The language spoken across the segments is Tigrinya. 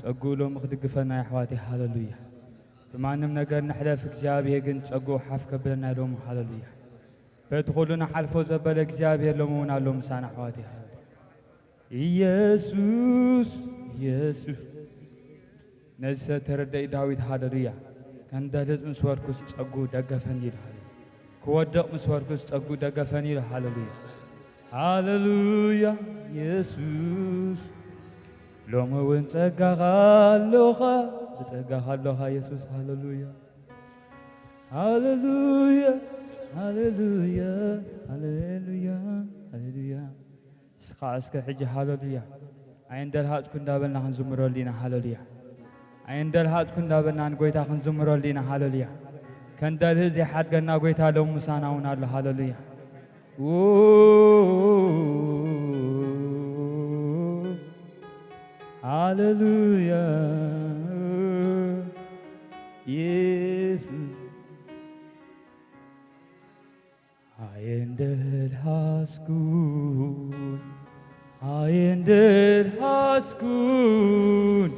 ጸጉኡ ሎሚ ክድግፈና ኣሕዋተይ፣ ሃለሉያ። ብማንም ነገር ንሕለፍ፣ እግዚኣብሔር ግን ጸጉኡ ሓፍ ከብለና ሎሚ፣ ሃለሉያ። በቲ ኩሉ ንሓልፎ ዘበለ እግዚኣብሔር ሎሚ እውን ኣሎ ምሳና ኣሕዋተይ፣ ሃለሉያ። ኢየሱስ፣ ኢየሱስ። ነዚ ሰብ ተረደኢ ዳዊት፣ ሃለሉያ። ከንደልዝ ምስ ወርኩስ ጸጉኡ ደገፈኒ ኢሉ፣ ሃለሉያ። ክወድቕ ምስ ወርኩስ ጸጉኡ ደገፈኒ ኢሉ፣ ሃለሉያ። ሃለሉያ የሱስ፣ ሎሚ እውን ጸጋኻ ኣሎኻ፣ ብጸጋኻ ኣሎኻ የሱስ። ሃለሉያ፣ ሃለሉያ፣ ሃለሉያ፣ ሃለሉያ፣ ሃለሉያ። እስኻ እስከ ሕጂ ሃለሉያ፣ ኣይንደልሃጽኩ እንዳበልና ክንዝምረሉ ኢና። ሃለሉያ፣ ኣይንደልሃጽኩ እንዳበልና ንጎይታ ክንዝምረሉ ኢና። ሃለሉያ፣ ከንደልህ ዘይሓድገና ጎይታ ሎሚ ምሳና እውን ኣሎ። ሃለሉያ። ሃሌሉያ ኢየሱስ። ኣየንደልሃስኩን፣ ኣየንደልሃስኩን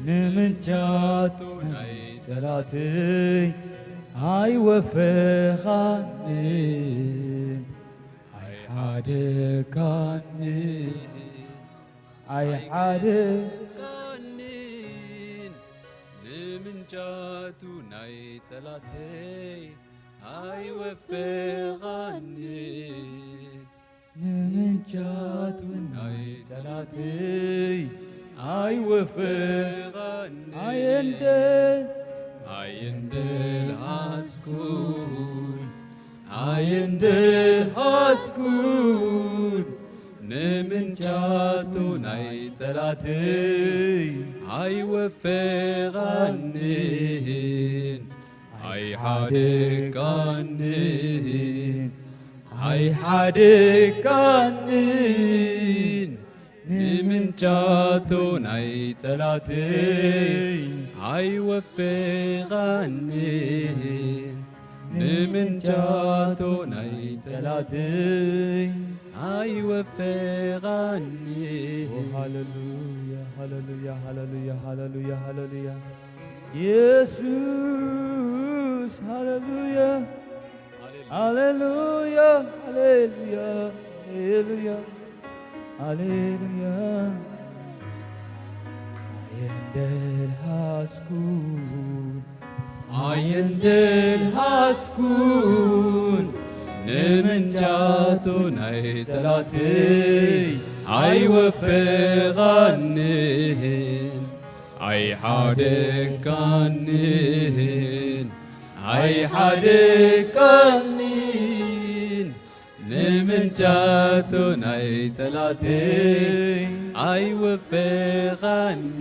ንምንጫቱ ናይ ጸላተይ ኣይወፈኻንን። ኣይሓደካንን፣ ኣይሓደ ኣይሓደካንን፣ ንምንጫቱ ናይ ጸላተይ ኣይወፈቓንን። ንምንጫቱ ናይ ጸላተይ ኣይወፈቓንን። ኣየንደ ኣየንደልሃስኩን፣ ኣየንደልሃስኩን ንምንጫቱ ናይ ጸላተይ ኣይወፈቓንን። ኣይሓደካንን፣ ኣይሓደካንን፣ ንምንጫቱ ናይ ጸላተይ ኣይወፈቓንን። ንምንጫቱ ናይ ጸላተይ ኣይወፈቓንን። ሃሌሉያ፣ ሃሌሉያ፣ ሃሌሉያ፣ ሃሌሉያ፣ ሃሌሉያ። ኢየሱስ፣ ሃሌሉያ፣ ሃሌሉያ፣ ሃሌሉያ፣ ሃሌሉያ፣ ሃሌሉያ። ኣየንደልሃስኩን፣ ኣየንደልሃስኩን፣ ንምንጫቱ ናይ ጸላተይ ኣይወፈቓንን። ኣይሓደካንን፣ ኣይሓደካንን፣ ንምንጫቱ ናይ ጸላተይ ኣይወፈቓንን።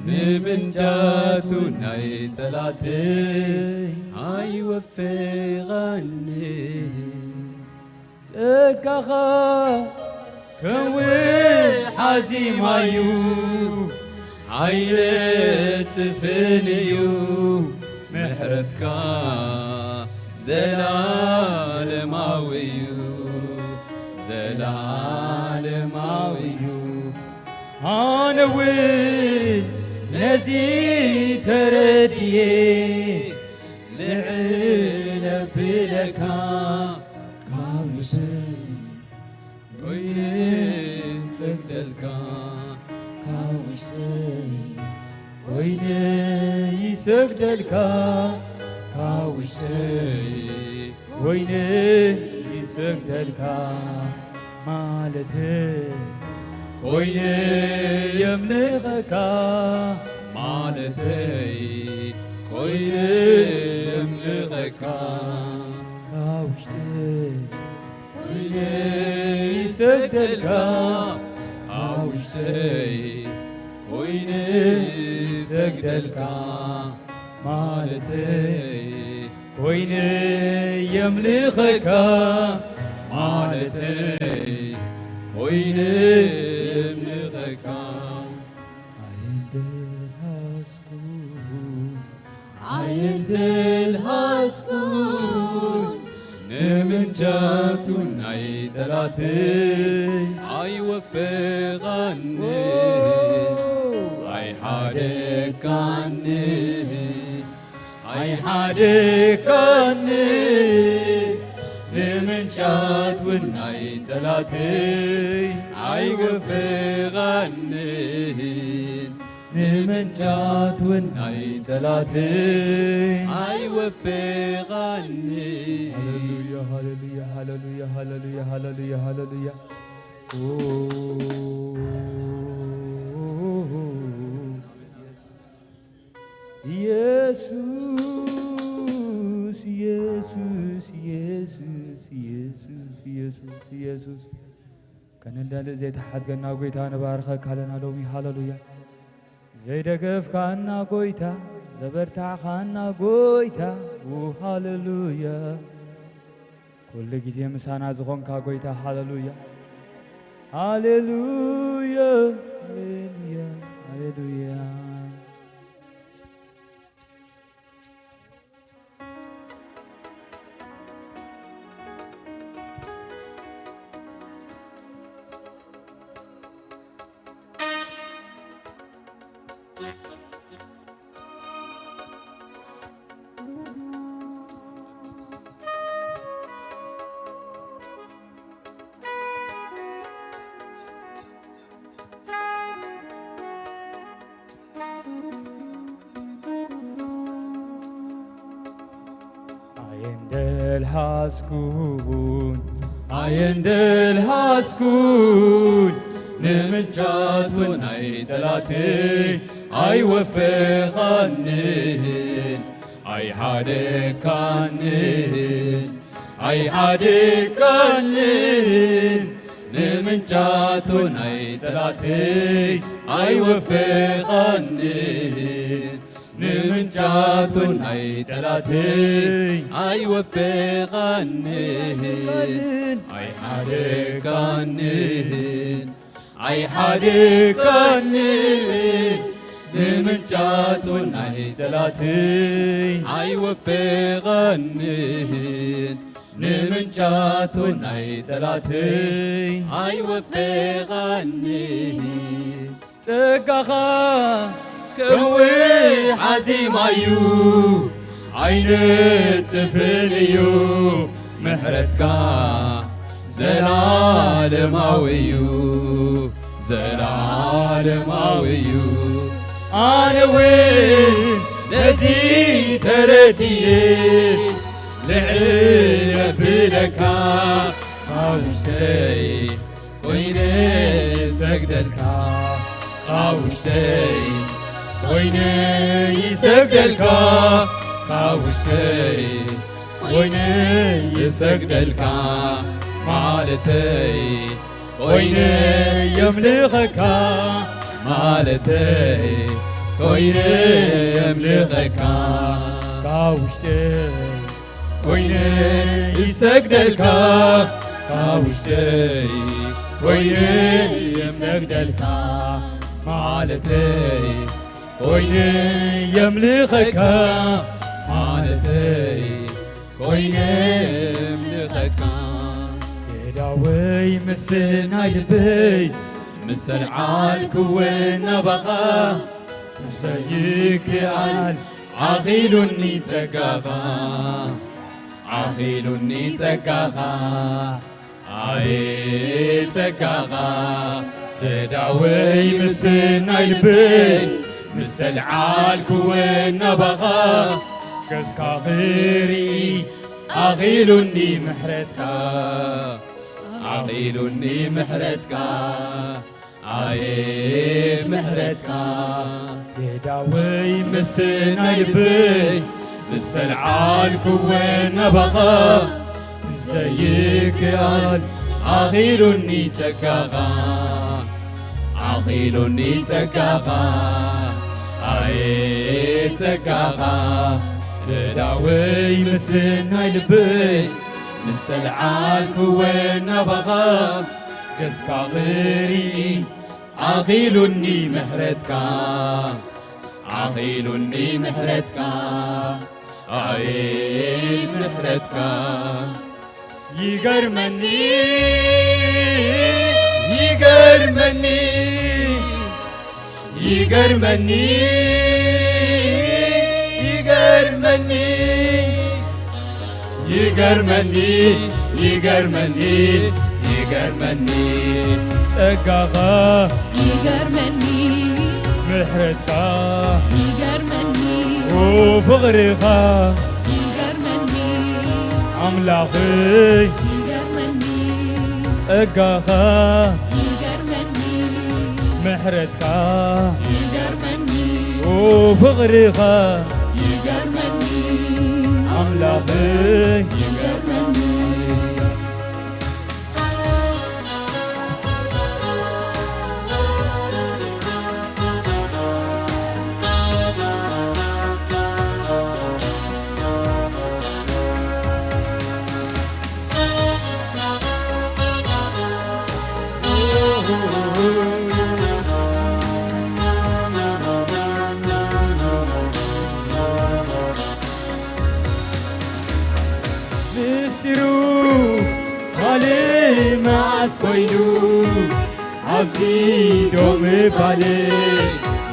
ንምንጫቱ ናይ ጸላተይ ኣይወፈቓንን። ጸጋኻ ከም ወሓዚ ማይ እዩ፣ ኣይነጽፍን እዩ፣ ምሕረትካ ዘላለማዊ እዩ፣ ዘላለማዊ እዩ። ኣነ እውን ነዚ ተረድየ፣ ልዕል ኣቢለካ ካብ ውሽጠይ ኮይነ ይሰግደልካ፣ ካብ ውሽጠይ ኮይነ ይሰግደልካ፣ ካብ ውሽጠይ ኮይነ ይሰግደልካ፣ ማለተይ ኮይነ የምልኸካ፣ ማለተይ ኮይነ የምልኸካ፣ ካብ ውሽጠይ ኮይነ ይሰግደልካ፣ ካብ ውሽጠይ ኮይነ ይሰግደልካ፣ ማለተይ ኮይነ የምልኸካ ማለተይ ኮይነ የምልኸካ። ኣየንደልሃስኩን ኣየንደልሃስኩን ንምንጃቱ ናይ ጸላተይ ኣይወፈቓኒ ኣይሓደካኒ ኣይሓደካኒ ንምንጫት እውን ናይ ጸላተይ ኣይወፈቓኒ ንምንጫት እውን ናይ ጸላተይ ኣይወፈቓኒ። ሃሌሉያ ሃሌሉያ ሃሌሉያ ሃሌሉያ ሃሌሉያ ሃሌሉያ። ኦ ኢየሱስ ኢየሱስ ኢየሱስ ኢየሱስ ኢየሱስ ኢየሱስ ከነንዳንድ ዘይተሓድገና ጎይታ ንባርኸካ ኣለና ሎሚ። ሃሌሉያ። ዘይደገፍካና ጎይታ፣ ዘበርታዕኻና ጎይታ፣ ው ሃሌሉያ። ኩሉ ግዜ ምሳና ዝኾንካ ጎይታ፣ ሃሌሉያ። ሃሌሉያ፣ ሃሌሉያ፣ ሃሌሉያ። ኣየንደልሃስኩን ኣየንደልሃስኩን ንምንጫቱ ናይ ጸላተይ ኣይወፈቓንን ኣይሓደካንን ኣይሓደካንን ንምንጫቱ ናይ ጸላተይ ኣይወፈቓንን ንምንጫቱ ናይ ጸላተይ ኣይወፈቓንን ኣይሓደካንን ኣይሓደካንን ንምንጫቱ ናይ ጸላተይ ኣይወፈቓንን ንምንጫቱ ናይ ጸላተይ ኣይወፈቓንን ጸጋኻ ከም ወሓዚ ማዩ ኣይነጽፍን እዩ ምሕረትካ ዘላለማዊ እዩ ዘላለማዊ እዩ ኣነ እውን ነዚ ተረድየ ልዕል የብለካ ካብ ውሽጠይ ኮይነ ይሰግደልካ ካብ ውሽጠይ ኮይነ ይሰግደልካ ካብ ውሽጠይ ኮይነ ይሰግደልካ ማለተይ ኮይነ የምልኸካ ማለተይ ኮይነ የምልኸካ ካብ ውሽጠይ ኮይነ ይሰግደልካ ካብ ውሽጠይ ኮይነ ይሰግደልካ ማለተይ ኮይነ የምልኸካ ማለተይ ኮይነ የምልኸካ የዳወይ ምስ ናይ ልበይ ምስ ሰልዓልክወ ናባኻ ትሰይክኣል ዓኺሉኒ ጸጋኻ ዓኺሉኒ ጸጋኻ ኣየ ጸጋኻ የዳወይ ምስ ናይ ልበይ ምስ ሰልዓልክወ ናባኻ ገጽካ ክርኢ ኣኺሉኒ ምሕረትካ ኣኺሉኒ ምሕረትካ ኣቤት ምሕረትካ የዳወይ ምስ ናይ ልበይ ምስ ሰልዓልክወ ናባኻ ትዘይክኣል ኣኺሉኒ ጸጋኻ ኣኺሉኒ ጸጋኻ ኣየ ጸጋኻ እዳወይ ምስናይ ልበይ ምስ ሰልዓልክወ ናባኻ ገጽካ ክርኢ ኣኺሉኒ ምሕረትካ ኣኺሉኒ ምሕረትካ ኣቤት ምሕረትካ ይገርመኒ ይገርመኒ ይገርመኒ ይገርመኒ ይገርመኒ ይገርመኒ ይገርመኒ ጸጋኻ ይገርመኒ ምሕረትካ ይገርመኒ ፍቕርኻ ይገርመኒ ኣምላኽይ ይገርመኒ ጸጋኻ ይገርመኒ ምሕረትካ ይገርመኒ ፍቕርኻ ይገርመኒ ኣምላኽይ ይገርመኒ ምስጢሩ ካልእ መዓስ ኮይኑ ኣብዚ ዶ ምባል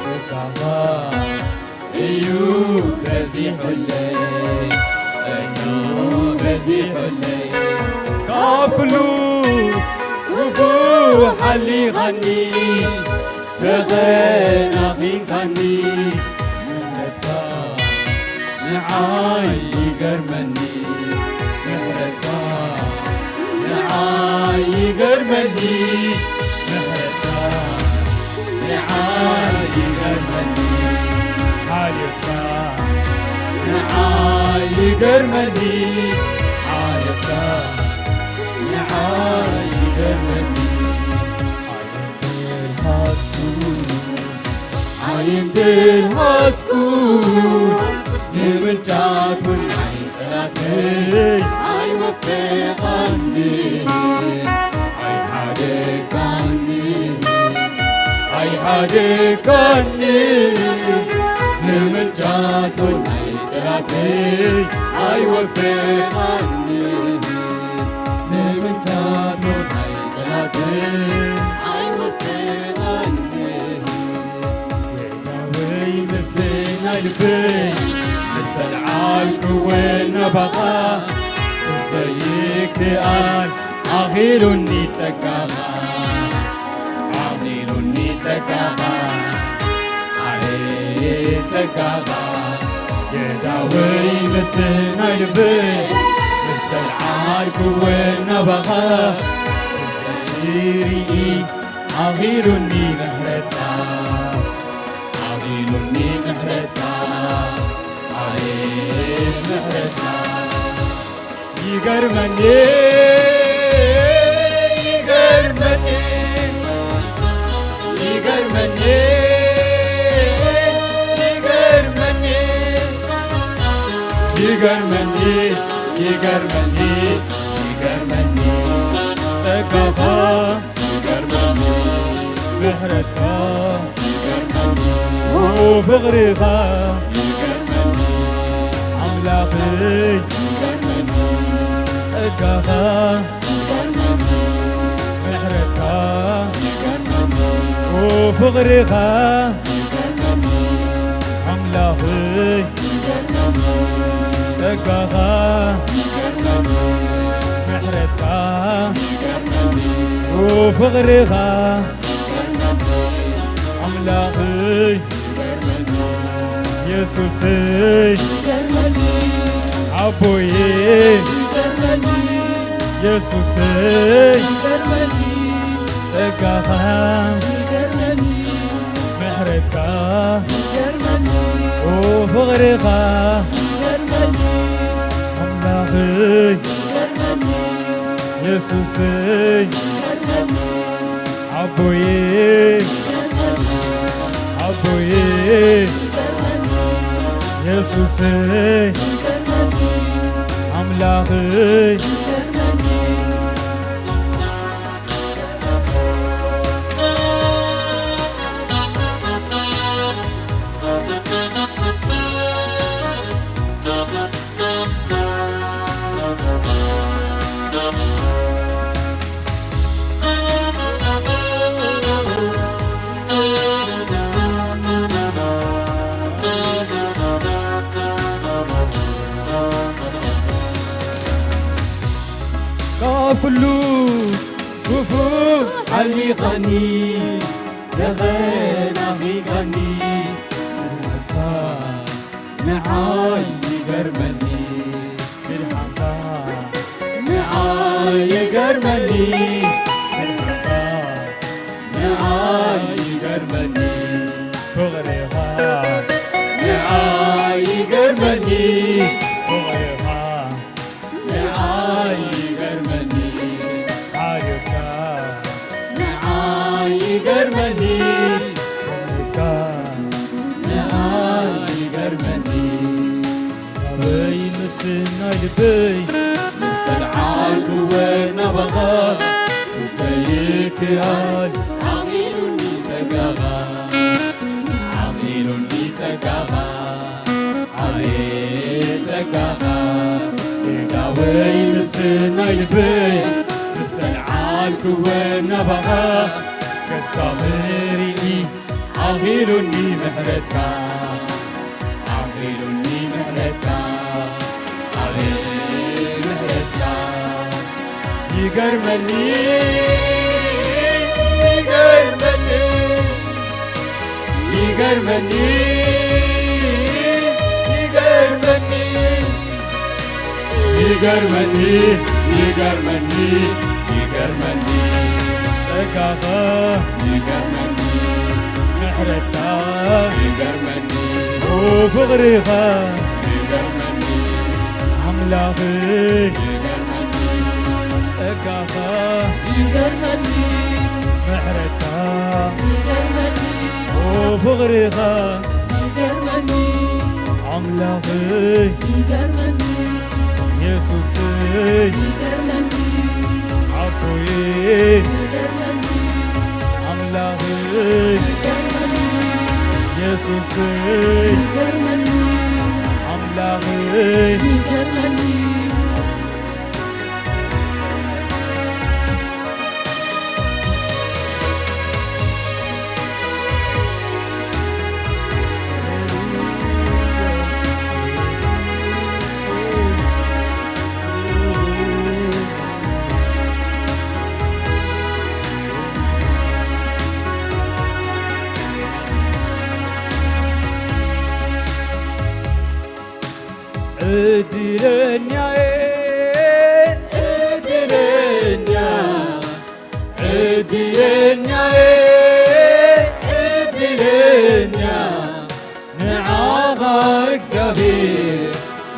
ጸጋኻ እዩ በዚሑለይ ጸጋኡ በዚሑለይ ካብ ኩሉ ክፉእ ሓሊኻኒ ተኸናኺንካኒ ምሕረትካ ንዓይ ይገርመኒ ምሕረትካ ንዓይ ይገርመኒ ምሕረትካ ንዓይ ይገርመኒ ሓልዮትካ ንዓይ ይገርመኒ ሓልዮትካ ንዓይ ይገርመኒ ኣየንድል ሃስኩ ኣየንድል ሃስኩ ንምንጫቱን ናይ ጸላተይ ኣይወፈቓኒ ኣይሓደጋኒ ኣይሓደጋኒ ንምንጫቱን ናይ ጸላተይ ኣይወፈቓኒ ንምንጫቱን ናይ ጸላተይ ኣይወፈቓኒ ወይ ምስናይ ልበይ ምሰልዓልክወ ናባኻ ዘይክኣል ኣኺሉኒ ጸጋኻ ኣኺሉኒ ጸጋኻ ኣየ ጸጋኻ ጌታወይ ምስናይ ልበይ ምሰልዓልክወ ናባኻ ዘይርኢ ኣኺሉኒ ምሕረትካ ኣኺሉኒ ምሕረትካ ኣቤት ምሕረትካ ይገርመኒ ይገርመኒ ይገርመኒ ይገርመኒ ይገርመኒ ይገርመኒ ይገርመኒ ጸጋኻ ይገርመኒ ምሕረትካ ይገርመኒ ፍቕርኻ ይገርመኒ ኣምላኽይ ይገርመኒ ጸጋኻ ይገርመኒ ምሕረትካ ይገርመኒ ፍቕርኻ ይገርመኒ ኣምላኽይ ይገርመኒ ጸጋኻ ይገርመኒ ምሕረትካ ይገርመኒ ፍቕርኻ ይገርመኒ ኣምላኽይ ይገርመኒ የሱሰይ ይገርመኒ ኣቦየ ይገርመኒ የሱሰይ ይገርመኒ ጸጋኻ ይገርመኒ ምሕረትካ ይገርመኒ ፍቕርኻ ይገርመኒ ኣምላኽይ ይገርመኒ የሱሰይ ይገርመኒ ኣቦየ ይገርመኒ ኣቦየ ይገርመኒ የሱሰይ ይገርመኒ ኣምላኸይ ይገርመኒ ካብ ኩሉ ክፉእ ሓሊኻኒ ተኸናኺኻኒ። ንዓይ ይገርመኒ ብርሃንካ ንዓይ ይገርመኒ ብርሃንካ ንዓይ ይገርመኒ ፍቕርኻ ንዓይ ይገርመኒ ፍቕርኻ ንዓይ ይገርመኒ ሓልዮትካ ንዓይ ይገርመኒ ፍቕርካ ንዓይ ይገርመኒ ኣበይ ምስናይ ልበይ ምስ ሰልዓልክወ ናባኻ ዘይክኣል ዓቒሉኒ ጸጋኻ ዓቒሉኒ ጸጋኻ ኣየ ጸጋኻ ጌታወይ ምስናይ ልበይ ምስ ሰልዓልክወ ናባኻ ከስካ ምርኢ ዓኺሉኒ ምሕረትካ ዓኺሉኒ ምሕረትካ ኣቤት ምሕረትካ ይገርመኒ ይገርመኒ ይገርመኒ ይገርመኒ ይገርመኒ ይገርመኒ ይገርመኒ ጸጋኻ ይገርመኒ ምሕረትካ ይገርመኒ ኦ ፍቕርኻ ይገርመኒ ኣምላኸይ ይገርመኒ ጸጋኻ ይገርመኒ ምሕረትካ ይገርመኒ ኦ ፍቕርኻ ይገርመኒ ኣምላኸይ ይገርመኒ የሱሰይ ይገርመኒ ኣቦየ ይገርመኒ ኣምላኸይ ይገርመኒ የሱሰይ ይገርመኒ ኣምላኸይ ይገርመኒ እድለኛዬ እድለኛ እድለኛዬ እድለኛ ንዓኻ እግዚኣብሔር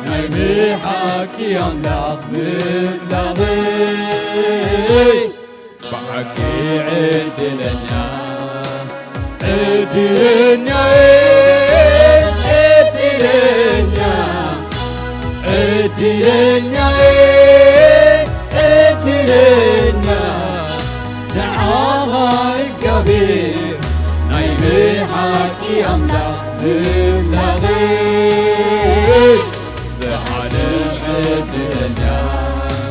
ናይ ብሓቂ ኣምላኽ ምላኽይ ብሓቂ ዕድለኛ ዕድለኛ ዕድለኛ ዕድለኛ ዕድለኛ ንዓኻ እግዚኣብሔር ናይ ብሓቂ ኣምላኽ ምላኽይ ዘዓለም ዕድለኛ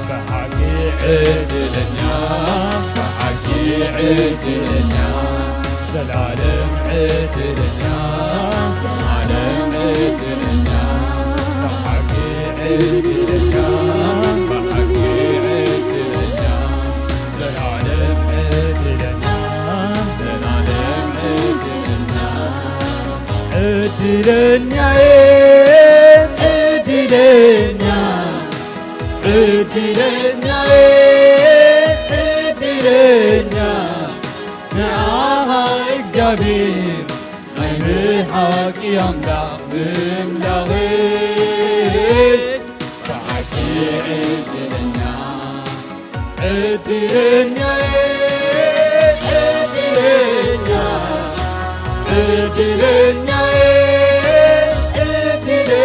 ብሓቂ ዕድለኛ ብሓቂ ዕድለኛ ዘላለም ዕድለኛ ዘላለም ዕድለኛ ብሓቂ ዕድለኛ ብሓቂ ዕድለኛ ዘላለም ዕድለኛ ዘላለም ዕድለኛ ዕድለኛዬ ዕድለኛ ዕድለኛዬ ዕድለኛ ንዓኻ እግዚኣብሔር ናይ ብሓቂ ኣምላኽ ምላኽይ ብሓቂ ዕድለኛ ዕድለኛ ዕድለኛ ዕድለኛ ዕድለኛ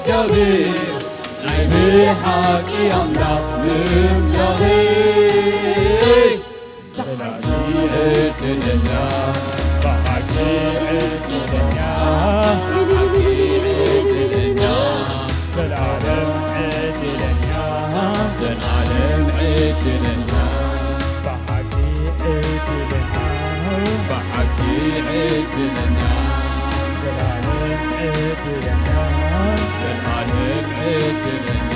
እግዚኣብሔር ናይ ብሓቂ ኣምላኽ ምምላኺ። ብሓቂ ዕድለኛ፣ ብሓቂ ዕድለኛ፣ ብሓቂ ዕድለኛ፣ ዘልዓለም ዕድለኛ፣ ዘልዓለም ዕድለኛ፣ ብሓቂ ዕድለኛ፣ ብሓቂ ዕድለኛ፣ ዘልዓለም ዕድለኛ፣ ዘልዓለም ዕድለኛ።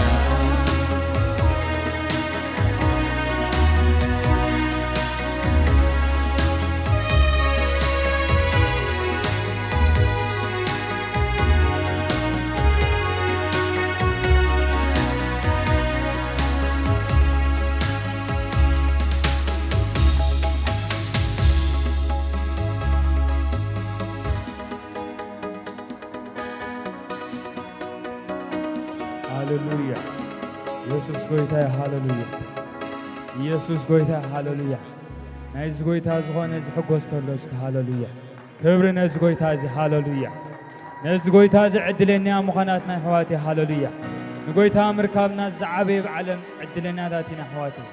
ሃሌሉያ። ኢየሱስ ጎይታ እዩ። ሃሌሉያ። ኢየሱስ ጎይታ እዩ። ሃሌሉያ። ናይዚ ጎይታ ዝኾነ ዝሕጎስ ተሎ እስኪ ሃሌሉያ። ክብሪ ነዚ ጎይታ እዚ። ሃሌሉያ። ነዚ ጎይታ እዚ ዕድለኛ ምዃናትና ኣሕዋተይ። ሃሌሉያ። ንጎይታ ምርካብና ዝዓበየ ብዓለም ዕድለኛታት ኢና ኣሕዋተይ።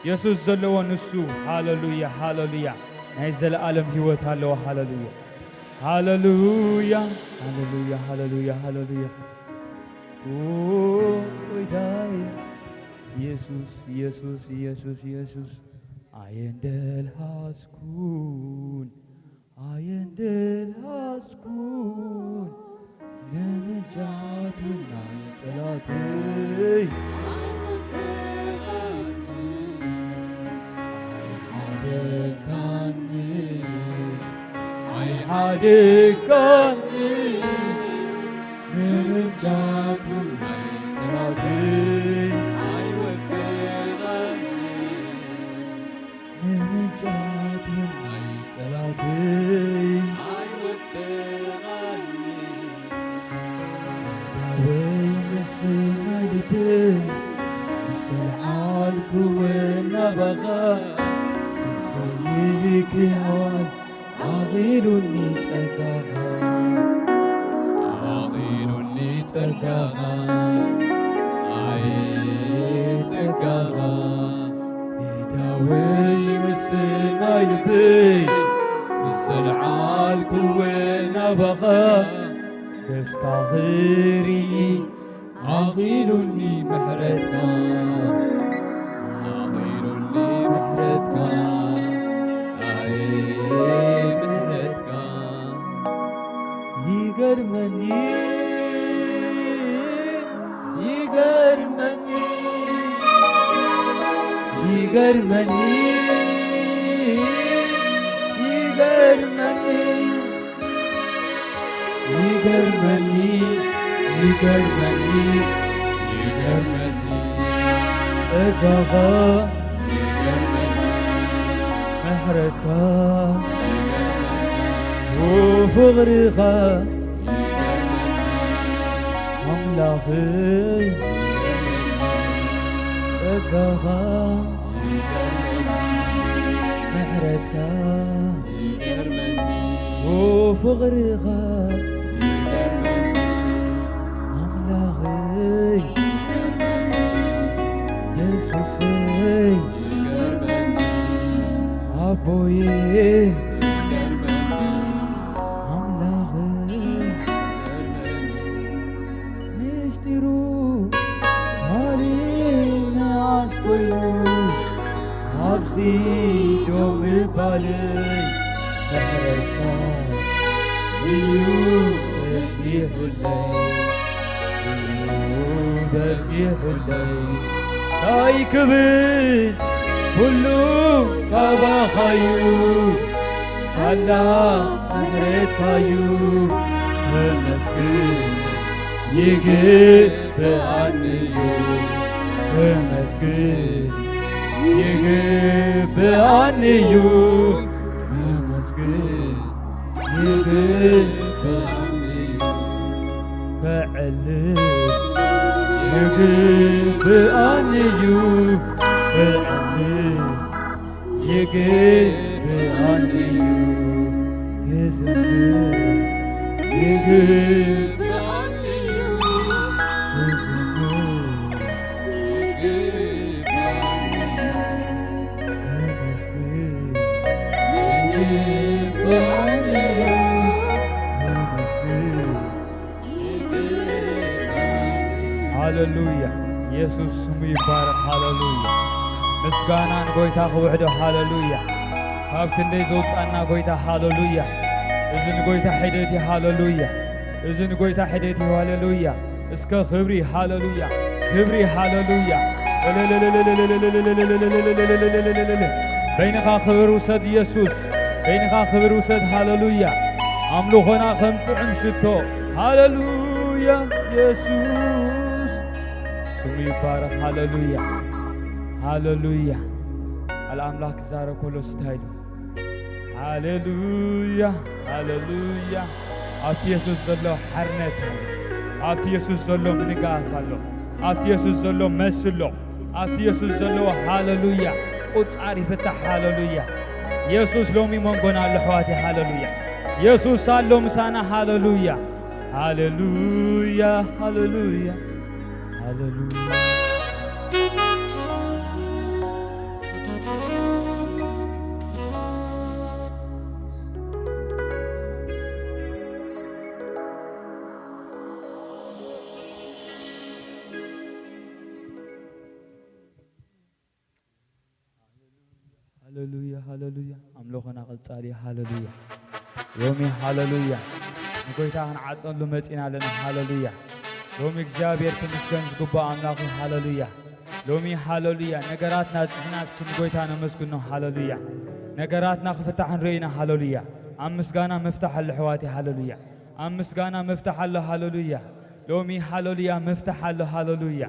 የሱስ ዘለዎ ንሱ። ሃሌሉያ፣ ሃሌሉያ። ናይ ዘለኣለም ህይወት ኣለዎ። ሃሌሉያ፣ ሃሌሉያ፣ ሃሌሉያ፣ ሃሌሉያ፣ ሃሌሉያ። ኦ ጎይታይ የሱስ፣ የሱስ፣ የሱስ፣ የሱስ። ኣየንደልሃስኩን፣ ኣየንደልሃስኩን፣ ንምንጃቱ ናይ ጸላተይ። ኣይሓደካኒ፣ ኣይሓደካኒ፣ ንምንጃቱ ናይ ጸላተይ። ኣይወፈቐኒ። ንምንጫት ናይ ጸላተይ። ኣይወደቐኒ። ዳወይ ምስ ናይ ልበይ፣ ምስ ሰልዓልክዎ ናባኻ፣ ክሰይክ ይሃዋል ኣኺሉኒ ጸጋኻ። ኣኺሉኒ ጸጋኻ፣ ኣቤት ጸጋኻ። ዳወይ ምስ ናይ ልበይ፣ ምስ ሰልዓልክዎ ናባኻ፣ ገጽካ ክርኢ ኣኺሉኒ ምሕረትካ፣ ኣኺሉኒ ምሕረትካ፣ ኣቤት ምሕረትካ። ይገርመኒ፣ ይገርመኒ፣ ይገርመኒ፣ ይገርመኒ፣ ይገርመኒ፣ ይገርመኒ፣ ይገርመኒ፣ ጸጋኻ ይገርመኒ፣ ምሕረትካ ይገርመኒ፣ ፍቕርኻ ይገርመኒ፣ ኣምላኸይ ይገርመኒ፣ ጸጋኻ ይገርመኒ፣ ምሕረትካ ይገርመኒ፣ ፍቕርኻ ይገርመኒ፣ ኣምላኸይ ይገርመኒ፣ የሱሰይ ይገርመኒ፣ ኣቦዬ ይገርመኒ፣ ኣምላኸይ ይገርመኒ። ምስጢሩ ካልእ መዓስ ኮይኑ፣ ኣብዚ ደው ምባለይ፣ ምሕረትካ እዩ በዚሑለይ፣ እዩ በዚሑለይ። እንታይ ክብል ኩሉ ካባኻዩ፣ ሳላ ምሕረትካዩ፣ ተመስግን ይግብኣኒዩ፣ ተመስግን ይግብኣኒዩ፣ ተመስግን ይግብኣኒዩ፣ ከዕልል ይግብኣኒዩ፣ ከዕልል ይግብኣኒዩ፣ ክዝምር ይግብኣኒዩ። ሃሌሉያ። ኢየሱስ ስሙ ይባረኽ። ሃሌሉያ። ምስጋና ንጎይታ ክውሕዶ። ሃሌሉያ። ካብ ክንደይ ዘውጻና ጎይታ። ሃሌሉያ። እዚ ንጎይታ ሒደት እዩ። ሃሌሉያ። እዚ ንጎይታ ሒደት እዩ። ሃሌሉያ። እስከ ክብሪ። ሃሌሉያ። ክብሪ። ሃሌሉያ። በይንኻ ክብር ውሰድ ኢየሱስ። በይንኻ ክብር ውሰድ። ሃሌሉያ። ኣምልኾና ከም ጥዑም ሽቶ። ሃሌሉያ። ኢየሱስ ስሙ ይባረኽ። ሃሌሉያ። ሃሌሉያ። ቃል ኣምላኽ ክዛረብ ከሎ እንታይ ኢሉ? ሃሌሉያ፣ ሃሌሉያ። ኣብቲ የሱስ ዘሎ ሓርነት ኣሎ። ኣብቲ የሱስ ዘሎ ምንጋፍ ኣሎ። ኣብቲ የሱስ ዘሎ መልሲ ኣሎ። ኣብቲ የሱስ ዘሎ፣ ሃሌሉያ፣ ቁጻር ይፍታሕ። ሃሌሉያ። የሱስ ሎሚ መንጎና ኣሎ፣ ኣሕዋተይ። ሃሌሉያ። የሱስ ኣሎ ምሳና። ሃሌሉያ፣ ሃሌሉያ፣ ሃሌሉያ፣ ሃሌሉያ። ሃሌሉያ፣ ሃሌሉያ። ኣምልኾና ቀጻሊ። ሃሌሉያ። ሎሚ ሃሌሉያ ንጎይታ ክንዓጥነሉ መጺና ኣለና። ሃሌሉያ። ሎሚ እግዚኣብሔር ክምስገን ዝግባእ ኣምላኽ እዩ። ሃሌሉያ። ሎሚ ሃሌሉያ ነገራትና ኣጽኒሕና እስኪ ንጎይታ ነመስግኖ። ሃሌሉያ። ነገራትና ክፍታሕ ንርኢ ኢና። ሃሌሉያ። ኣብ ምስጋና ምፍታሕ ኣሎ ኣሕዋተይ። ሃሌሉያ። ኣብ ምስጋና ምፍታሕ ኣሎ። ሃሌሉያ። ሎሚ ሃሌሉያ ምፍታሕ ኣሎ። ሃሌሉያ።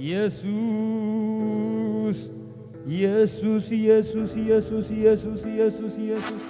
ኢየሱስ፣ ኢየሱስ፣ ኢየሱስ፣ ኢየሱስ፣ ኢየሱስ፣ ኢየሱስ።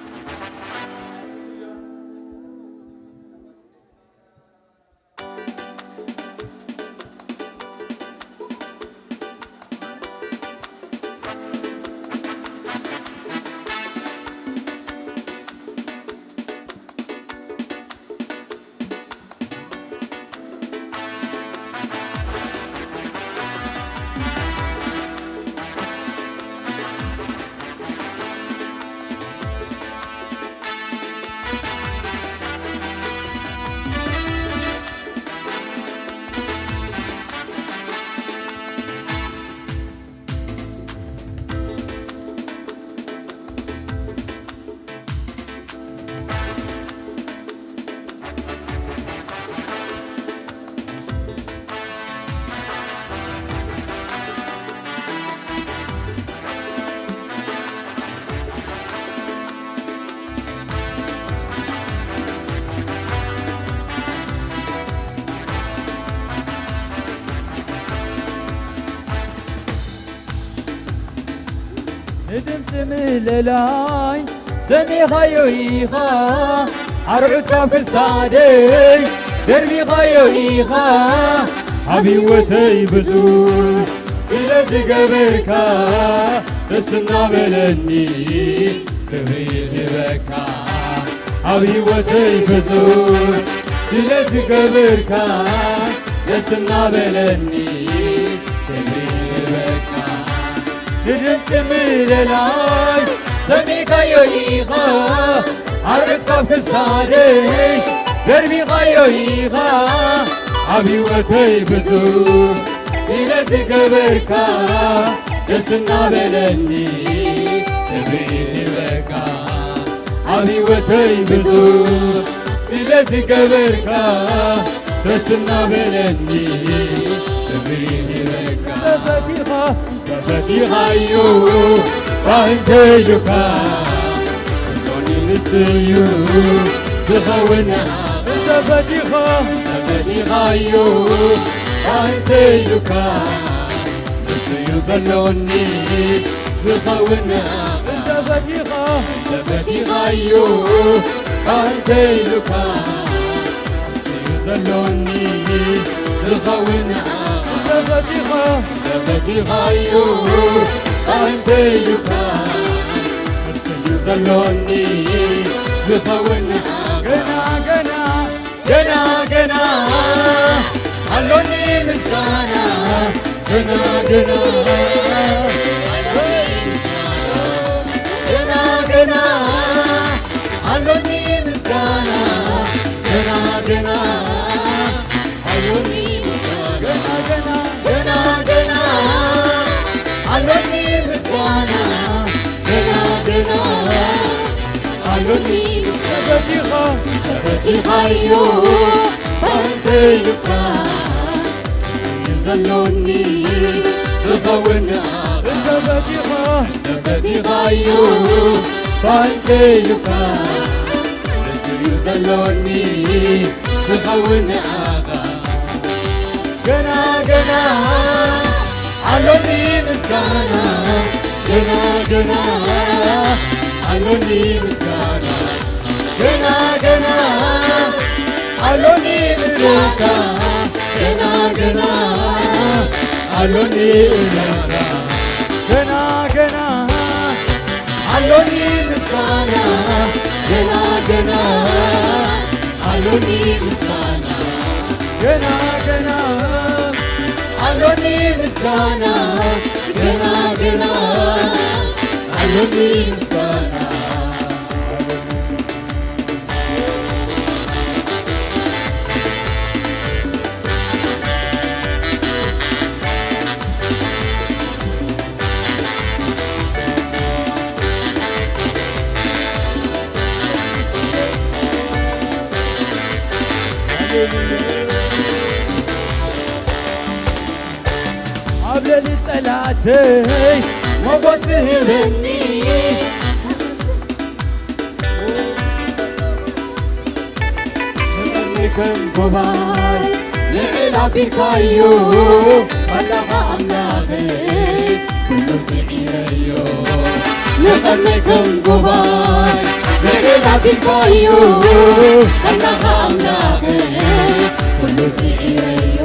ንድምፂ ምለላይ ሰሚኻዮ ኢኻ፣ ኣርዑት ካብ ክሳደይ ደርቢኻዮ ኢኻ። ኣብ ህይወተይ ብዙ ስለ ዝገበርካ ደስ እናበለኒ ክብሪ ይህበካ። ኣብ ህይወተይ ብዙ ስለ ዝገበርካ ደስ እናበለኒ ክብሪ ይህበካ። ንድምፂ ምለላይ ሰሚዕካዮ ኢኻ፣ ኣርዑት ካብ ክሳደይ ደርቢኻዮ ኢኻ። ኣብ ህይወተይ ብዙ ስለ ዝገበርካ ደስ እናበለኒ ክብሪ ይህበካ። ኣብ ህይወተይ ብዙ ስለ ዝገበርካ ደስ እናበለኒ ክብሪ ይህበካ። ተፈቲኻ ተፈቲኻዮ ባእንተ ኢሉካ፣ እሶኒ ንስዩ ዝኸውን። እንተ ፈቲኻ እንተ ፈቲኻዮ ባእንተ ኢሉካ፣ ንስዩ ዘሎኒ ዝኸውን። እንተ ፈቲኻ እንተ ፈቲኻዮ ባእንተ ኢሉካ፣ እዩ ዘሎኒ ዝኸውን። ተፈቲኻ ተፈቲኻዮ ኣንተ ኢሉካ፣ እሱ እዩ ዘሎኒ ዝኸውን። ገና ገና ገና ገና ኣሎኒ ምስጋና። ገና ገና ኣሎኒ ምስጋና። ገና ገና ኣሎኒ ምስጋና። ገና ገና ኣሎኒ ምስጋና። ተፈቲኻ፣ ተፈቲኻዮ ባንተ ኢሉካ፣ እዩ ዘሎኒ ዝኸውን ንኣኻ። ተፈቲኻ፣ ተፈቲኻዮ ባንተ ኢሉካ፣ ንሱ እዩ ዘሎኒ ዝኸውን ንኣኻ። ገና፣ ገና ኣሎኒ ምስጋና፣ ገና፣ ገና ኣሎኒ ምስጋና፣ ገና፣ ገና ኣሎኒ ምስጋና፣ ገና፣ ገና ኣሎኒ እልልታ፣ ገና፣ ገና ኣሎኒ ምስጋና፣ ገና፣ ገና ኣሎኒ ምስጋና፣ ገና፣ ገና ኣሎኒ ምስጋና፣ ገና፣ ገና ኣሎኒ ምስጋና። ኣብ ልዕሊ ጸላተይ ሞገስ ትህበኒ፣ ንቕድመይ ከም ጎባይ ልዕል ኣቢልካዮ፣ ሳላኻ ኣምላኸይ ኩሉ ስዒረዮ። ንቐድመይ ከም ጎባይ ልዕል ኣቢልካዮ፣ ሳላኻ ኣምላኸይ ኩሉ ስዒረዮ።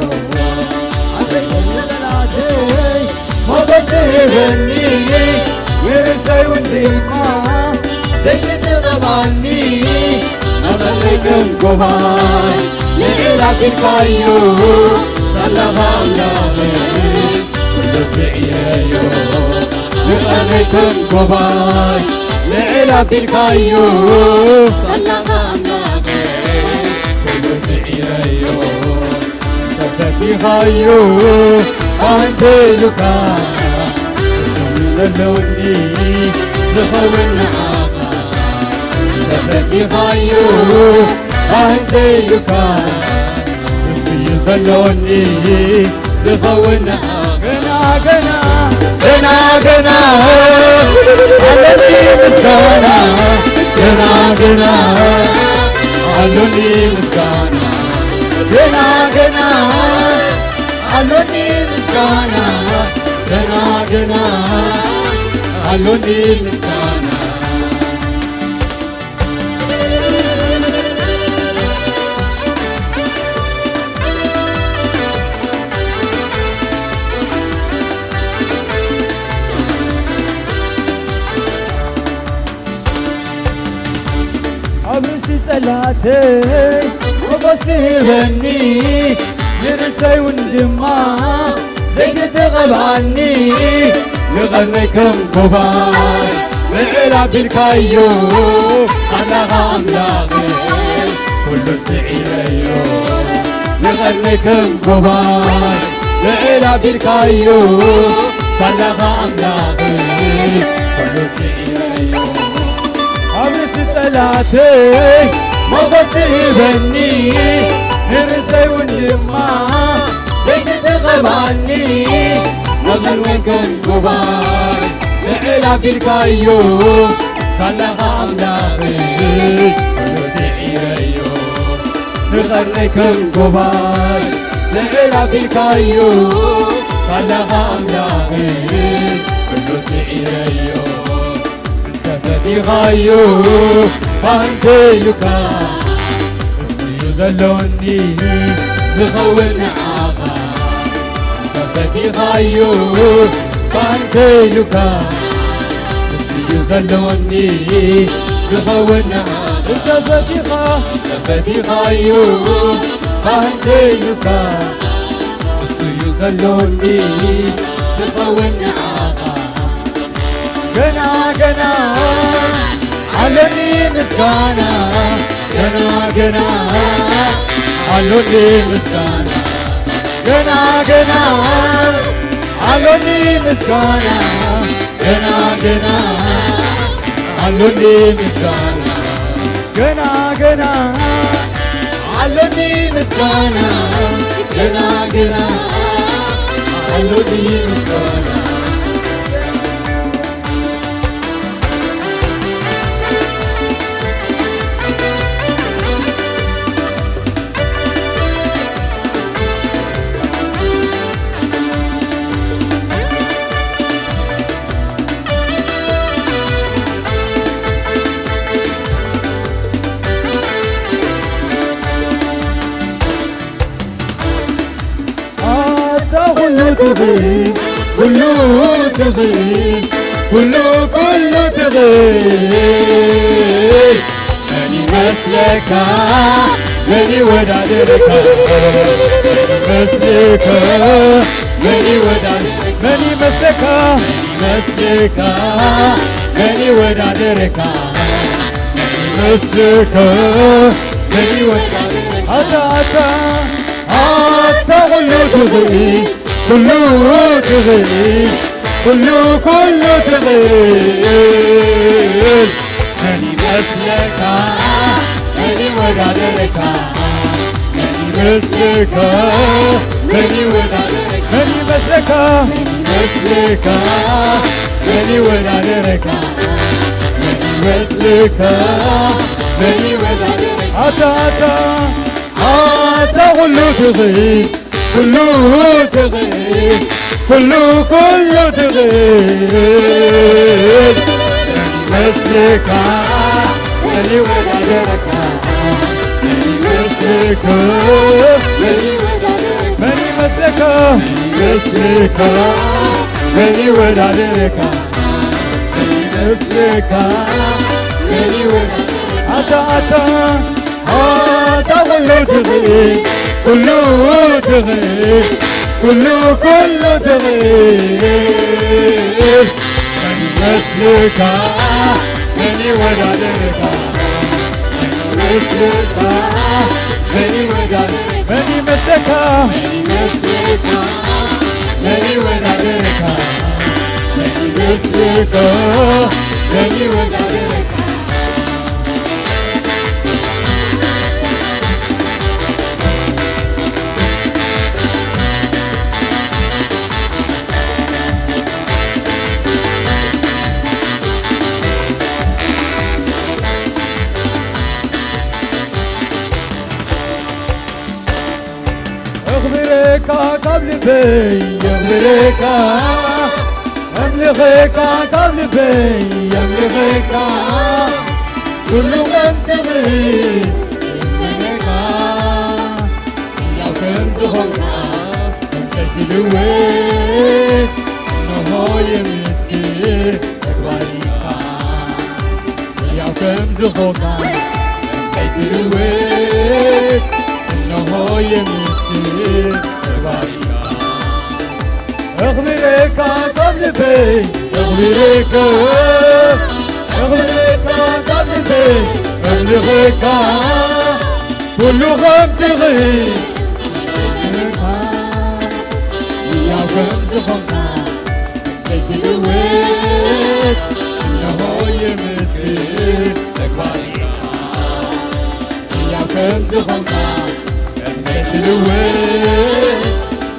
ኣበይ ዘለላተይ ሞገስ ትህበኒ፣ ይርሰይ እውን ድማ ዘይትጥበባኒ፣ ንቐድመይ ከም ጎባይ ልዕል ኣቢልካዮ፣ ሳላኻ ኣምላኸይ ኩሉ ስዒረዮ። ንቐድመይ ከም ጎባይ ልዕል ኣቢልካዮ፣ ሳላኻ ኣምላኸይ ኩሉ ስዒረዮ። ተፈቲኻዮ ኣንተ ኢሉካ፣ እሱ ዘለውኒ ዝኸውን ንዓኻ። ተፈቲኻዮ ኣንተ ኢሉካ፣ እሱ እዩ ዘለውኒ ዝኸውን ንዓኻ። ገና፣ ገና፣ ገና፣ ገና ኣሎኒ ምስጋና፣ ገና፣ ገና ኣሎኒ ምስጋና፣ ገና፣ ገና ኣሎኒ ምስጋና፣ ገና፣ ገና ኣሎኒ ምስጋና። ኣብ ርእሲ ጸላተይ ሞገስ ትህበኒ፣ ንርእሰይ እውን ድማ ዘይትትቐብኣኒ። ንቐርነይ ከም ጎባይ ልዕል ኣቢልካዮ፣ ሳላኻ ኣምላኸይ ኩሉ ስዒረዮ። ንቐርነይ ከም ጎባይ ልዕል ኣቢልካዮ፣ ሳላኻ ኣምላኸይ ኩሉ ስዒረዮ። ኣብ ርእሲ ጸላተይ ሞገስ ትህበኒ፣ ንርእሰይ እውን ድማ ዘይትትቐባኒ። ንቐርነይ ከም ጎባይ ልዕል ኣቢልካዮ፣ ሳላኻ ኣምላኸይ ኩሉ ስዒረዮ። ንቐርነይ ከም ጎባይ ልዕል ኣቢልካዮ፣ ሳላኻ ኣምላኸይ ኩሉ ስዒረዮ። እንተ ፈቲኻዮ ባንተ ኢሉካ፣ እሱ እዩ ዘሎኒ ዝኸውን ንዓኻ። እንተ ፈቲኻዮ ባንተ ኢሉካ፣ እሱ እዩ ዘሎኒ ዝኸውን ንዓኻ። እንተ ፈቲኻ፣ እንተ ፈቲኻዮ ባንተ ኢሉካ፣ እሱ እዩ ዘሎኒ ዝኸውን ንዓኻ። ገና ገና ኣሎኒ ምስጋና፣ ገና ገና ኣሎኒ ምስጋና፣ ገና ገና ኣሎኒ ምስጋና፣ ገና ገና ኣሎኒ ምስጋና። ገና ገና ኣሎኒ ምስጋና፣ ገና ገና ኣሎኒ ምስጋና። ኣታ ኩሉ ትኽእል፣ ኩሉ ትኽእል፣ ኩሉ፣ ኩሉ ትኽእል። መን ይመስለካ? መን ይወዳደረካ? መን ይመስለካ? መን ይወዳደረካ? መን ይመስለካ? መን ይመስለካ? መን ይወዳደረካ? መን ይመስለካ? መን ይወዳደረካ? ኣታ፣ ኣታ፣ ኣታ ኩሉ ትኽእል፣ ኩሉ ትኽእል፣ ኩሉ፣ ኩሉ ትኽእል። መን ይመስለካ? መን ይወዳደረካ? መን ይመስለካ? መን ይወዳደረካ? መን ይመስለካ? መን ይመስለካ? መን ይወዳደረካ? መን ይመስለካ? መን ይወዳደረካ? ኣታ፣ ኣታ፣ ኣታ ኩሉ ትኽእል፣ ኩሉ ትኽእል፣ ኩሉ፣ ኩሉ ትኽእል። መን ይመስለካ? መን ይወዳደረካ? መን ይመስለካ? መን ይወዳደረካ? መን ይመስለካ? መን ይመስለካ? መን ይወዳደረካ? መን ይመስለካ? መን ይወዳደረካ? ኣታ፣ ኣታ፣ ኣታ ኩሉ ትኽእል፣ ኩሉ ትኽእል፣ ኩሉ፣ ኩሉ ትኽእል። መን ይመስልካ? መን ይወዳደርካ? መን ይመስልካ? መን ይወዳደርካ? መን ይመስልካ? መን ይመስልካ? መን ይወዳደርካ? መን ይመስልካ? መን ይወዳደርካ? እኽብረካ ካብ ልበይ የኽብረካ፣ ኣምልኸካ ካብ ልበይ የምልኸካ። ኩሉ ከም ትኽእል እመነካ፣ ሕያው ከም ዝኾንካ ከም ዘይትልወጥ፣ እንሆ የመስግን ተግባሪካ። ሕያው ከም ዝኾንካ ከም ዘይትልወጥ፣ እንሆ የመስግን ተግባሪካ። እኽብረካ ካብ ልበይ፣ እኽብረካ፣ እኽብረካ ካብ ልበይ፣ እምልኸካ ኩሉ ከም ትኽእል፣ ሕያው ከም ዝኾንካ ዘይትልወጥ፣ እንሆ የመስግን ተግባሪካ። ሕያው ከም ዝኾንካ ከም ዘይትልወጥ፣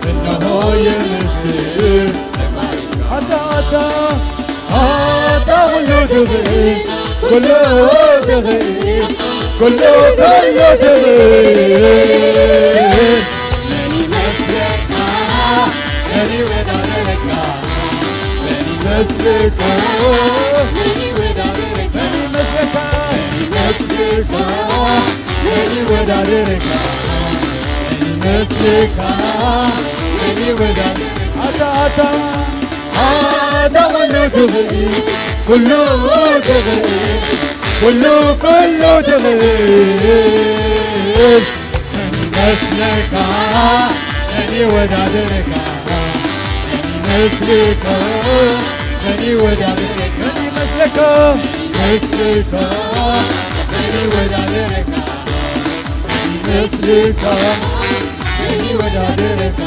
እንሆ የመስግን ተግባሪካ። ኣታ፣ ኣታ፣ ኣታ ኩሉ ትኽእል፣ ኩሉ ትኽእል፣ ኩሉ፣ ኩሉ ትኽእል። መን ይመስለካ? መን ይወዳደረካ? መን ይመስልካ? መን ይወዳደረካ? መን ይመስልካ? መን ይመስልካ? መን ይወዳደረካ? መን ይመስልካ? መን ይወዳደረካ? ኣታ፣ ኣታ፣ ኣታ ኩሉ ትኽእል፣ ኩሉ ትኽእል፣ ኩሉ፣ ኩሉ ትኽእል። መን ይመስለካ? መን ይወዳደረካ? መን ይመስልካ? መን ይወዳደረካ? መን ይመስለካ? መን ይመስልካ? መን ይወዳደረካ? መን ይመስልካ? መን ይወዳደረካ?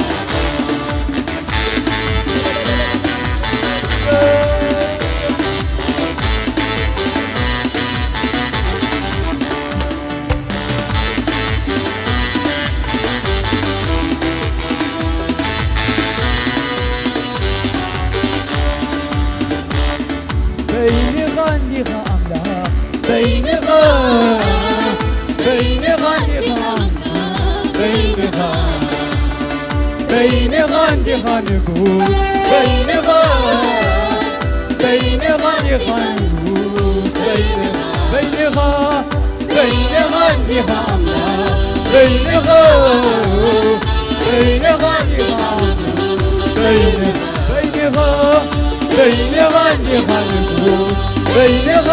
በይንኻ፣ በይንኻ እንዲኻ፣ በይንኻ፣ በይንኻ እንዲኻ ንጉስ፣ በይንኻ፣ በይንኻ እንዲኻ ንጉስ፣ በይንኻ፣ በይንኻ፣ በይንኻ እንዲኻ ኣምላኽ፣ በይንኻ፣ በይንኻ እንዲኻ ኣምላኽ፣ በይንኻ፣ በይንኻ፣ በይንኻ እንዲኻ ንጉስ፣ በይንኻ፣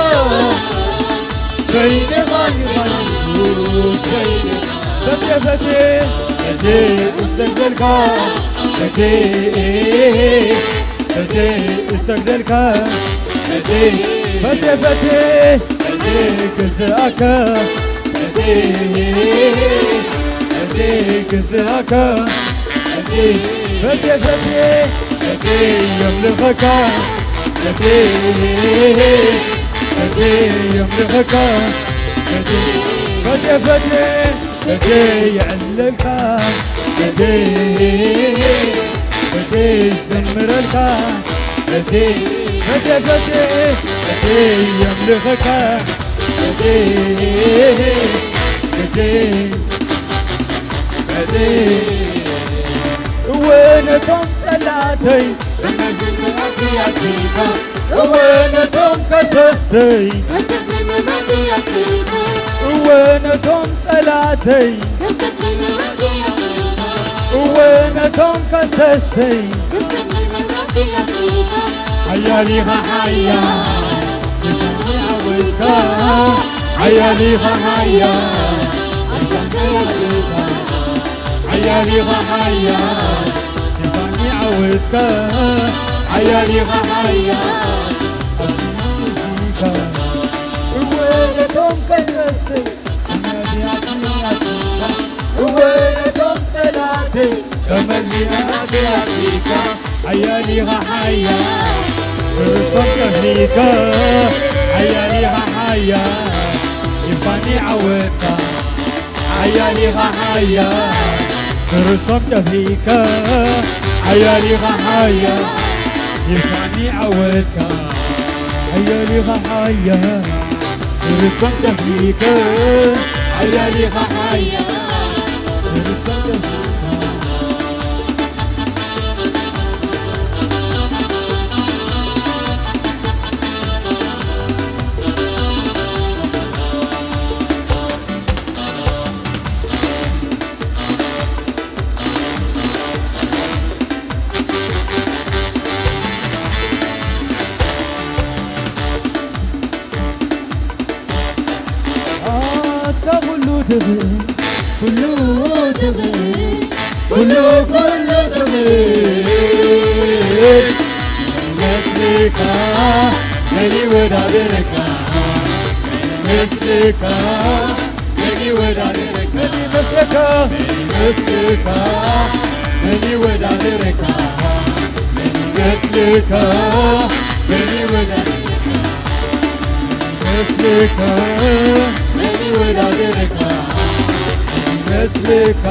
በይንኻ እንዲኻ ንጉስ፣ በይንኻ። ፈቴ፣ ፈቴ፣ ፈቴ፣ እሰግደልካ፣ ፈቴ፣ ፈቴ፣ እሰግደልካ፣ ፈቴ፣ ፈቴ፣ ፈቴ፣ ፈቴ፣ ግዝኣካ፣ ፈቴ፣ ፈቴ፣ ግዝኣካ፣ ፈቴ፣ ፈቴ፣ ፈቴ፣ ፈቴ፣ የምልኸካ፣ ፈቴ፣ ፈቴ፣ የምልኸካ፣ ፈቴ፣ ፈቴ፣ ፈቴ፣ ፈቴ፣ የዕልለልካ፣ ፈቴ፣ ፈቴ፣ ዘምረልካ፣ ፈቴ፣ ፈቴ፣ ፈቴ፣ ፈቴ፣ የምልኸካ፣ ፈቴ፣ ፈቴ፣ ፈቴ። እወ ነቶም ጸላእተይ፣ እወ ነቶም ከሰስተይ፣ እወ ነቶም ጸላእተይ፣ እወ ነቶም ከሰስተይ፣ ሓያል ኢኻ ሓያል፣ ሓያል ኢኻ ሓያል፣ ሓያል ኢኻ ሓያል፣ ፋኒ ዓወትካ፣ ሓያል ኢኻ ሓያል፣ ኣስማት ሙዚቃ፣ እወ ነቶም ከሰስተይ፣ እወ ነቶም ጸላእተይ፣ ገመድ ዚኣተይ ኣጥፊእካ፣ ሓያል ኢኻ ሓያል፣ ርእሶም ከፊእካ፣ ሓያል ኢኻ ሓያል፣ ይፋኒ ዓወትካ፣ ሓያል ኢኻ ሓያል፣ ርእሶም ከፊእካ፣ ሓያል ኢኻ ሓያል፣ ይፋኒ ዓወትካ፣ ሓያል ኢኻ ሓያል፣ ርእሶም ከፊእካ፣ ሓያል ኢኻ ሓያል፣ ርእሶም ከፊእካ። ኣታ ኩሉ ትኽእል፣ ኩሉ ትኽእል፣ ኩሉ፣ ኩሉ ትኽእል። መስልካ መን ይወዳደረካ? መስልካ መን ይወዳደረካ? መን ይመስለካ? መን ይመስልካ? መን ይወዳደረካ? መን ይመስልካ? መን ይወዳደረካ? መስልካ መን ይወዳደረካ? መስልካ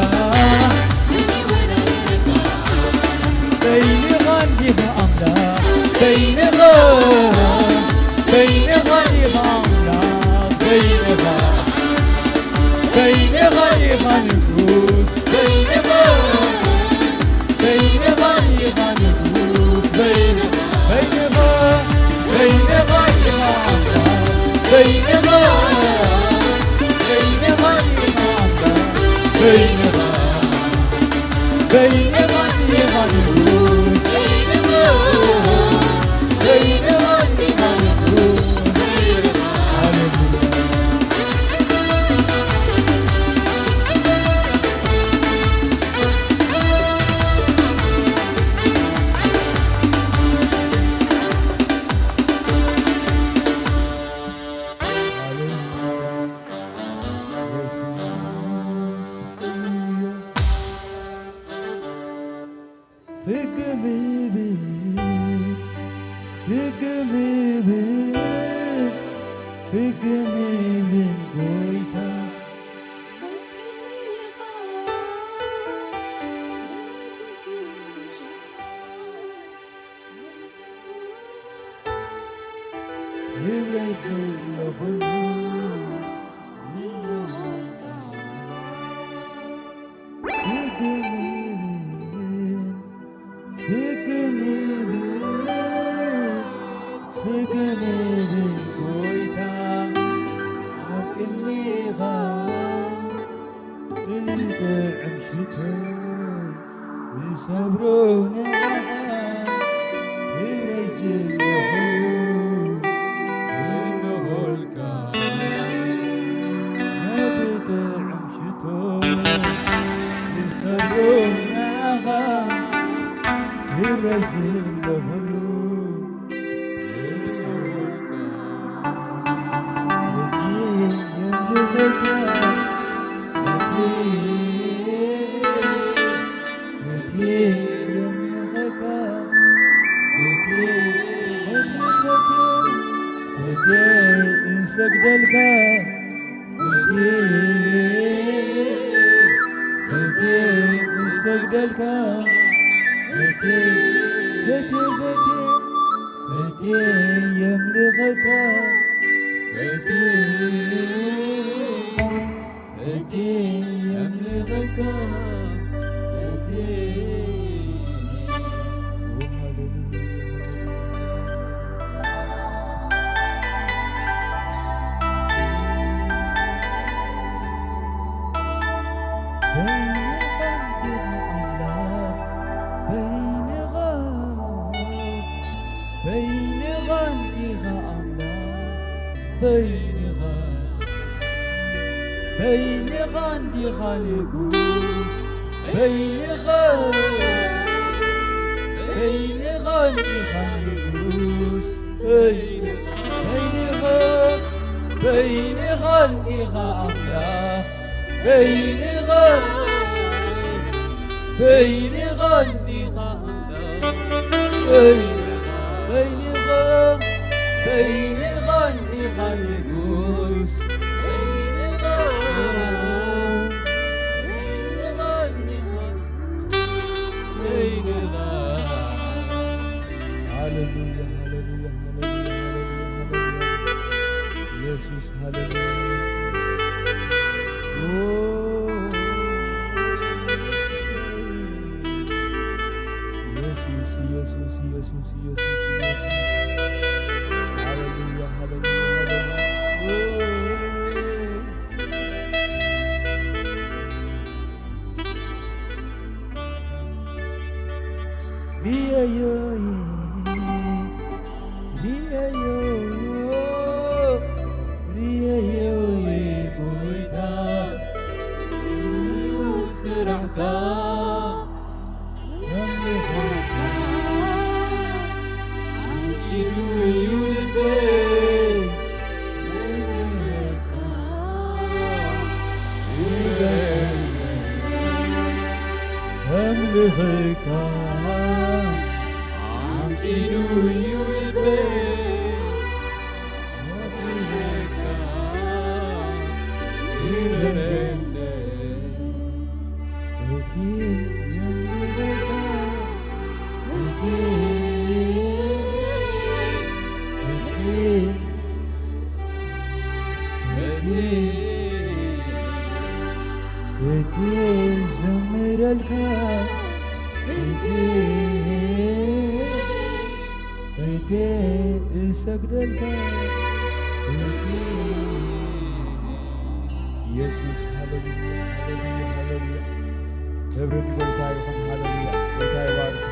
በይንኻ እንዲኻ ኣምላኽ፣ በይንኻ፣ በይንኻ እንዲኻ ኣምላኽ፣ በይንኻ፣ በይንኻ እንዲኻ ንጉስ፣ በይንኻ፣ በይንኻ እንዲኻ ንጉስ፣ በይንኻ፣ በይንኻ፣ በይንኻ እንዲኻ ኣምላኽ፣ በይንኻ፣ በይንኻ እንዲኻ ኣምላኽ፣ በይንኻ፣ በይንኻ እንዲኻ ንጉስ፣ በይንኻ፣ በይንኻ እንዲኻ ንጉስ፣ በይንኻ። ሃሌሉያ። ፍግም ይብል፣ ፍግም ይብል፣ ፍግም ይብል ጎይታ። ክብረይ ዘለኹሉ ይብለካ። ፍግም ይብል፣ ፍግም ይብል፣ ፍግም ይብል ጎይታ ኣብ ቅድሜኻ። እዚ ጥዑም ሽቶይ ዝሰብሮ ንዓኻ ክብረይ ዝለኹ እንሆልካ። ነቲ ጥዑም ሽቶይ ዝሰብሮ ንዓኻ ክብረይ ዝለኹሉ እንሆልካ። እቲ የምልኸካ፣ እቲ፣ እቲ የምልኸካ፣ እቲ፣ እቲ፣ እቲ እንሰግደልካ፣ እቲ፣ እቲ እንሰግደልካ፣ እቲ፣ እቲ፣ እቲ፣ እቲ የምልኸካ፣ እቲ፣ እቲ የምልኸካ፣ እቲ፣ ኦ፣ ሃሌሉያ፣ ሃሌሉያ፣ ሃሌሉያ። በይንኻ እንዲኻ ኣምላኽ፣ በይንኻ፣ በይንኻ እንዲኻ ኣምላኽ፣ በይንኻ፣ በይንኻ እንዲኻ ንጉስ፣ በይንኻ፣ በይንኻ እንዲኻ ንጉስ፣ በይንኻ፣ በይንኻ፣ በይንኻ እንዲኻ ኣምላኽ፣ በይንኻ፣ በይንኻ እንዲኻ ኣምላኽ፣ በይንኻ፣ በይንኻ፣ በይንኻ እንዲኻ ንጉስ፣ በይንኻ፣ በይንኻ እንዲኻ ንጉስ፣ በይንኻ። ሃሌሉያ፣ ሃሌሉያ፣ ሃሌሉያ፣ ሃሌሉያ፣ ሃሌሉያ። ኢየሱስ፣ ሃሌሉያ። ኦ፣ ኢየሱስ፣ ኢየሱስ፣ ኢየሱስ፣ ኢየሱስ፣ ኢየሱስ። ሃሌሉያ፣ ሃሌሉያ፣ ሃሌሉያ። ኦ። ሪኤዮ፣ ሪኤዮ፣ ሪኤዮ ጎይታ፣ ስራሕካ ኣምልኾካ፣ ኣንቂዱ እዩ ልበይ። ኣምልኽካ ዓንቂዱ እዩ ልበይ። ኣምልኽካ ይበሰለ እቲ የምልኽካ፣ እቲ፣ እቲ፣ እቲ፣ እቲ ዘምረልካ፣ እቲ፣ እቲ እሰግደልካ፣ እቲ ኢየሱስ። ሃሌሉያ፣ ሃሌሉያ፣ ሃሌሉያ። ክብሪ ንጎይታ ይኹን። ሃሌሉያ። ጎይታ ይባርክ።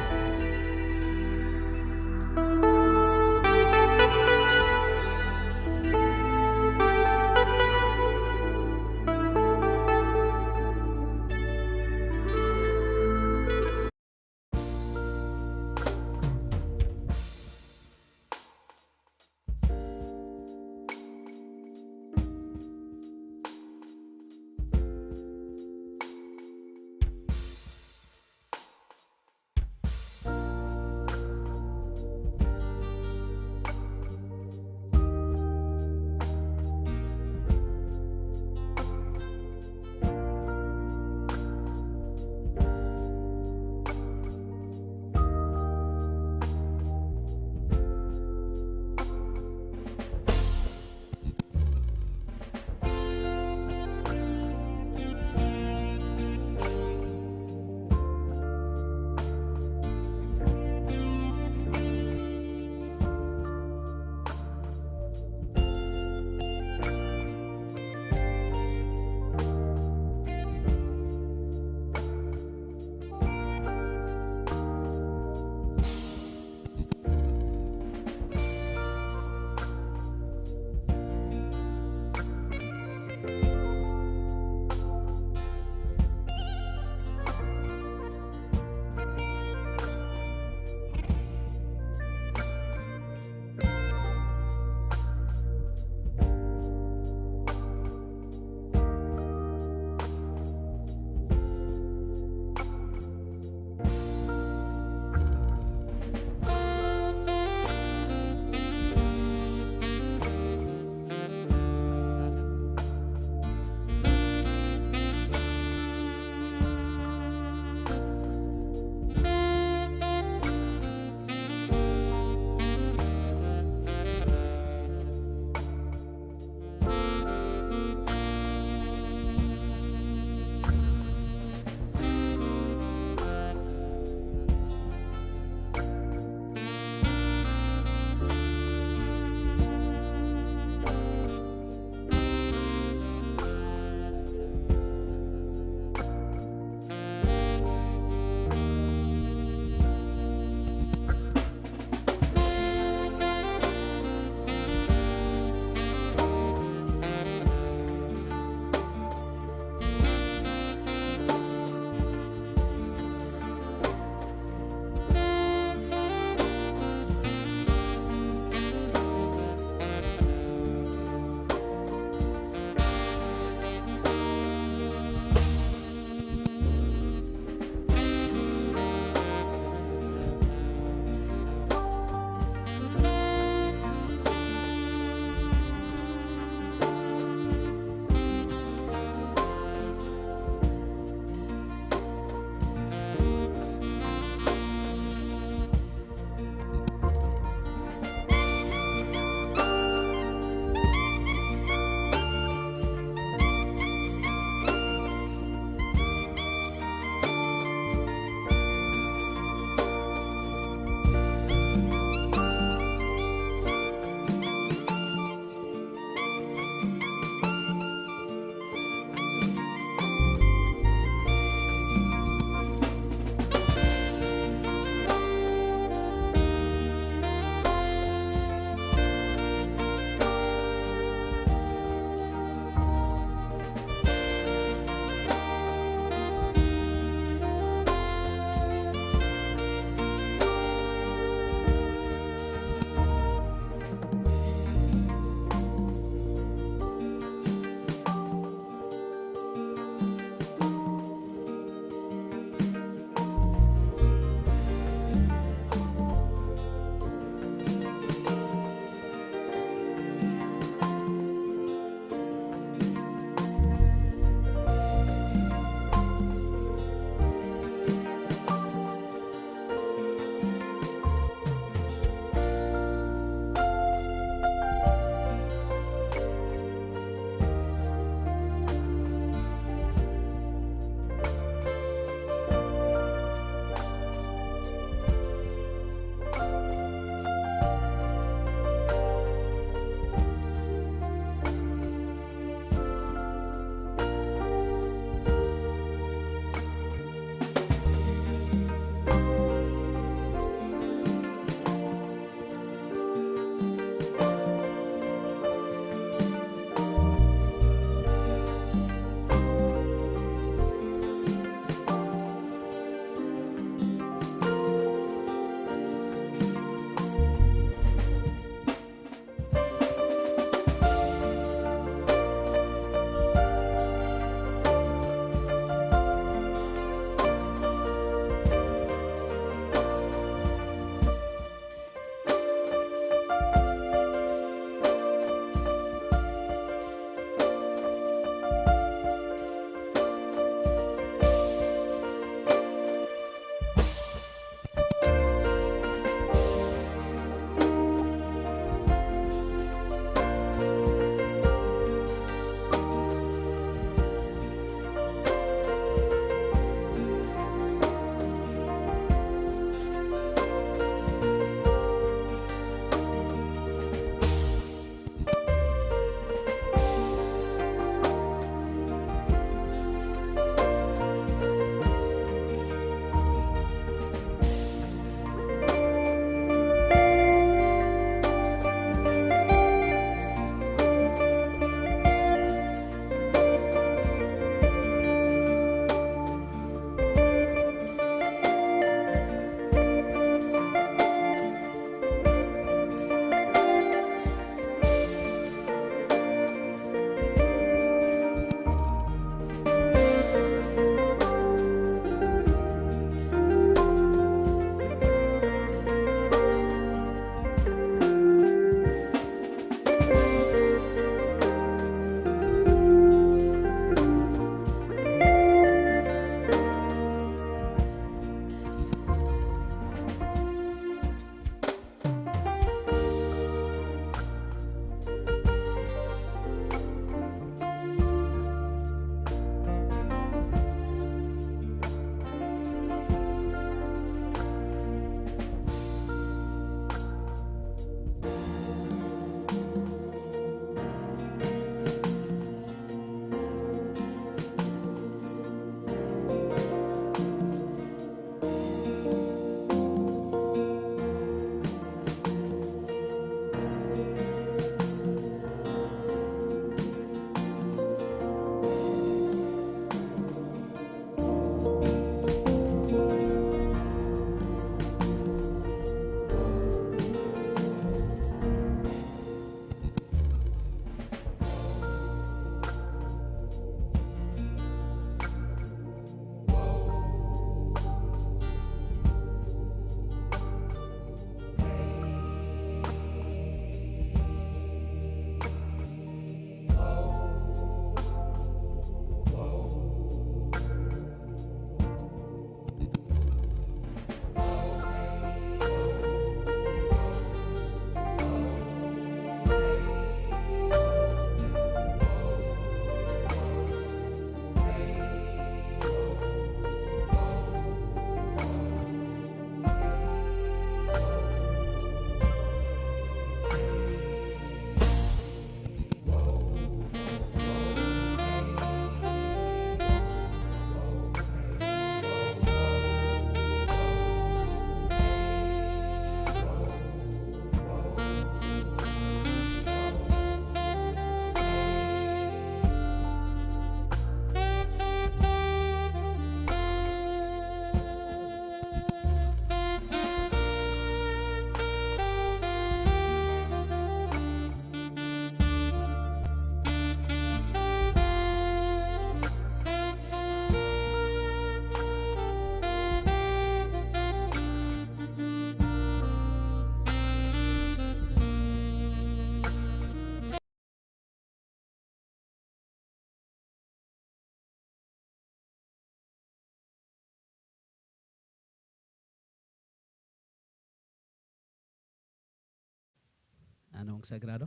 ኣነ እውን ክሰግራ ዶ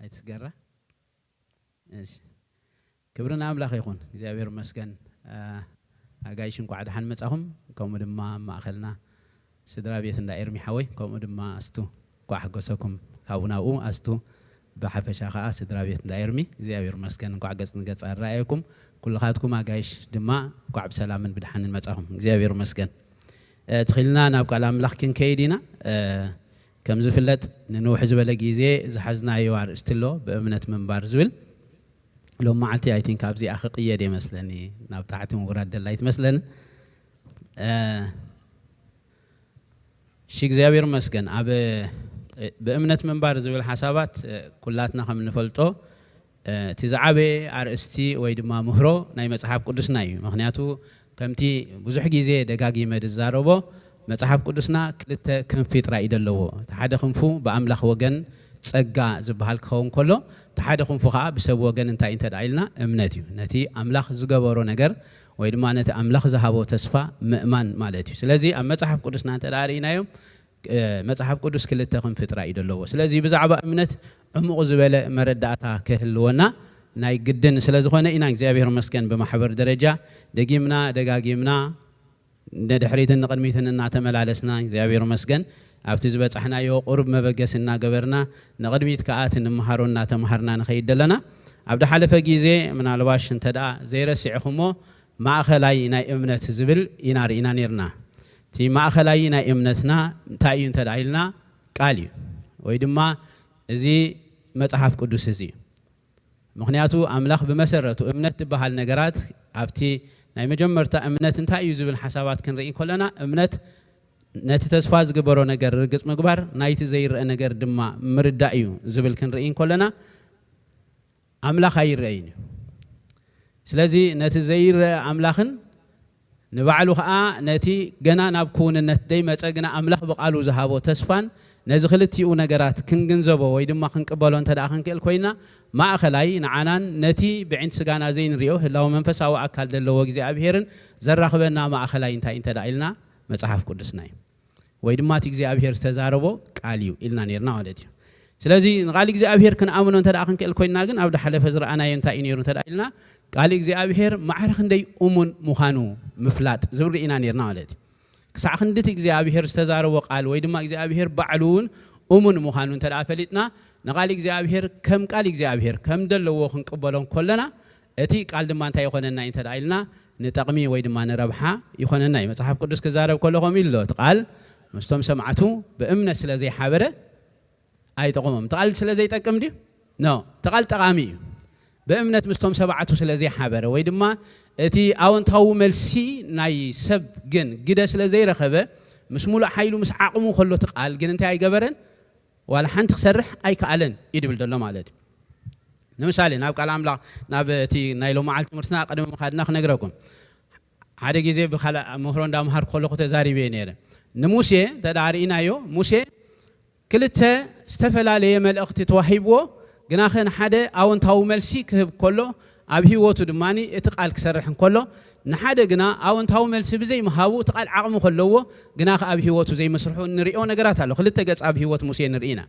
ኣይትስገራ? እሺ፣ ክብሪ ንኣምላኽ ይኹን። እግዚኣብሔር ይመስገን። ኣጋይሽ እንኳዕ ደሓን መጻኹም። ከምኡ ድማ ኣብ ማእኸልና ስድራ ቤት እንዳ ኤርሚ ሓወይ፣ ከምኡ ድማ ኣስቱ እንኳዕ ሓጎሰኩም። ካብኡ ናብኡ ኣስቱ፣ ብሓፈሻ ከዓ ስድራ ቤት እንዳ ኤርሚ እግዚኣብሔር ይመስገን። እንኳዕ ገጽ ንገጽ ኣረኣየኩም። ኩልኻትኩም ኣጋይሽ ድማ እንኳዕ ብሰላምን ብድሓንን መጻኹም። እግዚኣብሔር ይመስገን። ትኽልና ናብ ቃል ኣምላኽ ክንከይድ ኢና። ከም ዝፍለጥ ንንውሕ ዝበለ ግዜ ዝሓዝናዮ ኣርእስቲ ኣሎ፣ ብእምነት ምንባር ዝብል። ሎም መዓልቲ ኣይ ቲንክ ኣብዚኣ ክቕየድ የመስለኒ፣ ናብ ታሕቲ ምውራድ ደላ ኣይትመስለኒ። እሺ፣ እግዚኣብሔር ይመስገን። ኣብ ብእምነት ምንባር ዝብል ሓሳባት ኩላትና ከም እንፈልጦ እቲ ዝዓበየ ኣርእስቲ ወይ ድማ ምህሮ ናይ መጽሓፍ ቅዱስና እዩ። ምኽንያቱ ከምቲ ብዙሕ ግዜ ደጋጊመ ዝዛረቦ፣ መጽሓፍ ቅዱስና ክልተ ክንፊ ጥራይ እዩ ዘለዎ። እቲ ሓደ ክንፉ ብኣምላኽ ወገን ጸጋ ዝበሃል ክኸውን ከሎ፣ እቲ ሓደ ክንፉ ከዓ ብሰብ ወገን እንታይ እንተ ደኣ ኢልና እምነት እዩ። ነቲ ኣምላኽ ዝገበሮ ነገር ወይ ድማ ነቲ ኣምላኽ ዝሃቦ ተስፋ ምእማን ማለት እዩ። ስለዚ ኣብ መጽሓፍ ቅዱስና እንተ ደኣ ርኢናዮም፣ መጽሓፍ ቅዱስ ክልተ ክንፊ ጥራይ እዩ ዘለዎ። ስለዚ ብዛዕባ እምነት ዕሙቕ ዝበለ መረዳእታ ክህልወና ናይ ግድን ስለ ዝኾነ ኢና። እግዚኣብሔር ይመስገን፣ ብማሕበር ደረጃ ደጊምና ደጋጊምና ንድሕሪትን ንቕድሚትን እናተመላለስና እግዚኣብሔር ይመስገን ኣብቲ ዝበጻሕናዮ ቁሩብ መበገሲ እናገበርና ንቕድሚት ከኣ እቲ ንምሃሮ እናተምሃርና ንኸይድ ደለና። ኣብ ድሓለፈ ግዜ ምናልባሽ እንተ ደኣ ዘይረሲዕኹሞ ማእኸላይ ናይ እምነት ዝብል ኢና ርኢና ነርና። እቲ ማእኸላይ ናይ እምነትና እንታይ እዩ እንተ ደኣ ኢልና ቃል እዩ፣ ወይ ድማ እዚ መጽሓፍ ቅዱስ እዚ እዩ። ምኽንያቱ ኣምላኽ ብመሰረቱ እምነት ዝበሃል ነገራት ኣብቲ ናይ መጀመርታ እምነት እንታይ እዩ ዝብል ሓሳባት ክንርኢ ከለና እምነት ነቲ ተስፋ ዝግበሮ ነገር ርግጽ ምግባር፣ ናይቲ ዘይረአ ነገር ድማ ምርዳእ እዩ ዝብል ክንርኢ ከለና ኣምላኽ ኣይረአይን እዩ። ስለዚ ነቲ ዘይረአ ኣምላኽን ንባዕሉ ኸኣ ነቲ ገና ናብ ክውንነት ደይመጸ ግና ኣምላኽ ብቓሉ ዝሃቦ ተስፋን ነዚ ክልቲኡ ነገራት ክንግንዘቦ ወይ ድማ ክንቅበሎ እንተ ደኣ ክንክእል ኮይና ማእኸላይ ንዓናን ነቲ ብዒንቲ ስጋና ዘይንሪኦ ህላዊ መንፈሳዊ ኣካል ዘለዎ እግዚኣብሄርን ዘራኽበና ማእኸላይ እንታይ እንተ ደኣ ኢልና መጽሓፍ ቅዱስና እዩ። ወይ ድማ እቲ እግዚኣብሄር ዝተዛረቦ ቃል እዩ ኢልና ነርና ማለት እዩ። ስለዚ ንቃል እግዚኣብሄር ክንኣምኖ እንተ ደኣ ክንክእል ኮይንና ግን ኣብ ድሓለፈ ዝረኣናዮ እንታይ እዩ ነይሩ እንተ ደኣ ኢልና ቃል እግዚኣብሄር ማዕረ ክንደይ እሙን ምዃኑ ምፍላጥ ዝብል ርኢና ነርና ማለት እዩ። ክሳዕ ክንድቲ እግዚኣብሄር ዝተዛረቦ ቃል ወይ ድማ እግዚኣብሄር ባዕሉ እውን እሙን ምዃኑ እንተ ደኣ ፈሊጥና ንቃል እግዚኣብሄር ከም ቃል እግዚኣብሄር ከም ደለዎ ክንቅበሎ ከለና እቲ ቃል ድማ እንታይ ይኾነና እዩ እንተ ደኣ ኢልና ንጠቕሚ ወይ ድማ ንረብሓ ይኾነና እዩ። መጽሓፍ ቅዱስ ክዛረብ ከሎ ከምኡ ኢሉ ኣሎ፣ እቲ ቃል ምስቶም ሰማዕቱ ብእምነት ስለ ዘይሓበረ ኣይጠቕሞም። እቲ ቃል ስለ ዘይጠቅም ድዩ? ኖ፣ እቲ ቃል ጠቓሚ እዩ። ብእምነት ምስቶም ሰባዕቱ ስለ ዘይሓበረ ወይ ድማ እቲ ኣወንታዊ መልሲ ናይ ሰብ ግን ግደ ስለ ዘይረኸበ ምስ ሙሉእ ሓይሉ ምስ ዓቕሙ ከሎ እቲ ቃል ግን እንታይ ኣይገበረን? ዋላ ሓንቲ ክሰርሕ ኣይከኣለን እዩ ድብል ዘሎ ማለት እዩ። ንምሳሌ ናብ ቃል ኣምላኽ ናብ እቲ ናይ ሎማዓል ትምህርትና ቅድሚ ምኻድና ክነግረኩም ሓደ ግዜ ብካልእ ምህሮ እንዳምሃር ከለኹ ተዛሪበ ነይረ። ንሙሴ እንተ ደኣ ርኢናዮ ሙሴ ክልተ ዝተፈላለየ መልእኽቲ ተዋሂብዎ ግናኸ ንሓደ ኣወንታዊ መልሲ ክህብ ከሎ ኣብ ህይወቱ ድማ እቲ ቃል ክሰርሕ እንከሎ ንሓደ ግና ኣወንታዊ መልሲ ብዘይምሃቡ እቲ ቃል ዓቕሚ ከለዎ ግናኸ ኣብ ህይወቱ ዘይመስርሑ እንሪኦ ነገራት ኣሎ። ክልተ ገጽ ኣብ ህይወት ሙሴ ንርኢ ኢና።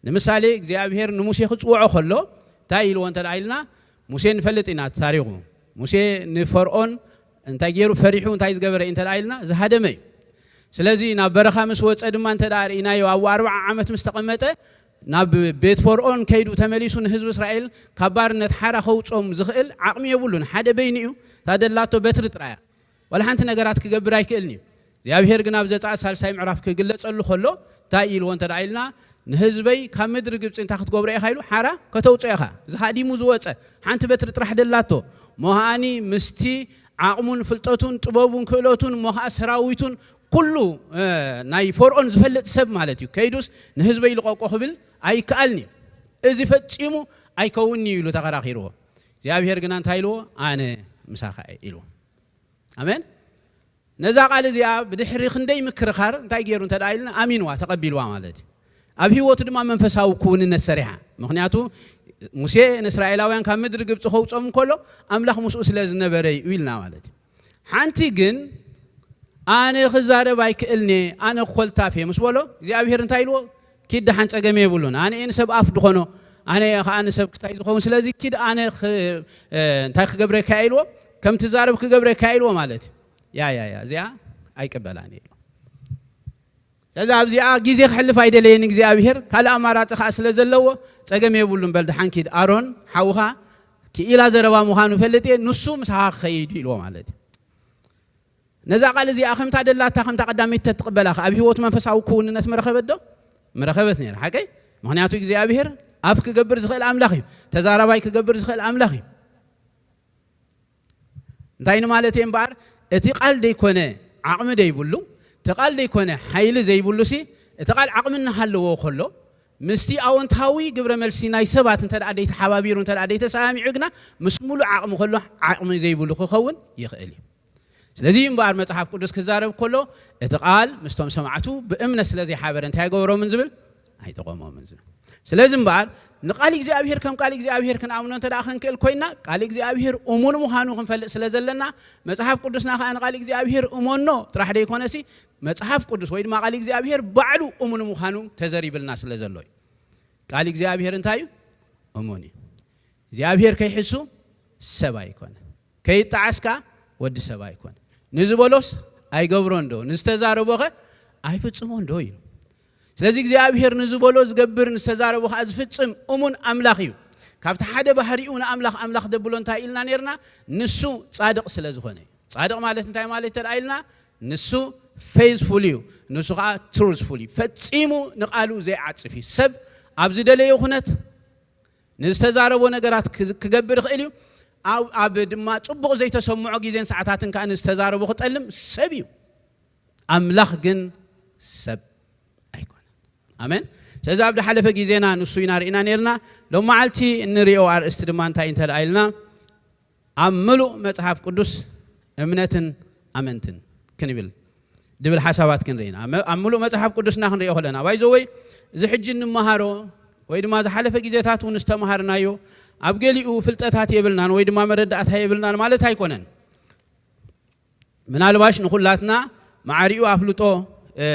ንምሳሌ እግዚኣብሔር ንሙሴ ክፅውዖ ከሎ እንታይ ኢልዎ እንተ ደኣ ኢልና ሙሴ ንፈልጥ ኢና እቲ ታሪኹ። ሙሴ ንፈርኦን እንታይ ገይሩ ፈሪሑ እንታይ ዝገበረ እዩ እንተ ደኣ ኢልና ዝሃደመ እዩ። ስለዚ ናብ በረኻ ምስ ወፀ ድማ እንተ ደኣ ርኢናዮ ኣብኡ ኣርብዓ ዓመት ምስ ተቐመጠ ናብ ቤት ፈርኦን ከይዱ ተመሊሱ ንህዝቢ እስራኤል ካብ ባርነት ሓራ ከውፆም ዝኽእል ዓቕሚ የብሉን። ሓደ በይኑ እዩ። እታ ደላቶ በትሪ ጥራያ ዋላ ሓንቲ ነገራት ክገብር ኣይክእልን እዩ። እግዚኣብሔር ግን ኣብ ዘጸኣት ሳልሳይ ምዕራፍ ክግለጸሉ ከሎ እንታይ ኢልዎ እንተ ደኣ ኢልና ንህዝበይ ካብ ምድሪ ግብፂ እንታይ ክትገብሮ ኢኻ ኢሉ ሓራ ከተውፅኦ ኢኻ። ዝሃዲሙ ዝወፀ ሓንቲ በትሪ ጥራሕ ደላቶ ሞሃኣኒ ምስቲ ዓቕሙን ፍልጠቱን ጥበቡን ክእለቱን ሞሃ ሰራዊቱን ኩሉ ናይ ፈርኦን ዝፈልጥ ሰብ ማለት እዩ ከይዱስ ንህዝበይ ልቐቆ ክብል ኣይከኣልን እዩ። እዚ ፈፂሙ ኣይከውንኒ እዩ ኢሉ ተኸራኺርዎ። እግዚኣብሔር ግና እንታይ ኢልዎ ኣነ ምሳኻ እየ ኢልዎ። ኣሜን። ነዛ ቃል እዚኣ ብድሕሪ ክንደይ ምክርኻር እንታይ ገይሩ እንተ ደኣ ኢልና ኣሚንዋ ተቐቢልዋ ማለት እዩ። ኣብ ህይወቱ ድማ መንፈሳዊ ክውንነት ሰሪሓ። ምክንያቱ ሙሴ ንእስራኤላውያን ካብ ምድሪ ግብፂ ከውፅኦም እንከሎ ኣምላኽ ምስኡ ስለ ዝነበረ እዩ ኢልና ማለት እዩ። ሓንቲ ግን ኣነ ክዛረብ ኣይክእልኔ ኣነ ኮልታፍ እየ ምስ በሎ እግዚኣብሔር እንታይ ኢልዎ ኪድ ደሓን ጸገም የብሉን። ኣነ እየ ንሰብ ኣፍ ድኾኖ፣ ኣነ እየ ኸዓ ንሰብ ክታይ ዝኸውን። ስለዚ ኪድ ኣነ ኽ-፣ እ፣ እንታይ ክገብረካ ኢልዎ፣ ከም ትዛረብ ክገብረካ ኢልዎ ማለት እዩ። ያ፣ ያ፣ ያ፣ እዚኣ ኣይቅበላን ኢልዎ። ስለዚ ኣብዚኣ ግዜ ክሕልፍ ኣይደለየን እግዚኣብሔር፣ ካልእ ኣማራጺ ኸዓ ስለ ዘለዎ ጸገም የብሉን። በል ደሓን ኪድ፣ ኣሮን ሓውኻ ክኢላ ዘረባ ምዃኑ እፈልጥ እየ፣ ንሱ ምሳኻ ክኸይድ እዩ ኢልዎ ማለት እዩ። ነዛ ቃል እዚኣ ከምታ ደላታ፣ ከምታ ቀዳመይቲ ተትቕበላ ኸ ኣብ ህይወቱ መንፈሳዊ ክውንነት ምረኸበት ዶ? ምረኸበት ነይራ፣ ሓቀይ? ምኽንያቱ እግዚኣብሔር ኣፍ ክገብር ዝኽእል ኣምላኽ እዩ። ተዛራባይ ክገብር ዝኽእል ኣምላኽ እዩ። እንታይ ንማለት እየ እምበኣር፣ እቲ ቃል ደይኮነ ዓቕሚ ደይብሉ፣ እቲ ቃል ደይኮነ ሓይሊ ዘይብሉ ሲ፣ እቲ ቃል ዓቕሚ እናሃለዎ ከሎ፣ ምስቲ ኣወንታዊ ግብረ መልሲ ናይ ሰባት እንተ ደኣ ደይተሓባቢሩ፣ እንተ ደኣ ደይተሰማሚዑ ግና፣ ምስ ሙሉእ ዓቕሚ ከሎ ዓቕሚ ዘይብሉ ክኸውን ይኽእል እዩ። ስለዚ እምበኣር መጽሓፍ ቅዱስ ክዛረብ ከሎ፣ እቲ ቃል ምስቶም ሰማዕቱ ብእምነት ስለ ዘይሓበረ እንታይ ኣይገበሮምን ዝብል፣ ኣይጠቐሞምን ዝብል። ስለዚ እምበኣር ንቃል እግዚኣብሔር ከም ቃል እግዚኣብሔር ክንኣምኖ እንተ ደኣ ክንክእል ኮይና፣ ቃል እግዚኣብሔር እሙን ምዃኑ ክንፈልጥ ስለ ዘለና፣ መጽሓፍ ቅዱስና ከኣ ንቃል እግዚኣብሔር እመኖ ጥራሕ ደይኮነሲ፣ መጽሓፍ ቅዱስ ወይ ድማ ቃል እግዚኣብሔር ባዕሉ እሙን ምዃኑ ተዘሪብልና ስለ ዘሎ እዩ። ቃል እግዚኣብሔር እንታይ እዩ? እሙን እዩ። እግዚኣብሔር ከይሕሱ ሰብ ኣይኮነ። ከይጣዓስካ ወዲ ሰብ ኣይኮነ። ንዝበሎስ ኣይገብሮን ዶ? ንዝተዛረቦኸ ኣይፍጽሞን ዶ? እዩ። ስለዚ እግዚኣብሔር ንዝበሎ ዝገብር፣ ንዝተዛረቦ ኸዓ ዝፍጽም እሙን ኣምላኽ እዩ። ካብቲ ሓደ ባህሪኡ ንኣምላኽ ኣምላኽ ደብሎ እንታይ ኢልና ነይርና? ንሱ ጻድቕ ስለ ዝኾነ እዩ። ጻድቕ ማለት እንታይ ማለት እንተ ደኣ ኢልና፣ ንሱ ፌዝፉል እዩ፣ ንሱ ኸዓ ትሩዝፉል እዩ። ፈጺሙ ንቓሉ ዘይዓጽፍ እዩ። ሰብ ኣብ ዝደለዮ ኩነት ንዝተዛረቦ ነገራት ክዝ-፣ ክገብር ይኽእል እዩ። ኣብ፣ ኣብ ድማ ጽቡቕ ዘይተሰምዖ ግዜን ሰዓታትን ከኣ ንዝተዛረቦ ክጠልም ሰብ እዩ። ኣምላኽ ግን ሰብ ኣይኮነን። ኣሜን። ስለዚ ኣብ ዝሓለፈ ግዜና ንሱ ኢና ርኢና ነይርና። ሎም መዓልቲ እንሪኦ ኣርእስቲ ድማ እንታይ እንተ ደኣ ኢልና፣ ኣብ ምሉእ መጽሓፍ ቅዱስ እምነትን ኣመንትን ክንብል ድብል ሓሳባት ክንርኢ ኢና። መ-፣ ኣብ ምሉእ መጽሓፍ ቅዱስና ክንሪኦ ከለና፣ ባይ ዘ ወይ፣ እዚ ሕጂ እንመሃሮ ወይ ድማ ዝሓለፈ ግዜታት እውን ዝተምሃርናዮ፣ ኣብ ገሊኡ ፍልጠታት የብልናን ወይ ድማ መረዳእታ የብልናን ማለት ኣይኮነን። ምናልባሽ ንኹላትና ማዕሪኡ ኣፍልጦ፣ እ፣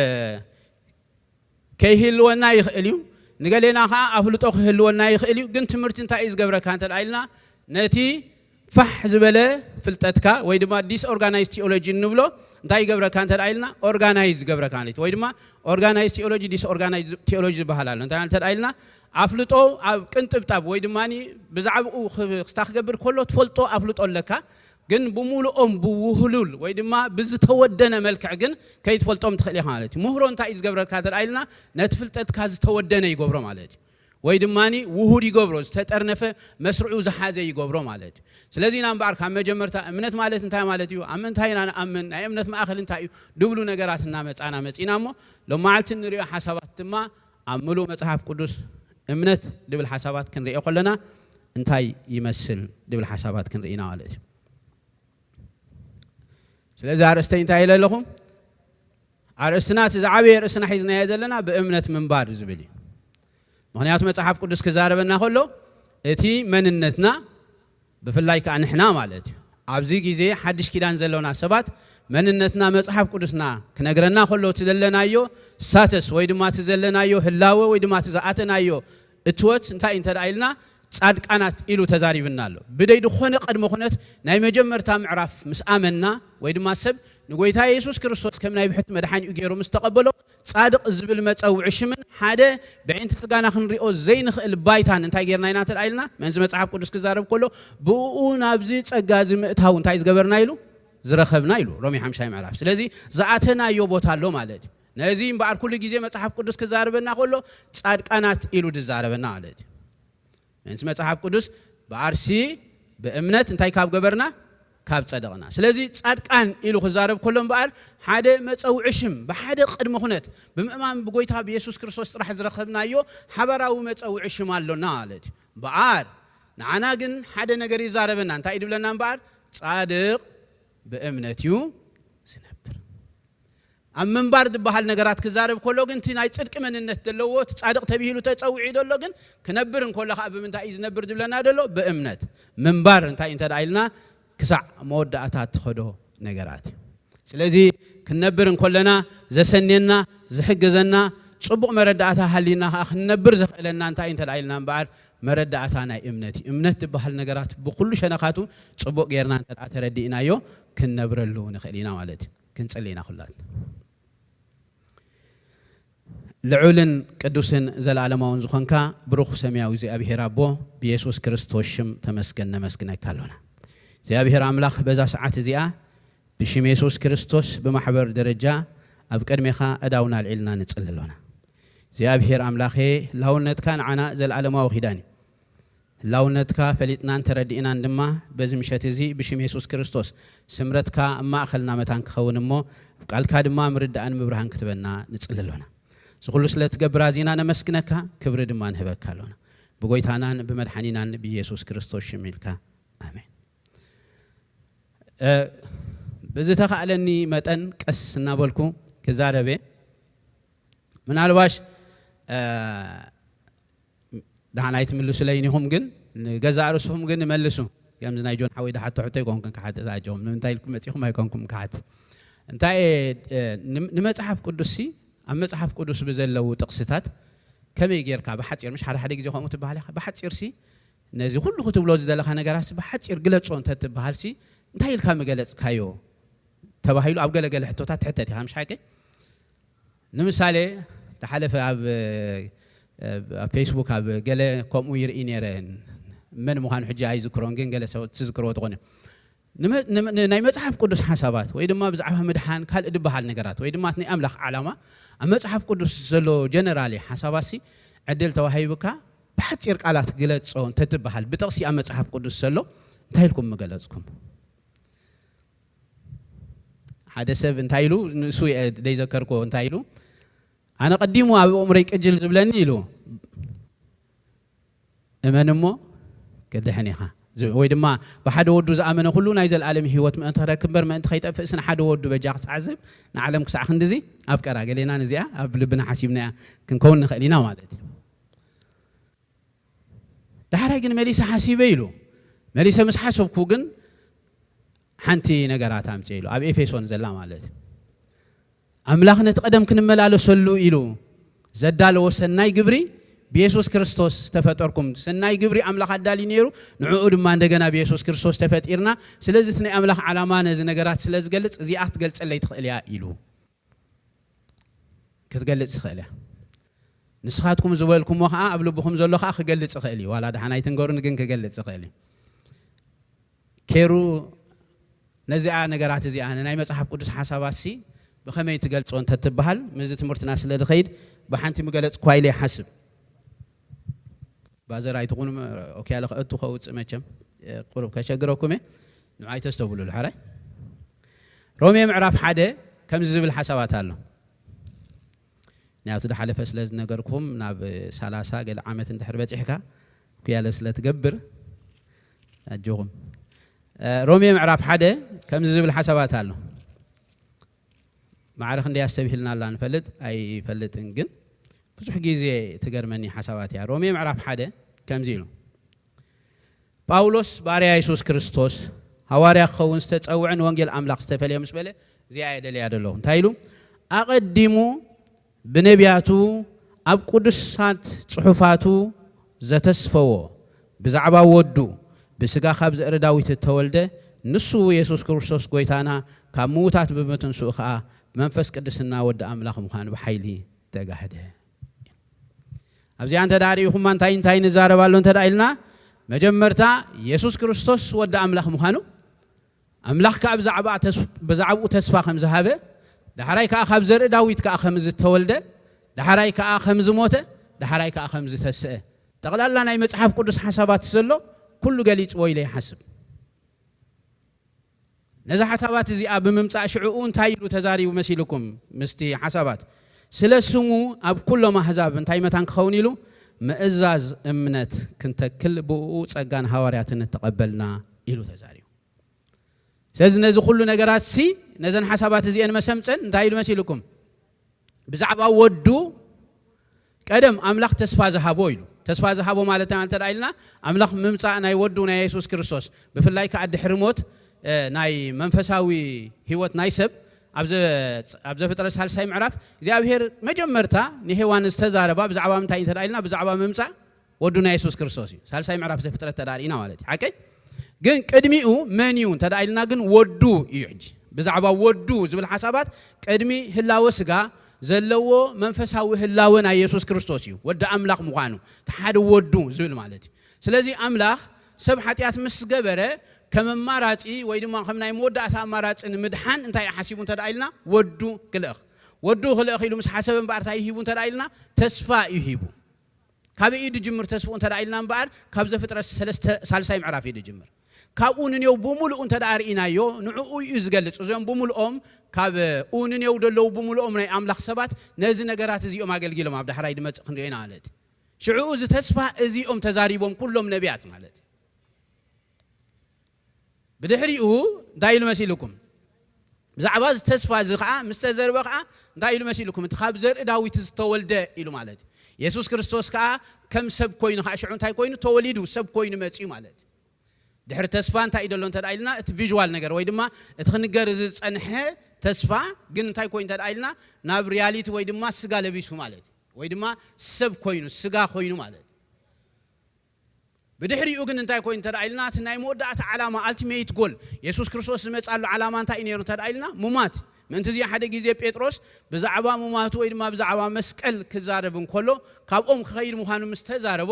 ከይህልወና ይኽእል እዩ። ንገሌና ኸዓ ኣፍልጦ ክህልወና ይኽእል እዩ። ግን ትምህርቲ እንታይ እዩ ዝገብረካ እንተ ደኣ ኢልና፣ ነቲ ፋሕ ዝበለ ፍልጠትካ ወይ ድማ ዲስኦርጋናይዝ ቲኦሎጂ እንብሎ እንታይ ይገብረካ እንተ ደኣ ኢልና፣ ኦርጋናይዝ ይገብረካ ማለት እዩ። ወይ ድማ ኦርጋናይዝ ቲኦሎጂ፣ ዲስኦርጋናይዝ ቲኦሎጂ ዝበሃል ኣሎ። እንታይ እንተ ደኣ ኢልና፣ ኣፍልጦ ኣብ ቅንጥብጣብ ወይ ድማ ብዛዕባኡ ክስታ ክገብር ከሎ ትፈልጦ ኣፍልጦ ኣለካ፣ ግን ብምሉኦም ብውህሉል ወይ ድማ ብዝተወደነ መልክዕ ግን ከይትፈልጦም ትኽእል ኢኻ ማለት እዩ። ምህሮ እንታይ እዩ ዝገብረካ እንተ ደኣ ኢልና፣ ነቲ ፍልጠትካ ዝተወደነ ይገብሮ ማለት እዩ። ወይ ድማ ውሁድ ይገብሮ፣ ዝተጠርነፈ መስርዑ ዝሓዘ ይገብሮ ማለት እዩ። ስለዚ ኢና እምበኣር ካብ መጀመርታ እምነት ማለት እንታይ ማለት እዩ? ኣብ ምንታይ ኢና ንኣምን? ናይ እምነት ማእኸል እንታይ እዩ? ድብሉ ነገራት እናመጻና መጺና እሞ፣ ሎም መዓልቲ እንሪኦ ሓሳባት ድማ ኣብ ምሉእ መጽሓፍ ቅዱስ እምነት ድብል ሓሳባት ክንሪኦ ከለና እንታይ ይመስል ድብል ሓሳባት ክንርኢ ኢና ማለት እዩ። ስለዚ ኣርእስተይ እንታይ ኢለ ኣለኹ? ኣርእስትና እቲ ዝዓበየ ርእስና ሒዝናዮ ዘለና ብእምነት ምንባር ዝብል እዩ። ምኽንያቱ መጽሓፍ ቅዱስ ክዛረበና ከሎ እቲ መንነትና፣ ብፍላይ ከኣ ንሕና ማለት እዩ፣ ኣብዚ ግዜ ሓድሽ ኪዳን ዘሎና ሰባት መንነትና መጽሓፍ ቅዱስና ክነግረና ከሎ፣ እቲ ዘለናዮ ስታተስ ወይ ድማ እቲ ዘለናዮ ህላወ ወይ ድማ እቲ ዝኣተናዮ እትወት እንታይ እዩ እንተ ደኣ ኢልና፣ ጻድቃናት ኢሉ ተዛሪብና ኣሎ። ብደይ ዝኾነ ቅድመ ኩነት ናይ መጀመርታ ምዕራፍ ምስ ኣመንና ወይ ድማ ሰብ ንጎይታ የሱስ ክርስቶስ ከም ናይ ብሕቲ መድሓኒኡ ገይሩ ምስ ተቐበሎ፣ ጻድቕ ዝብል መጸውዒ ሽምን ሓደ ብዕንቲ ስጋና ክንሪኦ ዘይንኽእል ባይታን እንታይ ጌርና ኢና እንተ ደኣ ኢልና፣ መንዚ መጽሓፍ ቅዱስ ክዛረብ ከሎ፣ ብእኡ ናብዚ ጸጋ እዚ ምእታው እንታይ ዝገበርና ኢሉ? ዝረኸብና ኢሉ፣ ሮሜ ሓምሻይ ምዕራፍ። ስለዚ ዝኣተናዮ ቦታ ኣሎ ማለት እዩ። ነዚ እምበኣር ኩሉ ግዜ መጽሓፍ ቅዱስ ክዛረበና ከሎ፣ ጻድቃናት ኢሉ ዝዛረበና ማለት እዩ። ምእንቲ መጽሓፍ ቅዱስ ብኣርሲ ብእምነት እንታይ ካብ ገበርና? ካብ ጸደቕና። ስለዚ ጻድቃን ኢሉ ክዛረብ ከሎ እምበኣር ሓደ መጸውዒ ሽም ብሓደ ቅድመ ኩነት ብምእማን ብጎይታ ብየሱስ ክርስቶስ ጥራሕ ዝረኸብናዮ ሓባራዊ መጸውዒ ሽም ኣሎና ማለት እዩ። እምበኣር ንዓና ግን ሓደ ነገር ይዛረበና። እንታይ እዩ ድብለና እምበኣር? ጻድቕ ብእምነት እዩ ዝነብር። ኣብ ምንባር ዝበሃል ነገራት ክዛረብ ከሎ ግን፣ እቲ ናይ ጽድቂ መንነት ዘለዎ፣ እቲ ጻድቕ ተቢሂሉ ተጸዊዑ ዘሎ ግን፣ ክነብር እንከሎ ኸኣ ብምንታይ እዩ ዝነብር ዝብለና ዘሎ? ብእምነት። ምንባር እንታይ እንተ ደኣ ኢልና፣ ክሳዕ መወዳእታ እትኸዶ ነገራት እዩ። ስለዚ ክንነብር እንከለና ዘሰንየና፣ ዝሕግዘና፣ ጽቡቕ መረዳእታ ሃሊና ከኣ ክንነብር ዘኽእለና እንታይ እንተ ደኣ ኢልና እምበኣር፣ መረዳእታ ናይ እምነት እዩ። እምነት ዝበሃል ነገራት ብኹሉ ሸነኻቱ ጽቡቕ ጌርና እንተ ደኣ ተረዲእናዮ፣ ክንነብረሉ ንኽእል ኢና ማለት እዩ። ክንጽሊ ኢና ኩላትና። ልዑልን ቅዱስን ዘለኣለማውን ዝኾንካ ብሩኽ ሰማያዊ እግዚኣብሔር ኣቦ፣ ብየሱስ ክርስቶስ ሽም ተመስገን ነመስግነካ ኣሎና። እግዚኣብሔር ኣምላኽ፣ በዛ ሰዓት እዚኣ ብሽም የሱስ ክርስቶስ ብማሕበር ደረጃ ኣብ ቅድሜኻ ኣእዳውና ኣልዒልና ንጽሊ ኣሎና። እግዚኣብሔር ኣምላኸ፣ ህላውነትካ ንዓና ዘለኣለማዊ ኪዳን እዩ። ህላውነትካ ፈሊጥናን ተረዲእናን ድማ በዚ ምሸት እዚ ብሽም የሱስ ክርስቶስ ስምረትካ ኣብ ማእኸልና መታን ክኸውን እሞ ኣብ ቃልካ ድማ ምርዳእን ምብርሃን ክትበና ንጽሊ ኣሎና። እዚ ኩሉ ስለ ትገብር ኣዚና ነመስግነካ፣ ክብሪ ድማ ንህበካ ኣሎና። ብጎይታናን ብመድሓኒናን ብኢየሱስ ክርስቶስ ሽም ኢልካ ኣሜን። እ፣ ብዝተኻእለኒ መጠን ቀስ እናበልኩ ክዛረብ እየ። ምናልባሽ፣ እ፣ ደሓን ኣይትምልሱለይን ኢኹም፣ ግን ንገዛእ ርእስኹም ግን መልሱ። ከምዚ ናይ ጆን ሓወይ ድሓቶ ሕቶ ኣይኮንኩን ክሓትት ኣጆኹም። ንምንታይ ኢልኩም መጺኹም ኣይኮንኩም ክሓትት። እንታይ እየ፣ እ፣ ን-፣ ንመጽሓፍ ቅዱስሲ፣ ኣብ መጽሓፍ ቅዱስ ብዘለዉ ጥቕስታት ከመይ ጌርካ ብሓጺር፣ ምሽ ሓደ ሓደ ግዜ ከምኡ ትበሃል ኢኻ፣ ብሓጺርሲ ነዚ ኩሉ ክትብሎ ዝደለኻ ነገራትሲ ብሓጺር ግለጾ እንተትበሃልሲ እንታይ ኢልካ ምገለጽካዮ? ተባሂሉ ኣብ ገለ ገለ ሕቶታት ትሕተት ኢኻ፣ ምሽ ሓቂ? ንምሳሌ፣ ዝሓለፈ ኣብ፣ ኣብ ፌስቡክ ኣብ ገለ ከምኡ ይርኢ ነይረ። መን ምዃኑ ሕጂ ኣይዝክሮን፣ ግን ገለ ሰብ ትዝክርዎ ትኾኑ። ንመ-፣ ንመ-፣ ን-፣ ናይ መጽሓፍ ቅዱስ ሓሳባት ወይ ድማ ብዛዕባ ምድሓን ካልእ ዝበሃል ነገራት ወይ ድማ ናይ ኣምላኽ ዓላማ ኣብ መጽሓፍ ቅዱስ ዘሎ ጀነራሊ ሓሳባትሲ ዕድል ተዋሂቡካ ብሓጺር ቃላት ግለጾ እንተትበሃል ብጥቕሲ ኣብ መጽሓፍ ቅዱስ ዘሎ እንታይ ኢልኩም ምገለጽኩም? ሓደ ሰብ እንታይ ኢሉ፣ ንሱ እየ ዘይዘከርክዎ፣ እንታይ ኢሉ፣ ኣነ ቀዲሙ ኣብ ኣእምሮይ ቅጅል ዝብለኒ ኢሉ፣ እመን እሞ ክድሕን ኢኻ። ዝ-፣ ወይ ድማ ብሓደ ወዱ ዝኣመነ ኩሉ ናይ ዘለኣለም ህይወት ምእንቲ ክረክብ እምበር ምእንቲ ከይጠፍእስ ንሓደ ወዱ በጃ ክሳዕ ዝህብ ንዓለም ክሳዕ ክንድዚ ኣፍቀራ። ገሌና ነዚኣ ኣብ ልብና ሓሲብናያ ክንከውን ንኽእል ኢና ማለት እዩ። ዳሕራይ ግን መሊሰ ሓሲበ ኢሉ። መሊሰ ምስ ሓሰብኩ ግን ሓንቲ ነገራት ኣምጽእ ኢሉ። ኣብ ኤፌሶን ዘላ ማለት እዩ። ኣምላኽ ነቲ ቀደም ክንመላለሰሉ ኢሉ ዘዳለዎ ሰናይ ግብሪ ብየሱስ ክርስቶስ ዝተፈጠርኩም። ሰናይ ግብሪ ኣምላኽ ኣዳልዩ ነይሩ፣ ንዕኡ ድማ እንደገና ብየሱስ ክርስቶስ ተፈጢርና። ስለዚ እቲ ናይ ኣምላኽ ዓላማ ነዚ ነገራት ስለ ዝገልጽ፣ እዚኣ ክትገልጸለይ ትኽእል እያ ኢሉ። ክትገልጽ ትኽእል እያ። ንስኻትኩም ዝበልኩሞ ኸኣ ኣብ ልብኹም ዘሎ ኸኣ ክገልጽ ይኽእል እዩ። ዋላ ደሓን ኣይትንገሩኒ፣ ግን ክገልጽ ይኽእል እዩ። ኬሩ ነዚኣ ነገራት እዚኣ ንናይ መጽሓፍ ቅዱስ ሓሳባትሲ ብኸመይ ትገልጾ እንተትበሃል፣ ምስዚ ትምህርትና ስለ ዝኸይድ ብሓንቲ ምገለጽ እኳ ኢለ ይሓስብ። ባዘር ኣይትኹኑ፣ ኦኬ፣ ያለ ከእቱ ከውጽእ መቸም፣ እ፣ ቁሩብ ከሸግረኩም እየ። ንዓይ ተስተውዕሉሉ፣ ሕራይ። ሮሜ ምዕራፍ ሓደ ከምዚ ዝብል ሓሳባት ኣሎ። ምኽንያቱ፣ ዝሓለፈ ስለ ዝነገርኩም፣ ናብ ሰላሳ ገለ ዓመት እንድሕር በጺሕካ፣ ኩያለ ስለ ትገብር፣ ኣጆኹም። እ፣ ሮሜ ምዕራፍ ሓደ ከምዚ ዝብል ሓሳባት ኣሎ። ማዕረ ክንደይ ኣስተብሂልናላ ንፈልጥ ኣይፈልጥን፣ ግን ብዙሕ ግዜ ትገርመኒ ሓሳባት እያ። ሮሜ ምዕራፍ ሓደ ከምዚ ኢሉ፣ ጳውሎስ ባርያ የሱስ ክርስቶስ፣ ሃዋርያ ክኸውን ዝተጸውዐ፣ ንወንጌል ኣምላኽ ዝተፈልየ ምስ በለ፣ እዚኣ እየ ደልያ ዘለኹ። እንታይ ኢሉ? ኣቐዲሙ ብነቢያቱ ኣብ ቅዱሳት ጽሑፋቱ ዘተስፈዎ ብዛዕባ ወዱ ብስጋ ካብ ዘርኢ ዳዊት እተወልደ ንሱ የሱስ ክርስቶስ ጐይታና፣ ካብ ምዉታት ብምትንስኡ ኸኣ ብመንፈስ ቅድስና ወዲ ኣምላኽ ምዃኑ ብሓይሊ ተጋህደ። ኣብዚኣ እንተ ደኣ ርኢኹማ እንታይ እንታይ ንዛረብ ኣሎ እንተ ደኣ ኢልና፣ መጀመርታ የሱስ ክርስቶስ ወዲ ኣምላኽ ምዃኑ፣ ኣምላኽ ከኣ ብዛዕባ ተስ-፣ ብዛዕባኡ ተስፋ ከም ዝሃበ፣ ዳሕራይ ከኣ ካብ ዘርኢ ዳዊት ከኣ ከም ዝተወልደ፣ ዳሕራይ ከኣ ከም ዝሞተ፣ ዳሕራይ ከኣ ከም ዝተስአ፣ ጠቕላላ ናይ መጽሓፍ ቅዱስ ሓሳባት ዘሎ ኩሉ ገሊጽዎ ኢለ ይሓስብ። ነዛ ሓሳባት እዚኣ ብምምጻእ ሽዕኡ እንታይ ኢሉ ተዛሪቡ መሲልኩም? ምስቲ ሓሳባት ስለ ስሙ ኣብ ኩሎም ኣህዛብ እንታይ መታን ክኸውን ኢሉ፣ ምእዛዝ እምነት ክንተክል ብእኡ ጸጋን ሃዋርያትን እተቐበልና ኢሉ ተዛሪቡ። ስለዚ ነዚ ኩሉ ነገራት ሲ፣ ነዘን ሓሳባት እዚአን መሰምጸን እንታይ ኢሉ መሲልኩም? ብዛዕባ ወዱ ቀደም ኣምላኽ ተስፋ ዝሃቦ ኢሉ። ተስፋ ዝሃቦ ማለት እንታይ ማለት እንተ ኢልና፣ ኣምላኽ ምምጻእ ናይ ወዱ ናይ የሱስ ክርስቶስ፣ ብፍላይ ከኣ ድሕሪ ሞት፣ እ፣ ናይ መንፈሳዊ ህይወት ናይ ሰብ ኣብ ዘ- ኣብ ዘፍጥረት ሳልሳይ ምዕራፍ እግዚኣብሔር መጀመርታ ንሄዋን ዝተዛረባ ብዛዕባ ምንታይ እንተ ኢልና፣ ብዛዕባ ምምፃእ ወዱ ናይ የሱስ ክርስቶስ እዩ። ሳልሳይ ምዕራፍ ዘፍጥረት ተዳሪእና ማለት እዩ። ሓቀይ ግን ቅድሚኡ መን እዩ እንተ ኢልና ግን ወዱ እዩ። ሕጂ ብዛዕባ ወዱ ዝብል ሓሳባት ቅድሚ ህላወ ስጋ ዘለዎ መንፈሳዊ ህላወ ናይ የሱስ ክርስቶስ እዩ። ወዲ ኣምላኽ ምዃኑ፣ እቲ ሓደ ወዱ ዝብል ማለት እዩ። ስለዚ ኣምላኽ ሰብ ሓጢኣት ምስ ገበረ ከም ኣማራጺ ወይ ድማ ከም ናይ መወዳእታ ኣማራጺ ንምድሓን እንታይ ሓሲቡ እንተ ኢልና፣ ወዱ ክልእኽ። ወዱ ክልእኽ ኢሉ ምስ ሓሰበ እምበኣር እንታይ ሂቡ እንተ ኢልና፣ ተስፋ እዩ ሂቡ። ካብ ኢድ ጅምር ተስፍኡ እንተ ኢልና እምበኣር ካብ ዘፍጥረት ሰለስተ ሳልሳይ ምዕራፍ እዩ ጅምር። ካብኡ ንኔው ብምሉኡ እንተ ርኢናዮ ንዕኡ እዩ ዝገልጽ። እዚኦም ብምሉኦም ካብ ኡ ንኔው ደለዉ ብምሉኦም ናይ ኣምላኽ ሰባት ነዚ ነገራት እዚኦም ኣገልጊሎም ኣብ ዳሕራይ ድመጽእ ክንሪኦ ኢና ማለት እዩ። ሽዑ እዚ ተስፋ እዚኦም ተዛሪቦም ኩሎም ነቢያት ማለት እዩ። ብድሕሪኡ እንታይ ኢሉ መሲልኩም? ብዛዕባ እዚ ተስፋ እዚ ከዓ ምስ ተዘርበ ከዓ እንታይ ኢሉ መሲልኩም? እቲ ካብ ዘርኢ ዳዊት ዝተወልደ ኢሉ ማለት እዩ። የሱስ ክርስቶስ ከዓ ከም ሰብ ኮይኑ ከዓ ሽዑ እንታይ ኮይኑ ተወሊዱ ሰብ ኮይኑ መፅዩ ማለት እዩ። ድሕሪ ተስፋ እንታይ እዩ ደሎ እንተ ኢልና እቲ ቪዥዋል ነገር ወይ ድማ እቲ ክንገር ዝፀንሐ ተስፋ ግን እንታይ ኮይኑ እንተ ኢልና ናብ ሪያሊቲ ወይ ድማ ስጋ ለቢሱ ማለት እዩ። ወይ ድማ ሰብ ኮይኑ ስጋ ኮይኑ ማለት እዩ። ብድሕሪኡ ግን እንታይ ኮይኑ እንተ ኢልና እቲ ናይ መወዳእታ ዓላማ ኣልቲሜት ጎል የሱስ ክርስቶስ ዝመፃሉ ዓላማ እንታይ እዩ ነይሩ እንተ ኢልና ሙማት። ምእንቲ እዚ ሓደ ግዜ ጴጥሮስ ብዛዕባ ሙማቱ ወይ ድማ ብዛዕባ መስቀል ክዛረብ እንከሎ ካብኦም ክኸይድ ምዃኑ ምስ ተዛረቦ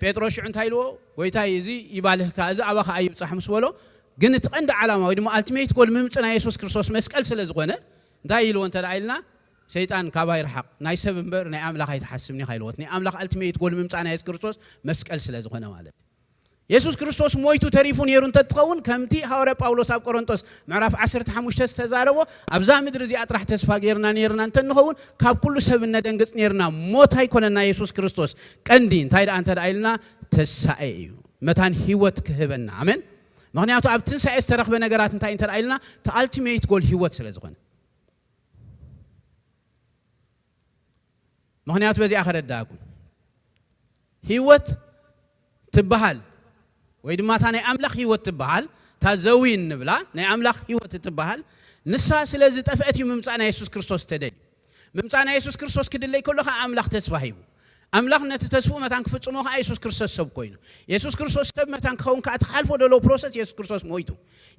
ጴጥሮስ ሽዑ እንታይ ኢልዎ? ጎይታይ እዚ ይባልህካ እዚ ኣባኻ ኣይብፃሕ ምስ በሎ ግን እቲ ቀንዲ ዓላማ ወይ ድማ ኣልቲሜት ጎል ምምፅ ናይ የሱስ ክርስቶስ መስቀል ስለ ዝኾነ እንታይ ኢልዎ እንተ ኢልና ሰይጣን ካባይ ርሓቕ፣ ናይ ሰብ እምበር ናይ ኣምላኽ ኣይትሓስብኒ ኢልዎ። ናይ ኣምላኽ ኣልቲሜት ጎል ምምፃእ ናይ የሱስ ክርስቶስ መስቀል ስለ ዝኾነ ማለት እዩ። የሱስ ክርስቶስ ሞይቱ ተሪፉ ነይሩ እንተትኸውን ከምቲ ሃዋርያ ጳውሎስ ኣብ ቆሮንጦስ ምዕራፍ ዓሰርተ ሓሙሽተ ዝተዛረቦ ኣብዛ ምድሪ እዚኣ ጥራሕ ተስፋ ጌርና ነይርና እንተንኸውን ካብ ኩሉ ሰብ እነደንግጽ ነይርና። ሞት ኣይኮነና የሱስ ክርስቶስ ቀንዲ እንታይ ደኣ እንተ ኢልና ተሳኤ እዩ። መታን ህይወት ክህበና። ኣሜን። ምክንያቱ ኣብ ትንሳኤ ዝተረኽበ ነገራት እንታይ እንተ ኢልና እቲ ኣልቲሜት ጎል ህይወት ስለ ዝኾነ ምክንያቱ በዚኣ ከረዳእኩም። ህይወት ትበሃል ወይ ድማ እታ ናይ ኣምላኽ ህይወት ትበሃል እታ ዘዊ እንብላ ናይ ኣምላኽ ህይወት ትበሃል ንሳ ስለ ዝጠፍአት እዩ ምምፃእ ናይ የሱስ ክርስቶስ ተደልዩ። ምምፃእ ናይ የሱስ ክርስቶስ ክድለይ ከሎ ከዓ ኣምላኽ ተስፋ ሂቡ። ኣምላኽ ነቲ ተስፍኡ መታን ክፍፅሞ ከዓ የሱስ ክርስቶስ ሰብ ኮይኑ የሱስ ክርስቶስ ሰብ መታን ክኸውን ከዓ እቲ ክሓልፎ ደለዎ ፕሮሰስ የሱስ ክርስቶስ ሞይቱ።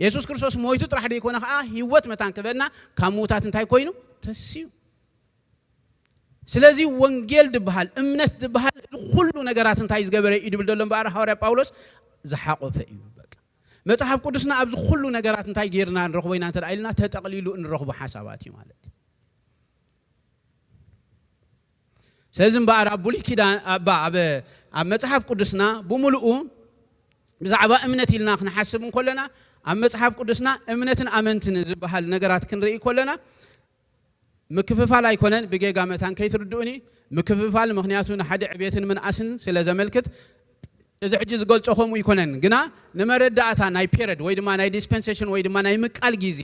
የሱስ ክርስቶስ ሞይቱ ጥራሕ ደይኮነ ከዓ ህይወት መታን ክበና ካብ ምውታት እንታይ ኮይኑ ተስዩ። ስለዚ ወንጌል ዝበሃል እምነት ዝበሃል እዚ ኩሉ ነገራት እንታይ ዝገበረ እዩ ድብል ዘሎ እምበኣር ሃዋርያ ጳውሎስ ዝሓቆፈ እዩ። በቃ መጽሓፍ ቅዱስና ኣብዚ ኩሉ ነገራት እንታይ ጌርና ንረኽቦ ኢና እንተ ኢልና ተጠቕሊሉ እንረኽቦ ሓሳባት እዩ ማለት እዩ። ስለዚ እምበኣር ኣብ ብሉይ ኪዳን ኣብ ኣብ መጽሓፍ ቅዱስና ብምሉኡ ብዛዕባ እምነት ኢልና ክንሓስብ እንከለና ኣብ መጽሓፍ ቅዱስና እምነትን ኣመንትን ዝበሃል ነገራት ክንርኢ ከለና ምክፍፋል ኣይኮነን። ብጌጋ መታን ከይትርድኡኒ ምክፍፋል ምክንያቱ ንሓደ ዕቤትን ምንኣስን ስለ ዘመልክት እዚ ሕጂ ዝገልጾ ከምኡ ይኮነን። ግና ንመረዳእታ ናይ ፔረድ ወይ ድማ ናይ ዲስፐንሴሽን ወይ ድማ ናይ ምቃል ግዜ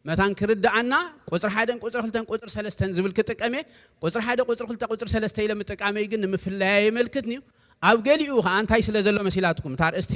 መታን ክርድኣና ቁፅሪ ሓደን ቁፅሪ ክልተን ቁፅሪ ሰለስተን ዝብል ክጥቀም እየ። ቁፅሪ ሓደ ቁፅሪ ክልተ ቁፅሪ ሰለስተ ኢለ ምጥቃመይ ግን ንምፍለያ የመልክትኒ እዩ። ኣብ ገሊኡ ከዓ እንታይ ስለ ዘሎ መሲላትኩም እታ ኣርእስቲ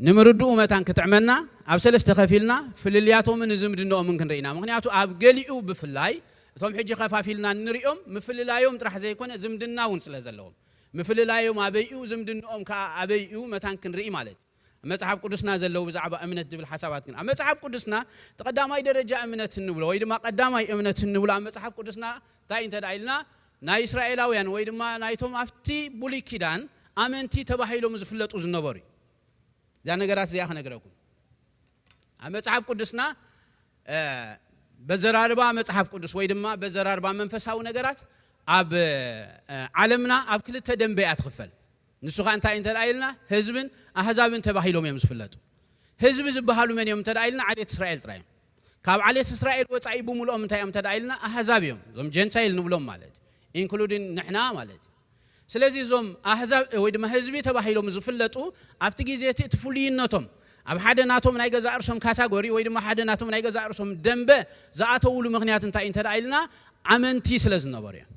ንምርድኡ መታን ክጥዕመና ኣብ ሰለስተ ከፊልና ፍልልያቶምን ዝምድንኦምን ክንርኢና። ምክንያቱ ኣብ ገሊኡ ብፍላይ እቶም ሕጂ ከፋፊልና እንሪኦም ምፍልላዮም ጥራሕ ዘይኮነ ዝምድና እውን ስለ ዘለዎም ምፍልላዮም ኣበይኡ ዝምድንኦም ከዓ ኣበይኡ መታን ክንርኢ ማለት እዩ። መጽሓፍ ቅዱስና ዘለዉ ብዛዕባ እምነት ዝብል ሓሳባት ግን ኣብ መጽሓፍ ቅዱስና እቲ ቀዳማይ ደረጃ እምነት እንብሎ ወይ ድማ ቀዳማይ እምነት እንብሎ ኣብ መጽሓፍ ቅዱስና እንታይ እንተ ኢልና ናይ እስራኤላውያን ወይ ድማ ናይቶም ኣብቲ ብሉይ ኪዳን ኣመንቲ ተባሂሎም ዝፍለጡ ዝነበሩ እዩ። እዛ ነገራት እዚኣ ክነግረኩም ኣብ መጽሓፍ ቅዱስና በዘራርባ መጽሓፍ ቅዱስ ወይ ድማ በዘራርባ መንፈሳዊ ነገራት ኣብ ዓለምና ኣብ ክልተ ደንበ እያ ትኽፈል። ንሱ ኸዓ እንታይ እንተ ኢልና ህዝብን ኣህዛብን ተባሂሎም እዮም ዝፍለጡ። ህዝቢ ዝበሃሉ መን እዮም እንተ ኢልና ዓሌት እስራኤል ጥራይ እዮም። ካብ ዓሌት እስራኤል ወፃኢ ብምልኦም እንታይ እዮም እንተ ኢልና ኣህዛብ እዮም። እዞም ጀንታይል ንብሎም ማለት ኢንክሉዲን ንሕና ማለት እዩ። ስለዚ እዞም ኣህዛብ ወይ ድማ ህዝቢ ተባሂሎም ዝፍለጡ ኣብቲ ግዜ እቲ እቲ ፍሉይነቶም ኣብ ሓደ ናቶም ናይ ገዛእ ርእሶም ካታጎሪ ወይ ድማ ሓደ ናቶም ናይ ገዛእ ርእሶም ደንበ ዝኣተውሉ ምክንያት እንታይ እንተ ኢልና ኣመንቲ ስለ ዝነበሩ እዮም።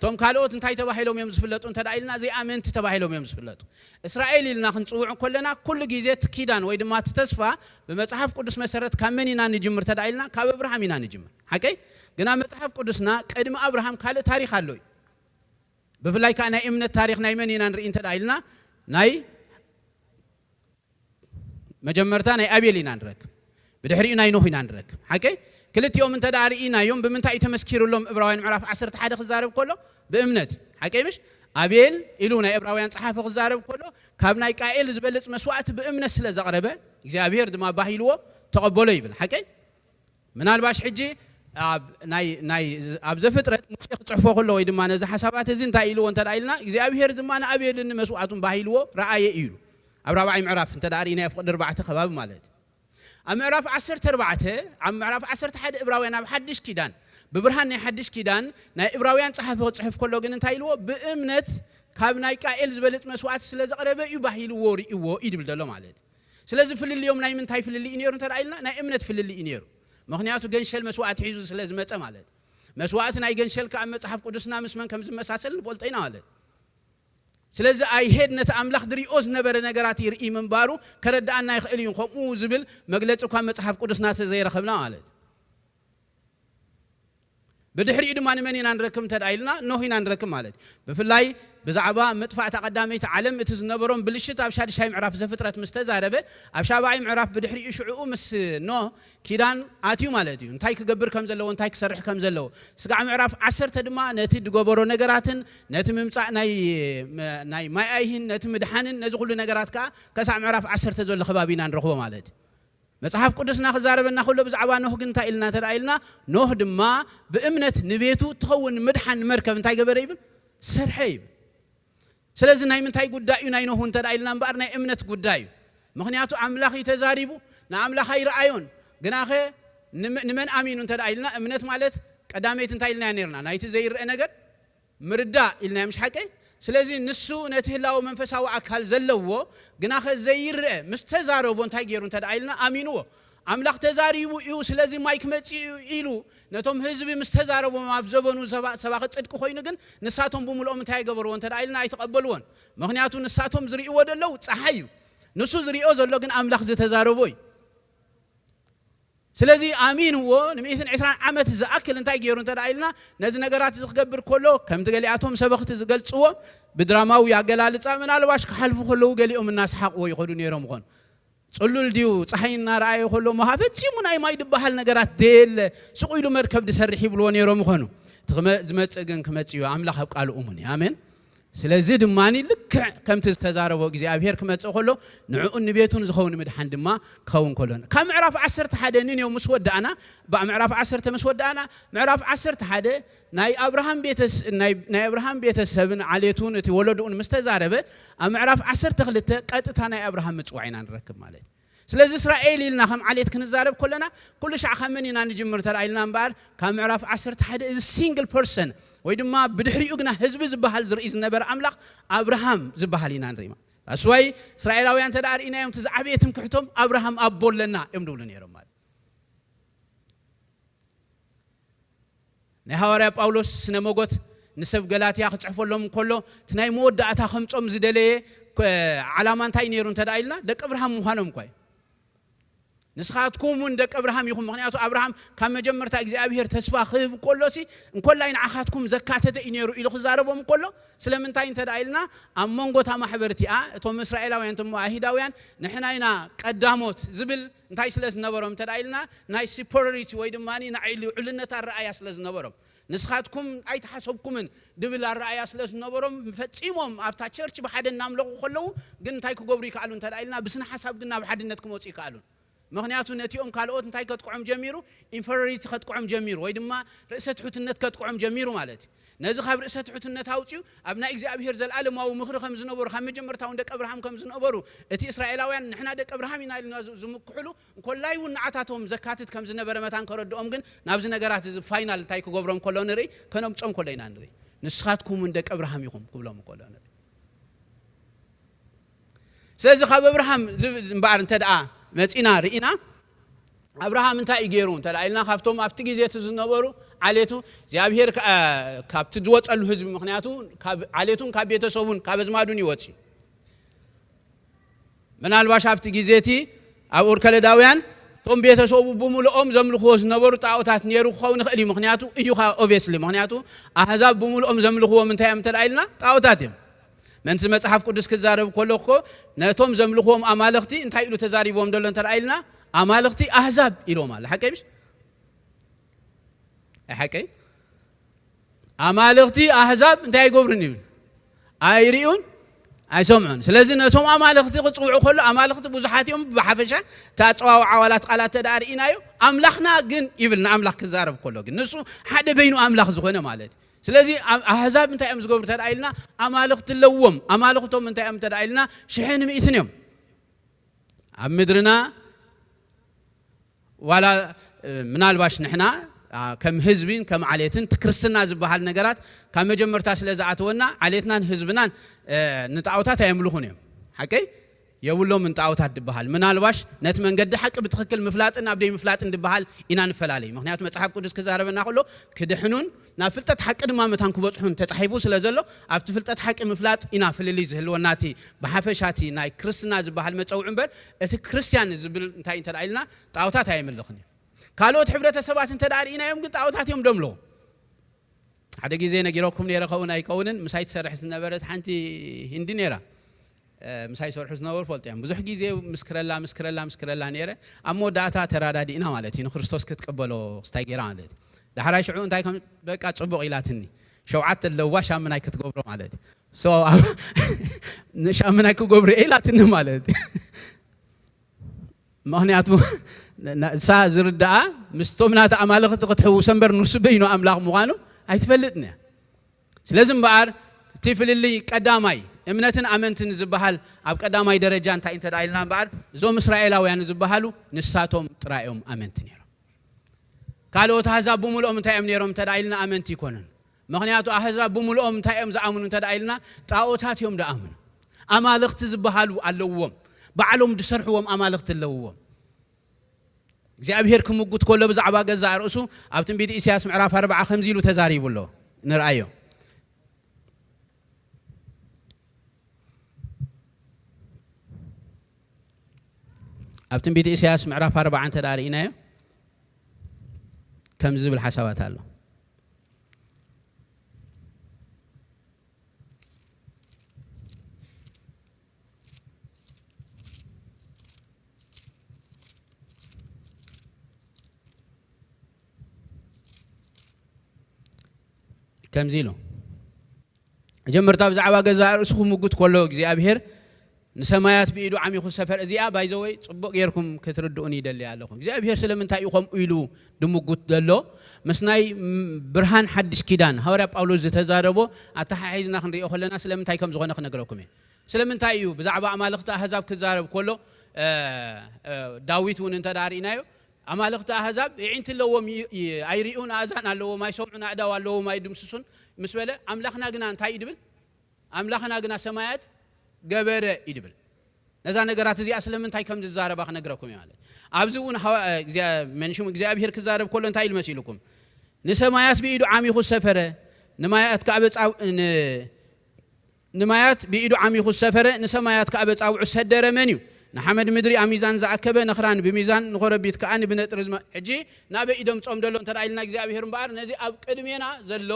እቶም ካልኦት እንታይ ተባሂሎም እዮም ዝፍለጡ እንተ ደኣ ኢልና፣ ዘይኣመንቲ ተባሂሎም እዮም ዝፍለጡ። እስራኤል ኢልና ክንጽውዕ ከለና፣ ኩሉ ግዜ እቲ ኪዳን ወይ ድማ እቲ ተስፋ ብመጽሓፍ ቅዱስ መሰረት ካብ መን ኢና ንጅምር እንተ ደኣ ኢልና፣ ካብ ኣብርሃም ኢና ንጅምር። ሓቀይ? ግና መጽሓፍ ቅዱስና ቅድሚ ኣብርሃም ካልእ ታሪኽ ኣሎ እዩ። ብፍላይ ከኣ ናይ እምነት ታሪኽ ናይ መን ኢና ንርኢ እንተ ደኣ ኢልና፣ ናይ መጀመርታ ናይ ኣቤል ኢና ንረክብ፣ ብድሕሪኡ ናይ ኖህ ኢና ንረክብ። ሓቀይ? ክልቲኦም እንተ ደኣ ርኢናዮም፣ ብምንታይ እዩ ተመስኪሩሎም? እብራውያን ምዕራፍ ዓሰርተ ሓደ ክዛረብ ከሎ፣ ብእምነት። ሓቀይ ምሽ? ኣቤል ኢሉ ናይ እብራውያን ጸሓፊ ክዛረብ ከሎ፣ ካብ ናይ ቃኤል ዝበልጽ መስዋእቲ ብእምነት ስለ ዘቕረበ፣ እግዚኣብሔር ድማ ባህ ኢልዎ ተቐበሎ ይብል። ሓቀይ? ምናልባሽ ሕጂ ኣብ ናይ ናይ ኣብ ዘፍጥረት ሙሴ ክጽሕፎ ከሎ ወይ ድማ ነዚ ሓሳባት እዚ እንታይ ኢልዎ እንተ ደኣ ኢልና፣ እግዚኣብሔር ድማ ንኣቤልን ንመስዋእቱን ባህ ኢልዎ ረኣየ እዩ ኢሉ። ኣብ ራብዓይ ምዕራፍ እንተ ደኣ ርኢናዮ፣ ኣብ ፍቕዲ ኣርባዕተ ከባቢ ማለት እዩ። ኣብ ምዕራፍ ዓሰርተ ኣርባዕተ፣ ኣብ ምዕራፍ ዓሰርተ ሓደ እብራውያን ኣብ ሓድሽ ኪዳን፣ ብብርሃን ናይ ሓድሽ ኪዳን ናይ እብራውያን ጸሓፊ ክጽሕፍ ከሎ ግን እንታይ ኢልዎ? ብእምነት ካብ ናይ ቃኤል ዝበልጽ መስዋእቲ ስለ ዘቕረበ እዩ ባህ ኢልዎ ርእይዎ እዩ ድብል ዘሎ ማለት እዩ። ስለዚ ፍልልዮም ናይ ምንታይ ፍልልይ እዩ ነይሩ እንተ ደኣ ኢልና፣ ናይ እምነት ፍልልይ እዩ ነይሩ። ምኽንያቱ ገንሸል መስዋእቲ ሒዙ ስለ ዝመጸ ማለት እዩ። መስዋእቲ ናይ ገንሸል ከኣ መጽሓፍ ቅዱስና ምስ መን ከም ዝመሳሰል ንፈልጦ ኢና ማለት እዩ። ስለዚ ኣይሄድ ነቲ ኣምላኽ ዝሪኦ ዝነበረ ነገራት ይርኢ ምንባሩ ከረድኣና ይኽእል እዩ። ከምኡ ዝብል መግለጺ እኳ መጽሓፍ ቅዱስና ተዘይረኸብና ማለት እዩ። ብድሕሪኡ ድማ ንመን ኢና ንረክብ እንተ ደኣ ኢልና፣ ኖህ ኢና ንረክብ ማለት እዩ። ብፍላይ ብዛዕባ ምጥፋእታ ቀዳመይቲ ዓለም እቲ ዝነበሮም ብልሽት ኣብ ሻድሻይ ምዕራፍ ዘፍጥረት ምስ ተዛረበ፣ ኣብ ሻብዓይ ምዕራፍ ብድሕሪኡ ሽዕኡ ምስ ኖህ ኪዳን ኣትዩ ማለት እዩ። እንታይ ክገብር ከም ዘለዎ፣ እንታይ ክሰርሕ ከም ዘለዎ። ስጋዕ ምዕራፍ ዓሰርተ ድማ ነቲ ዝገበሮ ነገራትን ነቲ ምምጻእ ናይ፣ ናይ ማይ ኣይሂን ነቲ ምድሓንን ነዚ ኩሉ ነገራት ከኣ ከሳዕ ምዕራፍ ዓሰርተ ዘሎ ከባቢ ኢና ንረኽቦ ማለት እዩ። መጽሓፍ ቅዱስና ክዛረበና ከሎ ብዛዕባ ኖህ ግን እንታይ ኢልና እንተ ደኣ ኢልና፣ ኖህ ድማ ብእምነት ንቤቱ እትኸውን ምድሓን መርከብ እንታይ ገበረ ይብል? ሰርሐ ይብል። ስለዚ ናይ ምንታይ ጉዳይ እዩ ናይ ኖህ እንተ ደኣ ኢልና እምበኣር ናይ እምነት ጉዳይ እዩ። ምኽንያቱ ኣምላኽ እዩ ተዛሪቡ፣ ንኣምላኽ ኣይረኣዮን። ግናኸ ንመ-፣ ንመን ኣሚኑ እንተ ደኣ ኢልና፣ እምነት ማለት ቀዳመይቲ እንታይ ኢልናያ ነይርና? ናይቲ ዘይረአ ነገር ምርዳእ ኢልናዮ፣ ምሽ ሓቀይ? ስለዚ ንሱ ነቲ ህላወ መንፈሳዊ ኣካል ዘለዎ፣ ግናኸ ዘይረአ ምስ ተዛረቦ እንታይ ገይሩ እንተ ደኣ ኢልና ኣሚንዎ። ኣምላኽ ተዛሪቡ እዩ፣ ስለዚ ማይ ክመጽእ እዩ ኢሉ ነቶም ህዝቢ ምስ ተዛረቦም ኣብ ዘበኑ ሰባ-፣ ሰባኺ ጽድቂ ኮይኑ ግን ንሳቶም ብምልኦም እንታይ ኣይገበርዎ እንተ ደኣ ኢልና ኣይተቐበልዎን። ምኽንያቱ ንሳቶም ዝርእይዎ ዘለዉ ጸሓይ እዩ። ንሱ ዝርእዮ ዘሎ ግን ኣምላኽ ዝተዛረቦ እዩ። ስለዚ ኣሚንዎ ንሚእትን ዕስራን ዓመት ዝኣክል እንታይ ገይሩ እንተ ደኣ ኢልና ነዚ ነገራት እዚ ክገብር ከሎ ከምቲ ገሊኣቶም ሰበኽቲ ዝገልጽዎ ብድራማዊ ኣገላልጻ ምናልባሽ ክሓልፉ ከለዉ ገሊኦም እናሰሓቕዎ ይኸዱ ነይሮም ይኾኑ። ጽሉል ድዩ? ጸሓይ እናረኣየ ከሎ እሞ ፈጺሙ ናይ ማይ ዝበሃል ነገራት ደየለ፣ ስቕ ኢሉ መርከብ ድሰርሕ ይብልዎ ነይሮም ይኾኑ። እቲ ክመ-፣ ዝመጽእ ግን ክመጽእ እዩ። ኣምላኽ ኣብ ቃሉ እሙን እዩ። ኣሜን። ስለዚ ድማ ልክዕ ከምቲ ዝተዛረቦ እግዚኣብሔር ክመጽእ ከሎ ንዕኡን ንቤቱን ዝኸውን ምድሓን ድማ ክኸውን ከሎ ካብ ምዕራፍ ዓሰርተ ሓደ ንንዮ ምስ ወዳእና፣ ባ-፣ ምዕራፍ ዓሰርተ ምስ ወዳእና፣ ምዕራፍ ዓሰርተ ሓደ ናይ ኣብርሃም ቤተስ-፣ ናይ፣ ናይ ኣብርሃም ቤተሰብን ዓሌቱን እቲ ወለድኡን ምስ ተዛረበ፣ ኣብ ምዕራፍ ዓሰርተ ክልተ ቀጥታ ናይ ኣብርሃም ምጽዋዕ ኢና ንረክብ ማለት እዩ። ስለዚ እስራኤል ኢልና ከም ዓሌት ክንዛረብ ከለና፣ ኩሉ ሻዕ ካብ መን ኢና ንጅምር እንተ ደኣ ኢልና እምበኣር፣ ካብ ምዕራፍ ዓሰርተ ሓደ እዚ ሲንግል ፐርሰን ወይ ድማ ብድሕሪኡ ግና ህዝቢ ዝበሃል ዝርኢ ዝነበረ ኣምላኽ ኣብርሃም ዝበሃል ኢና ንርኢ ማለት። ኣስዋይ እስራኤላውያን እንተ ደኣ ርኢናዮም፣ እቲ ዝዓበየ ትምክሕቶም ኣብርሃም ኣቦ ኣለና እዮም ድብሉ ነይሮም ማለት። ናይ ሃዋርያ ጳውሎስ ስነ መጎት ንሰብ ገላትያ ክጽሕፈሎም እንከሎ፣ እቲ ናይ መወዳእታ ከምጾም ዝደለየ ኮ-፣ ዓላማ እንታይ ነይሩ እንተ ደኣ ኢልና፣ ደቂ ኣብርሃም ምዃኖም እኳ እዩ። ንስኻትኩም እውን ደቂ ኣብርሃም ኢኹም። ምኽንያቱ ኣብርሃም ካብ መጀመርታ እግዚኣብሔር ተስፋ ክህብ እንከሎሲ፣ እንኮላይ ንዓኻትኩም ዘካተተ እዩ ነይሩ ኢሉ ክዛረቦም እንከሎ፣ ስለምንታይ እንተ ደኣ ኢልና፣ ኣብ መንጎ እታ ማሕበር እቲኣ፣ እቶም እስራኤላውያን፣ እቶም ኣይሁዳውያን፣ ንሕና ኢና ቀዳሞት ዝብል እንታይ ስለ ዝነበሮም እንተ ደኣ ኢልና፣ ናይ ሱፐሪዮሪቲ ወይ ድማ ናይ ልዑልነት ኣረኣያ ስለ ዝነበሮም፣ ንስኻትኩም ኣይተሓሰብኩምን ድብል ኣረኣያ ስለ ዝነበሮም፣ ፈጺሞም ኣብታ ቸርች ብሓደ እናምለኹ ከለዉ ግን እንታይ ክገብሩ ይከኣሉ እንተ ደኣ ኢልና፣ ብስነ ሓሳብ ግን ናብ ሓድነት ክመጹ ይከኣሉን። ምኽንያቱ ነቲኦም ካልኦት እንታይ ከጥቅዖም ጀሚሩ? ኢንፌሪዮሪቲ ከጥቅዖም ጀሚሩ፣ ወይ ድማ ርእሰ ትሑትነት ከጥቅዖም ጀሚሩ ማለት እዩ። ነዚ ካብ ርእሰ ትሑትነት ኣውጺኡ ኣብ ናይ እግዚኣብሔር ዘልኣለማዊ ምኽሪ ከም ዝነበሩ፣ ካብ መጀመርታ እውን ደቂ ኣብርሃም ከም ዝነበሩ፣ እቲ እስራኤላውያን ንሕና ደቂ ኣብርሃም ኢና ኢልና ዝ-፣ ዝምክሕሉ እንኮላይ እውን ንዓታቶም ዘካትት ከም ዝነበረ መታን ከረድኦም ግን ናብዚ ነገራት እዚ ፋይናል እንታይ ክገብሮም ከሎ ንርኢ፣ ከነምጾም ከሎ ኢና ንርኢ። ንስኻትኩም እውን ደቂ ኣብርሃም ኢኹም ክብሎም ከሎ ንርኢ። ስለዚ ካብ ኣብርሃም ዝብ-፣ እምበኣር እንተ ደኣ መጺና ርኢና፣ ኣብርሃም እንታይ እዩ ገይሩ እንተ ደኣ ኢልና፣ ካብቶም ኣብቲ ግዜ እቲ ዝነበሩ ዓሌቱ እግዚኣብሔር ከ-፣ ካብቲ ዝወጸሉ ህዝቢ፣ ምኽንያቱ ካብ ዓሌቱን ካብ ቤተሰቡን ካብ ኣዝማዱን ይወጽ እዩ። ምናልባሽ ኣብቲ ግዜ እቲ ኣብ ኡር ከለዳውያን እቶም ቤተሰቡ ብምልኦም ዘምልኽዎ ዝነበሩ ጣዖታት ነይሩ ክኸውን ይኽእል እዩ። ምኽንያቱ እዩ ኻ-፣ ኦብቪየስሊ፣ ምኽንያቱ ኣህዛብ ብምልኦም ዘምልኽዎም እንታይ እዮም እንተ ደኣ ኢልና፣ ጣዖታት እዮም። ምእንቲ መጽሓፍ ቅዱስ ክዛረብ ከሎ እኮ ነቶም ዘምልኽዎም ኣማልኽቲ እንታይ ኢሉ ተዛሪብዎም ዘሎ እንተ ደኣ ኢልና፣ ኣማልኽቲ ኣህዛብ ኢልዎም ኣሎ። ሓቀይ ምሽ? ሓቀይ? ኣማልኽቲ ኣህዛብ እንታይ ኣይገብሩን ይብል? ኣይርእዩን ኣይሰምዑን። ስለዚ ነቶም ኣማልኽቲ ክጽውዑ ከሎ፣ ኣማልኽቲ ብዙሓት እዮም። ብሓፈሻ እቲ ኣጸዋውዓ ዋላ እቲ ቃላት እንተ ደኣ ርኢናዮ፣ ኣምላኽና ግን ይብል፣ ንኣምላኽ ክዛረብ ከሎ ግን ንሱ ሓደ በይኑ ኣምላኽ ዝኾነ ማለት እዩ። ስለዚ ኣ-፣ ኣህዛብ እንታይ እዮም ዝገብሩ እንተ ደኣ ኢልና፣ ኣማልኽቲ ኣለዎም። ኣማልኽቶም እንታይ እዮም እንተ ደኣ ኢልና፣ ሽሕን ሚእትን እዮም። ኣብ ምድርና ዋላ፣ እ፣ ምናልባሽ ንሕና፣ ኣ፣ ከም ህዝቢን ከም ዓሌትን እቲ ክርስትና ዝበሃል ነገራት ካብ መጀመርታ ስለ ዝኣተወና፣ ዓሌትናን ህዝብናን፣ እ፣ ንጣዖታት ኣየምልኹን እዮም። ሓቀይ? የብሎምን ጣዖታት ዝበሃል። ምናልባሽ ነቲ መንገዲ ሓቂ ብትኽክል ምፍላጥን ኣብ ደይ ምፍላጥን ዝበሃል ኢና ንፈላለይ። ምኽንያቱ መጽሓፍ ቅዱስ ክዛረበና ከሎ ክድሕኑን ናብ ፍልጠት ሓቂ ድማ መታን ክበጽሑን ተጻሒፉ ስለ ዘሎ፣ ኣብቲ ፍልጠት ሓቂ ምፍላጥ ኢና ፍልልይ ዝህልወና። እቲ ብሓፈሻ እቲ ናይ ክርስትና ዝበሃል መጸውዒ እምበር፣ እቲ ክርስትያን ዝብል እንታይ እንተ ደኣ ኢልና፣ ጣዖታት ኣየምልኽን እዩ። ካልኦት ሕብረተሰባት እንተ ደኣ ርኢናዮም ግን ጣዖታት እዮም ደምለዉ። ሓደ ግዜ ነጊረኩም ነይረ፣ ከውን ኣይከውንን፣ ምሳይ ትሰርሕ ዝነበረት ሓንቲ ሂንዲ ነይራ። እ፣ ምሳይ ይሰርሑ ዝነበሩ ፈልጦ እዮም። ብዙሕ ግዜ ምስክረላ፣ ምስክረላ፣ ምስክረላ ነይረ። ኣብ መወዳእታ ተራዳዲእና ማለት እዩ፣ ንክርስቶስ ክትቅበሎ ክስታይ ገይራ ማለት እዩ። ዳሕራይ ሽዑ እንታይ ከም፣ በቃ ጽቡቕ ኢላትኒ። ሸውዓተ ኣለዋ፣ ሻምናይ ክትገብሮ ማለት እዩ። ሶ፣ ኣብ-፣ ንሻምናይ ክገብሮ እየ ኢላትኒ ማለት እዩ። ምኽንያቱ ን-፣ ንሳ ዝርድኣ ምስቶም ናታ ኣማልኽቲ ክትሕውሰ እምበር ንሱ በይኑ ኣምላኽ ምዃኑ ኣይትፈልጥን እያ። ስለዚ እምበኣር እቲ ፍልልይ ቀዳማይ እምነትን ኣመንትን ዝበሃል ኣብ ቀዳማይ ደረጃ እንታይ እንተ ደኣ ኢልና እምበኣር እዞም እስራኤላውያን ዝበሃሉ ንሳቶም ጥራይ እዮም ኣመንቲ ነይሮም። ካልኦት ኣህዛብ ብምልኦም እንታይ እዮም ነይሮም እንተ ደኣ ኢልና ኣመንቲ ኣይኮኑን። ምኽንያቱ ኣህዛብ ብምልኦም እንታይ እዮም ዝኣምኑ እንተ ደኣ ኢልና ጣዖታት እዮም ዝኣምኑ። ኣማልኽቲ ዝበሃሉ ኣለውዎም። ባዕሎም ዝሰርሕዎም ኣማልኽቲ ኣለውዎም። እግዚኣብሔር ክምጉት ከሎ ብዛዕባ ገዛእ ርእሱ ኣብ ትንቢት ኢሳያስ ምዕራፍ ኣርብዓ ከምዚ ኢሉ ተዛሪቡ ኣሎ። ንርኣዮ። ኣብ ትንቢት ኢሳያስ ምዕራፍ ኣርብዓ እንተ ደኣ ርኢናዮ ከምዚ ዝብል ሓሳባት ኣሎ። ከምዚ ኢሉ መጀመርታ ብዛዕባ ገዛእ ርእሱ ክምጉት ከሎ እግዚኣብሔር ንሰማያት ብኢዱ ዓሚኹ ዝሰፈረ፣ እዚኣ ባይዘወይ ጽቡቕ ጌርኩም ክትርድኡኒ ይደሊ ኣለኹ። እግዚኣብሔር ስለምንታይ እዩ ከምኡ ኢሉ ድምጉት ዘሎ? ምስ ናይ ም-፣ ብርሃን ሓድሽ ኪዳን ሃዋርያ ጳውሎስ ዝተዛረቦ ኣተሓሒዝና ክንሪኦ ከለና ስለምንታይ ከም ዝኾነ ክነግረኩም እየ። ስለምንታይ እዩ ብዛዕባ ኣማልኽቲ ኣህዛብ ክዛረብ ከሎ፣ እ፣ እ፣ ዳዊት እውን እንተ ደኣ ርኢናዮ፣ ኣማልኽቲ ኣህዛብ የዒንቲ ኣለዎም፣ ይ-፣ ይ-፣ ኣይርእዩን፣ ኣእዛን ኣለዎም ኣይሰምዑን፣ ኣእዳው ኣለዎም ኣይድምስሱን ምስ በለ፣ ኣምላኽና ግና እንታይ እዩ ድብል? ኣምላኽና ግና ሰማያት ገበረ እዩ ድብል። ነዛ ነገራት እዚኣ ስለምንታይ ከም ዝዛረባ ክነግረኩም እዩ ማለት። ኣብዚ እውን ሃዋ-፣ እግዚኣብ-፣ መንሽም እግዚኣብሔር ክዛረብ ከሎ እንታይ ኢሉ መሲልኩም? ንሰማያት ብኢዱ ዓሚኹ ሰፈረ፣ ንማያት ከዓ በጻው-፣ ን-፣ ንማያት ብኢዱ ዓሚኹ ዝሰፈረ፣ ንሰማያት ከኣ በጻብዑ ዝሰደረ መን እዩ? ንሓመድ ምድሪ ኣብ ሚዛን ዝኣከበ፣ ንኽራን ብሚዛን፣ ንኾረቢት ከኣ ብነጥሪ ዝመ-፣ ሕጂ ናበይ እዩ ደምጽኦም ዘሎ እንተ ደኣ ኢልና እግዚኣብሔር እምበኣር፣ ነዚ ኣብ ቅድሜና ዘሎ፣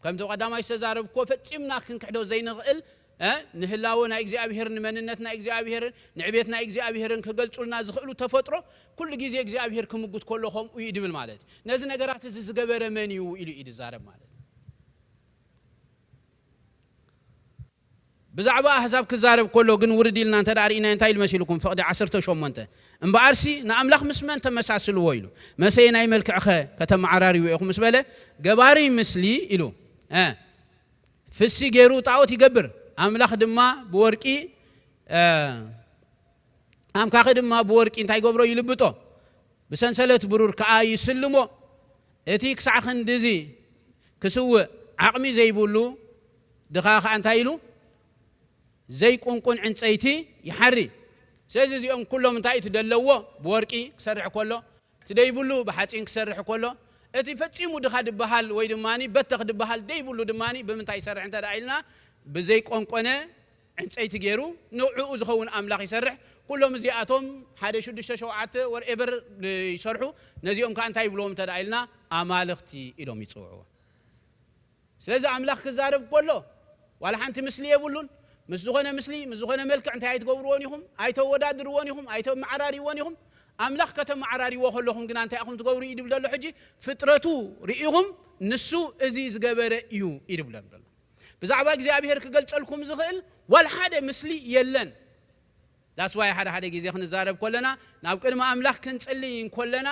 ከምቲ ቀዳማይ ዝተዛረብክዎ፣ ፈጺምና ክንክሕዶ ዘይንኽእል፣ እ፣ ንህላወ ናይ እግዚኣብሔር፣ ንመንነት ናይ እግዚኣብሔር፣ ንዕቤት ናይ እግዚኣብሔርን ክገልጹልና ዝኽእሉ ተፈጥሮ፣ ኩሉ ግዜ እግዚኣብሔር ክምጉት ከሎ ከምኡ እዩ ድብል ማለት እዩ። ነዚ ነገራት እዚ ዝገበረ መን እዩ ኢሉ እዩ ዝዛረብ ማለት እዩ። ብዛዕባ ኣህዛብ ክዛረብ ከሎ ግን ውርድ ኢልና እንተ ደኣ ርኢናዮ እንታይ ኢሉ መሲልኩም? ፍቕዲ ዓሰርተ ሸሞንተ። እምበኣርሲ ንኣምላኽ ምስ መን ተመሳስልዎ ኢሉ። መሰየናይ መልክዕኸ ከተመዓራርይዎ ኢኹም ምስ በለ፣ ገባሪ ምስሊ ኢሉ፣ እ፣ ፍሲ ገይሩ ጣዖት ይገብር። ኣምላኽ ድማ ብወርቂ፣ እ፣ ኣምካኺ ድማ ብወርቂ እንታይ ይገብሮ? ይልብጦ። ብሰንሰለት ብሩር ከኣ ይስልሞ። እቲ ክሳዕ ክንድዚ ክስውእ ዓቕሚ ዘይብሉ ድኻ ከኣ እንታይ ኢሉ? ዘይቁንቁን ዕንጸይቲ ይሓሪ። ስለዚ እዚኦም ኩሎም እንታይ እቲ ደለዎ ብወርቂ ክሰርሕ ከሎ፣ እቲ ደይብሉ ብሓጺን ክሰርሕ ከሎ፣ እቲ ፈጺሙ ድኻ ድበሃል ወይ ድማ በተኽ ድበሃል ደይብሉ ድማ ብምንታይ ይሰርሕ እንተ ደኣ ኢልና፣ ብዘይቆንቆነ ዕንጸይቲ ገይሩ ንዕኡ ዝኸውን ኣምላኽ ይሰርሕ። ኩሎም እዚኣቶም ሓደ ሽዱሽተ ሸውዓተ ወርኤቨር ይሰርሑ። ነዚኦም ከኣ እንታይ ይብልዎም እንተ ደኣ ኢልና፣ ኣማልኽቲ ኢሎም ይጽውዕዎ። ስለዚ ኣምላኽ ክዛረብ ከሎ ዋላ ሓንቲ ምስሊ የብሉን። ምስ ዝኾነ ምስሊ ምስ ዝኾነ መልክዕ እንታይ ኣይትገብርዎን ኢኹም፣ ኣይተወዳድርዎን ኢኹም፣ ኣይተመዓራርይዎን ኢኹም። ኣምላኽ ከተመዓራርይዎ ከለኹም ግና እንታይ ኢኹም ትገብሩ እዩ ድብል ዘሎ። ሕጂ ፍጥረቱ ርኢኹም፣ ንሱ እዚ ዝገበረ እዩ እዩ ድብሎም ዘሎ። ብዛዕባ እግዚኣብሔር ክገልጸልኩም ዝኽእል ዋላ ሓደ ምስሊ የለን። That's why ሓደ ሓደ ግዜ ክንዛረብ ከለና፣ ናብ ቅድሚ ኣምላኽ ክንጽልይ እንከለና፣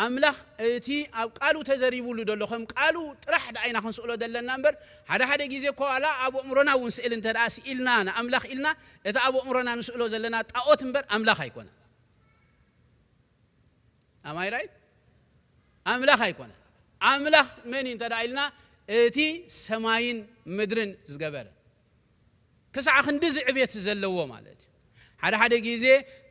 ኣምላኽ እቲ ኣብ ቃሉ ተዘሪቡሉ ዘሎ ከም ቃሉ ጥራሕ ደኣ ኢና ክንስእሎ ዘለና እምበር፣ ሓደ ሓደ ግዜ እኮ ዋላ ኣብ ኣእምሮና እውን ስእል እንተ ደኣ ስኢልና ንኣምላኽ ኢልና፣ እቲ ኣብ ኣእምሮና ንስእሎ ዘለና ጣኦት እምበር ኣምላኽ ኣይኮነን። Am I right? ኣምላኽ ኣይኮነን። ኣምላኽ መን እዩ እንተ ደኣ ኢልና፣ እቲ ሰማይን ምድርን ዝገበረ። ክሳዕ ክንድዚ ዕቤት ዘለዎ ማለት እዩ። ሓደ ሓደ ግዜ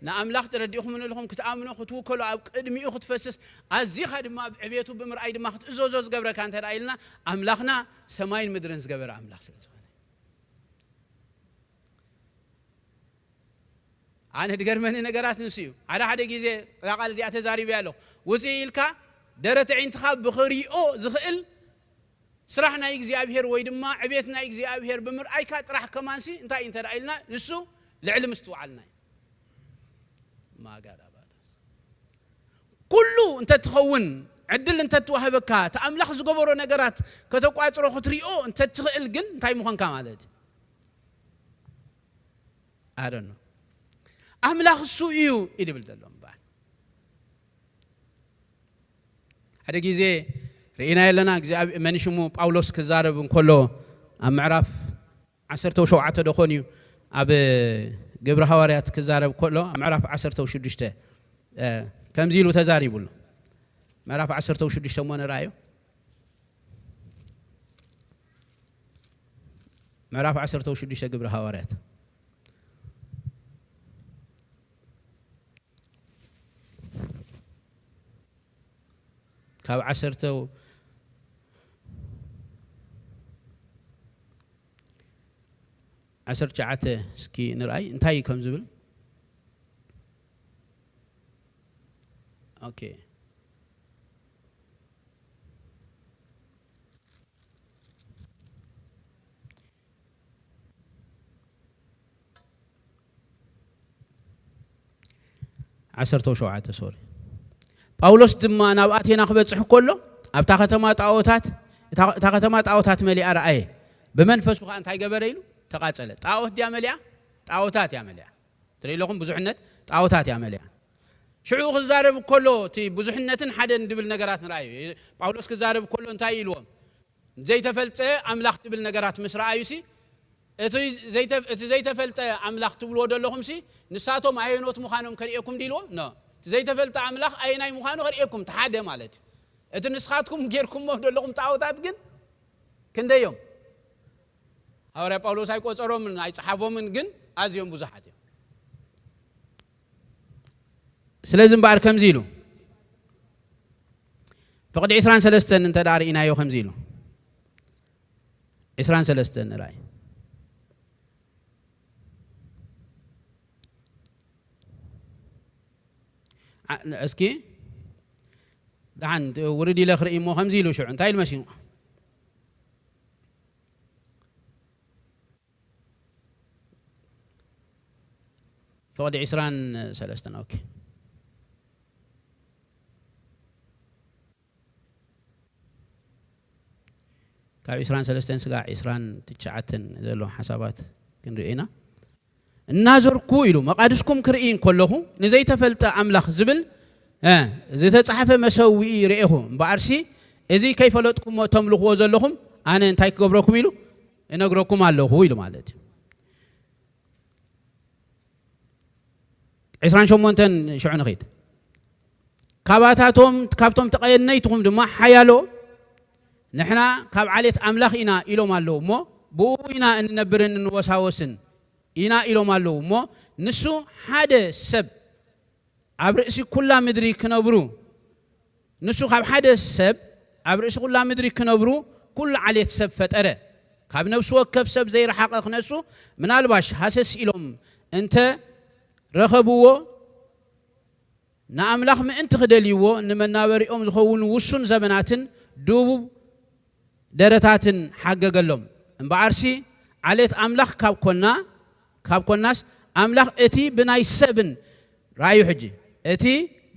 ንኣምላኽ ተረዲእኹም ንልኹም ክትኣምኖ፣ ክትውከሎ፣ ኣብ ቅድሚኡ ክትፈስስ፣ ኣዚኻ ድማ ኣብ ዕቤቱ ብምርኣይ ድማ ክትእዘዞ ዝገብረካ እንተ ደኣ ኢልና፣ ኣምላኽና ሰማይን ምድርን ዝገበረ ኣምላኽ ስለ ዝኾነ። ኣነ ድገርመኒ ነገራት ንሱ እዩ። ሓደ ሓደ ግዜ እዛ ቃል እዚኣ ተዛሪበያ ኣለኹ። ውፅእ ኢልካ ደረት ኣዒንትኻ ብኽሪኦ ዝኽእል ስራሕ ናይ እግዚኣብሔር ወይ ድማ ዕቤት ናይ እግዚኣብሔር ብምርኣይካ ጥራሕ ከማንሲ እንታይ እዩ እንተ ደኣ ኢልና ንሱ ልዕሊ ምስትውዓልና እዩ። ማጋዳ ባዳስ። ኩሉ እንተትኸውን ዕድል እንተትዋህበካ እቲ ኣምላኽ ዝገበሮ ነገራት ከተቋፅሮ ክትሪኦ እንተትኽእል ግን እንታይ ምኾንካ ማለት እዩ? ኣደኖ ኣምላኽ እሱ እዩ ይድብል ዘሎ እምበኣር ሓደ ግዜ ርኢና የለና እግዚኣብሔር መን ሽሙ ጳውሎስ ክዛረብ እንከሎ ኣብ ምዕራፍ ዓሰርተ ሸውዓተ ዶ ኾን እዩ ኣብ ግብሪ ሃዋርያት ክዛረብ ከሎ ኣብ ምዕራፍ ዓሰርተ ሽዱሽተ እ፣ ከምዚ ኢሉ ተዛሪቡሉ ምዕራፍ ዓሰርተ ሽዱሽተ እሞ ንርኣዮ ምዕራፍ ዓሰርተ ሽዱሽተ ግብሪ ሃዋርያት ካብ ዓሰርተ ዓሰርተ ትሽዓተ እስኪ ንርኣይ እንታይ እዩ ከም ዝብል ኦኬ ዓሰርተ ሸውዓተ ሶሪ ጳውሎስ ድማ ናብ ኣቴና ክበጽሕ ከሎ ኣብታ ከተማ ጣዖታት እታ እታ ከተማ ጣዖታት መሊኣ ረኣየ ብመንፈሱ ከዓ እንታይ ገበረ ኢሉ ተቃጸለ ጣዖት ድያ መሊኣ ጣዖታት እያ መሊኣ ትርኢ ኣለኹም ብዙሕነት ጣዖታት እያ መሊኣ ሽዑ ክዛረብ ከሎ እቲ ብዙሕነትን ሓደን ድብል ነገራት ንርኣዩ ጳውሎስ ክዛረብ ከሎ እንታይ ኢልዎም ዘይተፈልጠ ኣምላኽ ትብል ነገራት ምስ ረኣዩሲ እቲ ዘይተ- እቲ ዘይተፈልጠ ኣምላኽ ትብልዎ ዘለኹምሲ ንሳቶም ኣየኖት ምዃኖም ከርእየኩም ዲልዎ ኖ እቲ ዘይተፈልጠ ኣምላኽ ኣየናይ ምዃኑ ከርእየኩም እቲ ሓደ ማለት እዩ እቲ ንስኻትኩም ጌርኩሞ ዘለኹም ጣዖታት ግን ክንደዮም ሃዋርያ ጳውሎስ ኣይቆጸሮምን ኣይጸሓፎምን ግን ኣዝዮም ብዙሓት እዮም ስለዚ እምበኣር ከምዚ ኢሉ ፍቕዲ ዕስራን ሰለስተን እንተ ደኣ ርኢናዮ ከምዚ ኢሉ ዕስራን ሰለስተን ራእይ ዓ- እስኪ ደሓን ውርድ ኢለ ክርኢ እሞ ከምዚ ኢሉ ሽዑ እንታይ ኢሉ መሲሉ ፍቕዲ ዕስራን ሰለስተን ኦኬ ካብ ዕስራን ሰለስተን ስጋዕ ዕስራን ትሽዓተን ዘሎ ሓሳባት ክንርኢ ኢና እናዞርኩ ኢሉ መቓድስኩም ክርኢ እንከለኹ ንዘይተፈልጠ ኣምላኽ ዝብል ዝተጻሕፈ መሰዊኢ ርኤኹ እምበኣርሲ እዚ ከይፈለጥኩሞ ተምልኽዎ ዘለኹም ኣነ እንታይ ክገብረኩም ኢሉ እነግረኩም ኣለኹ ኢሉ ማለት እዩ ዕስራን ሸሞንተን ሽዑ ንኺድ ካባታቶም ካብቶም ተቐየነይትኹም ድማ ሓያሎ ንሕና ካብ ዓሌት ኣምላኽ ኢና ኢሎም ኣለዉ እሞ ብኡ ኢና እንነብርን እንወሳወስን ኢና ኢሎም ኣለዉ እሞ ንሱ ሓደ ሰብ ኣብ ርእሲ ኩላ ምድሪ ክነብሩ ንሱ ካብ ሓደ ሰብ ኣብ ርእሲ ኩላ ምድሪ ክነብሩ ኩሉ ዓሌት ሰብ ፈጠረ። ካብ ነፍሲ ወከፍ ሰብ ዘይረሓቐ ክነሱ ምናልባሽ ሃሰስ ኢሎም እንተ ረኸብዎ፣ ንኣምላኽ ምእንቲ ክደልይዎ ንመናበሪኦም ዝኸውን ውሱን ዘበናትን ድቡብ ደረታትን ሓገገሎም። እምበኣርሲ ዓሌት ኣምላኽ ካብ ኮና ካብ ኮናስ ኣምላኽ እቲ ብናይ ሰብን ራእዩ ሕጂ እቲ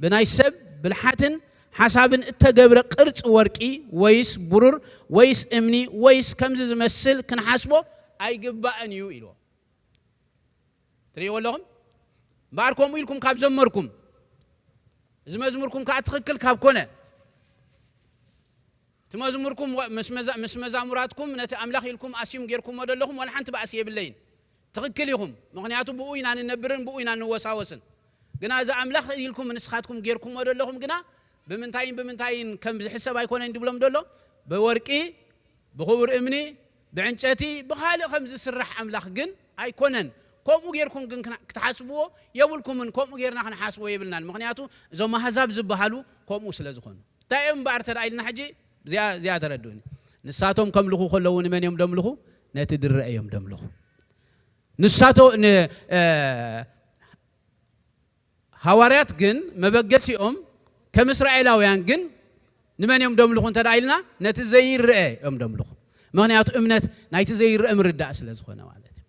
ብናይ ሰብ ብልሓትን ሓሳብን እተገብረ ቅርጺ ወርቂ ወይስ ብሩር ወይስ እምኒ ወይስ ከምዚ ዝመስል ክንሓስቦ ኣይግባእን እዩ ኢልዎ። ትርእይዎ ኣለኹም? እምበኣር ከምኡ ኢልኩም ካብ ዘመርኩም፣ እዚ መዝሙርኩም ከዓ ትኽክል ካብ ኮነ፣ እቲ መዝሙርኩም ወ-፣ ምስ መዛ-፣ ምስ መዛሙራትኩም ነቲ ኣምላኽ ኢልኩም ኣስዩም ጌርኩሞ ዘለኹም ዋላ ሓንቲ ባእሲ የብለይን። ትኽክል ኢኹም። ምኽንያቱ ብኡ ኢና ንነብርን ብኡ ኢና ንወሳወስን። ግና እዚ ኣምላኽ ኢልኩም ንስኻትኩም ጌርኩሞ ዘለኹም ግና ብምንታይን ብምንታይን ከም ዝሕሰብ ኣይኮነን ድብሎም ዘሎ። ብወርቂ፣ ብኽቡር እምኒ፣ ብዕንጨቲ፣ ብኻልእ ከም ዝስራሕ ኣምላኽ ግን ኣይኮነን። ከምኡ ጌርኩም ግን ክና-፣ ክትሓስብዎ የብልኩምን። ከምኡ ጌርና ክንሓስቦ የብልናን። ምኽንያቱ እዞም ኣህዛብ ዝበሃሉ ከምኡ ስለ ዝኾኑ። እንታይ እዮም እምበኣር ተደኣ ኢልና ሕጂ እዚኣ፣ እዚኣ ተረድኡኒ። ንሳቶም ከምልኹ ከለዉ ንመን እዮም ደምልኹ? ነቲ ድረ እዮም ደምልኹ። ንሳቶ-፣ ን-፣ እ፣ ሃዋርያት ግን መበገሲኦም ከም እስራኤላውያን ግን ንመን እዮም ደምልኹ እንተ ደኣ ኢልና ነቲ ዘይረአ እዮም ደምልኹ። ምኽንያቱ እምነት ናይቲ ዘይረአ ምርዳእ ስለ ዝኾነ ማለት እዩ።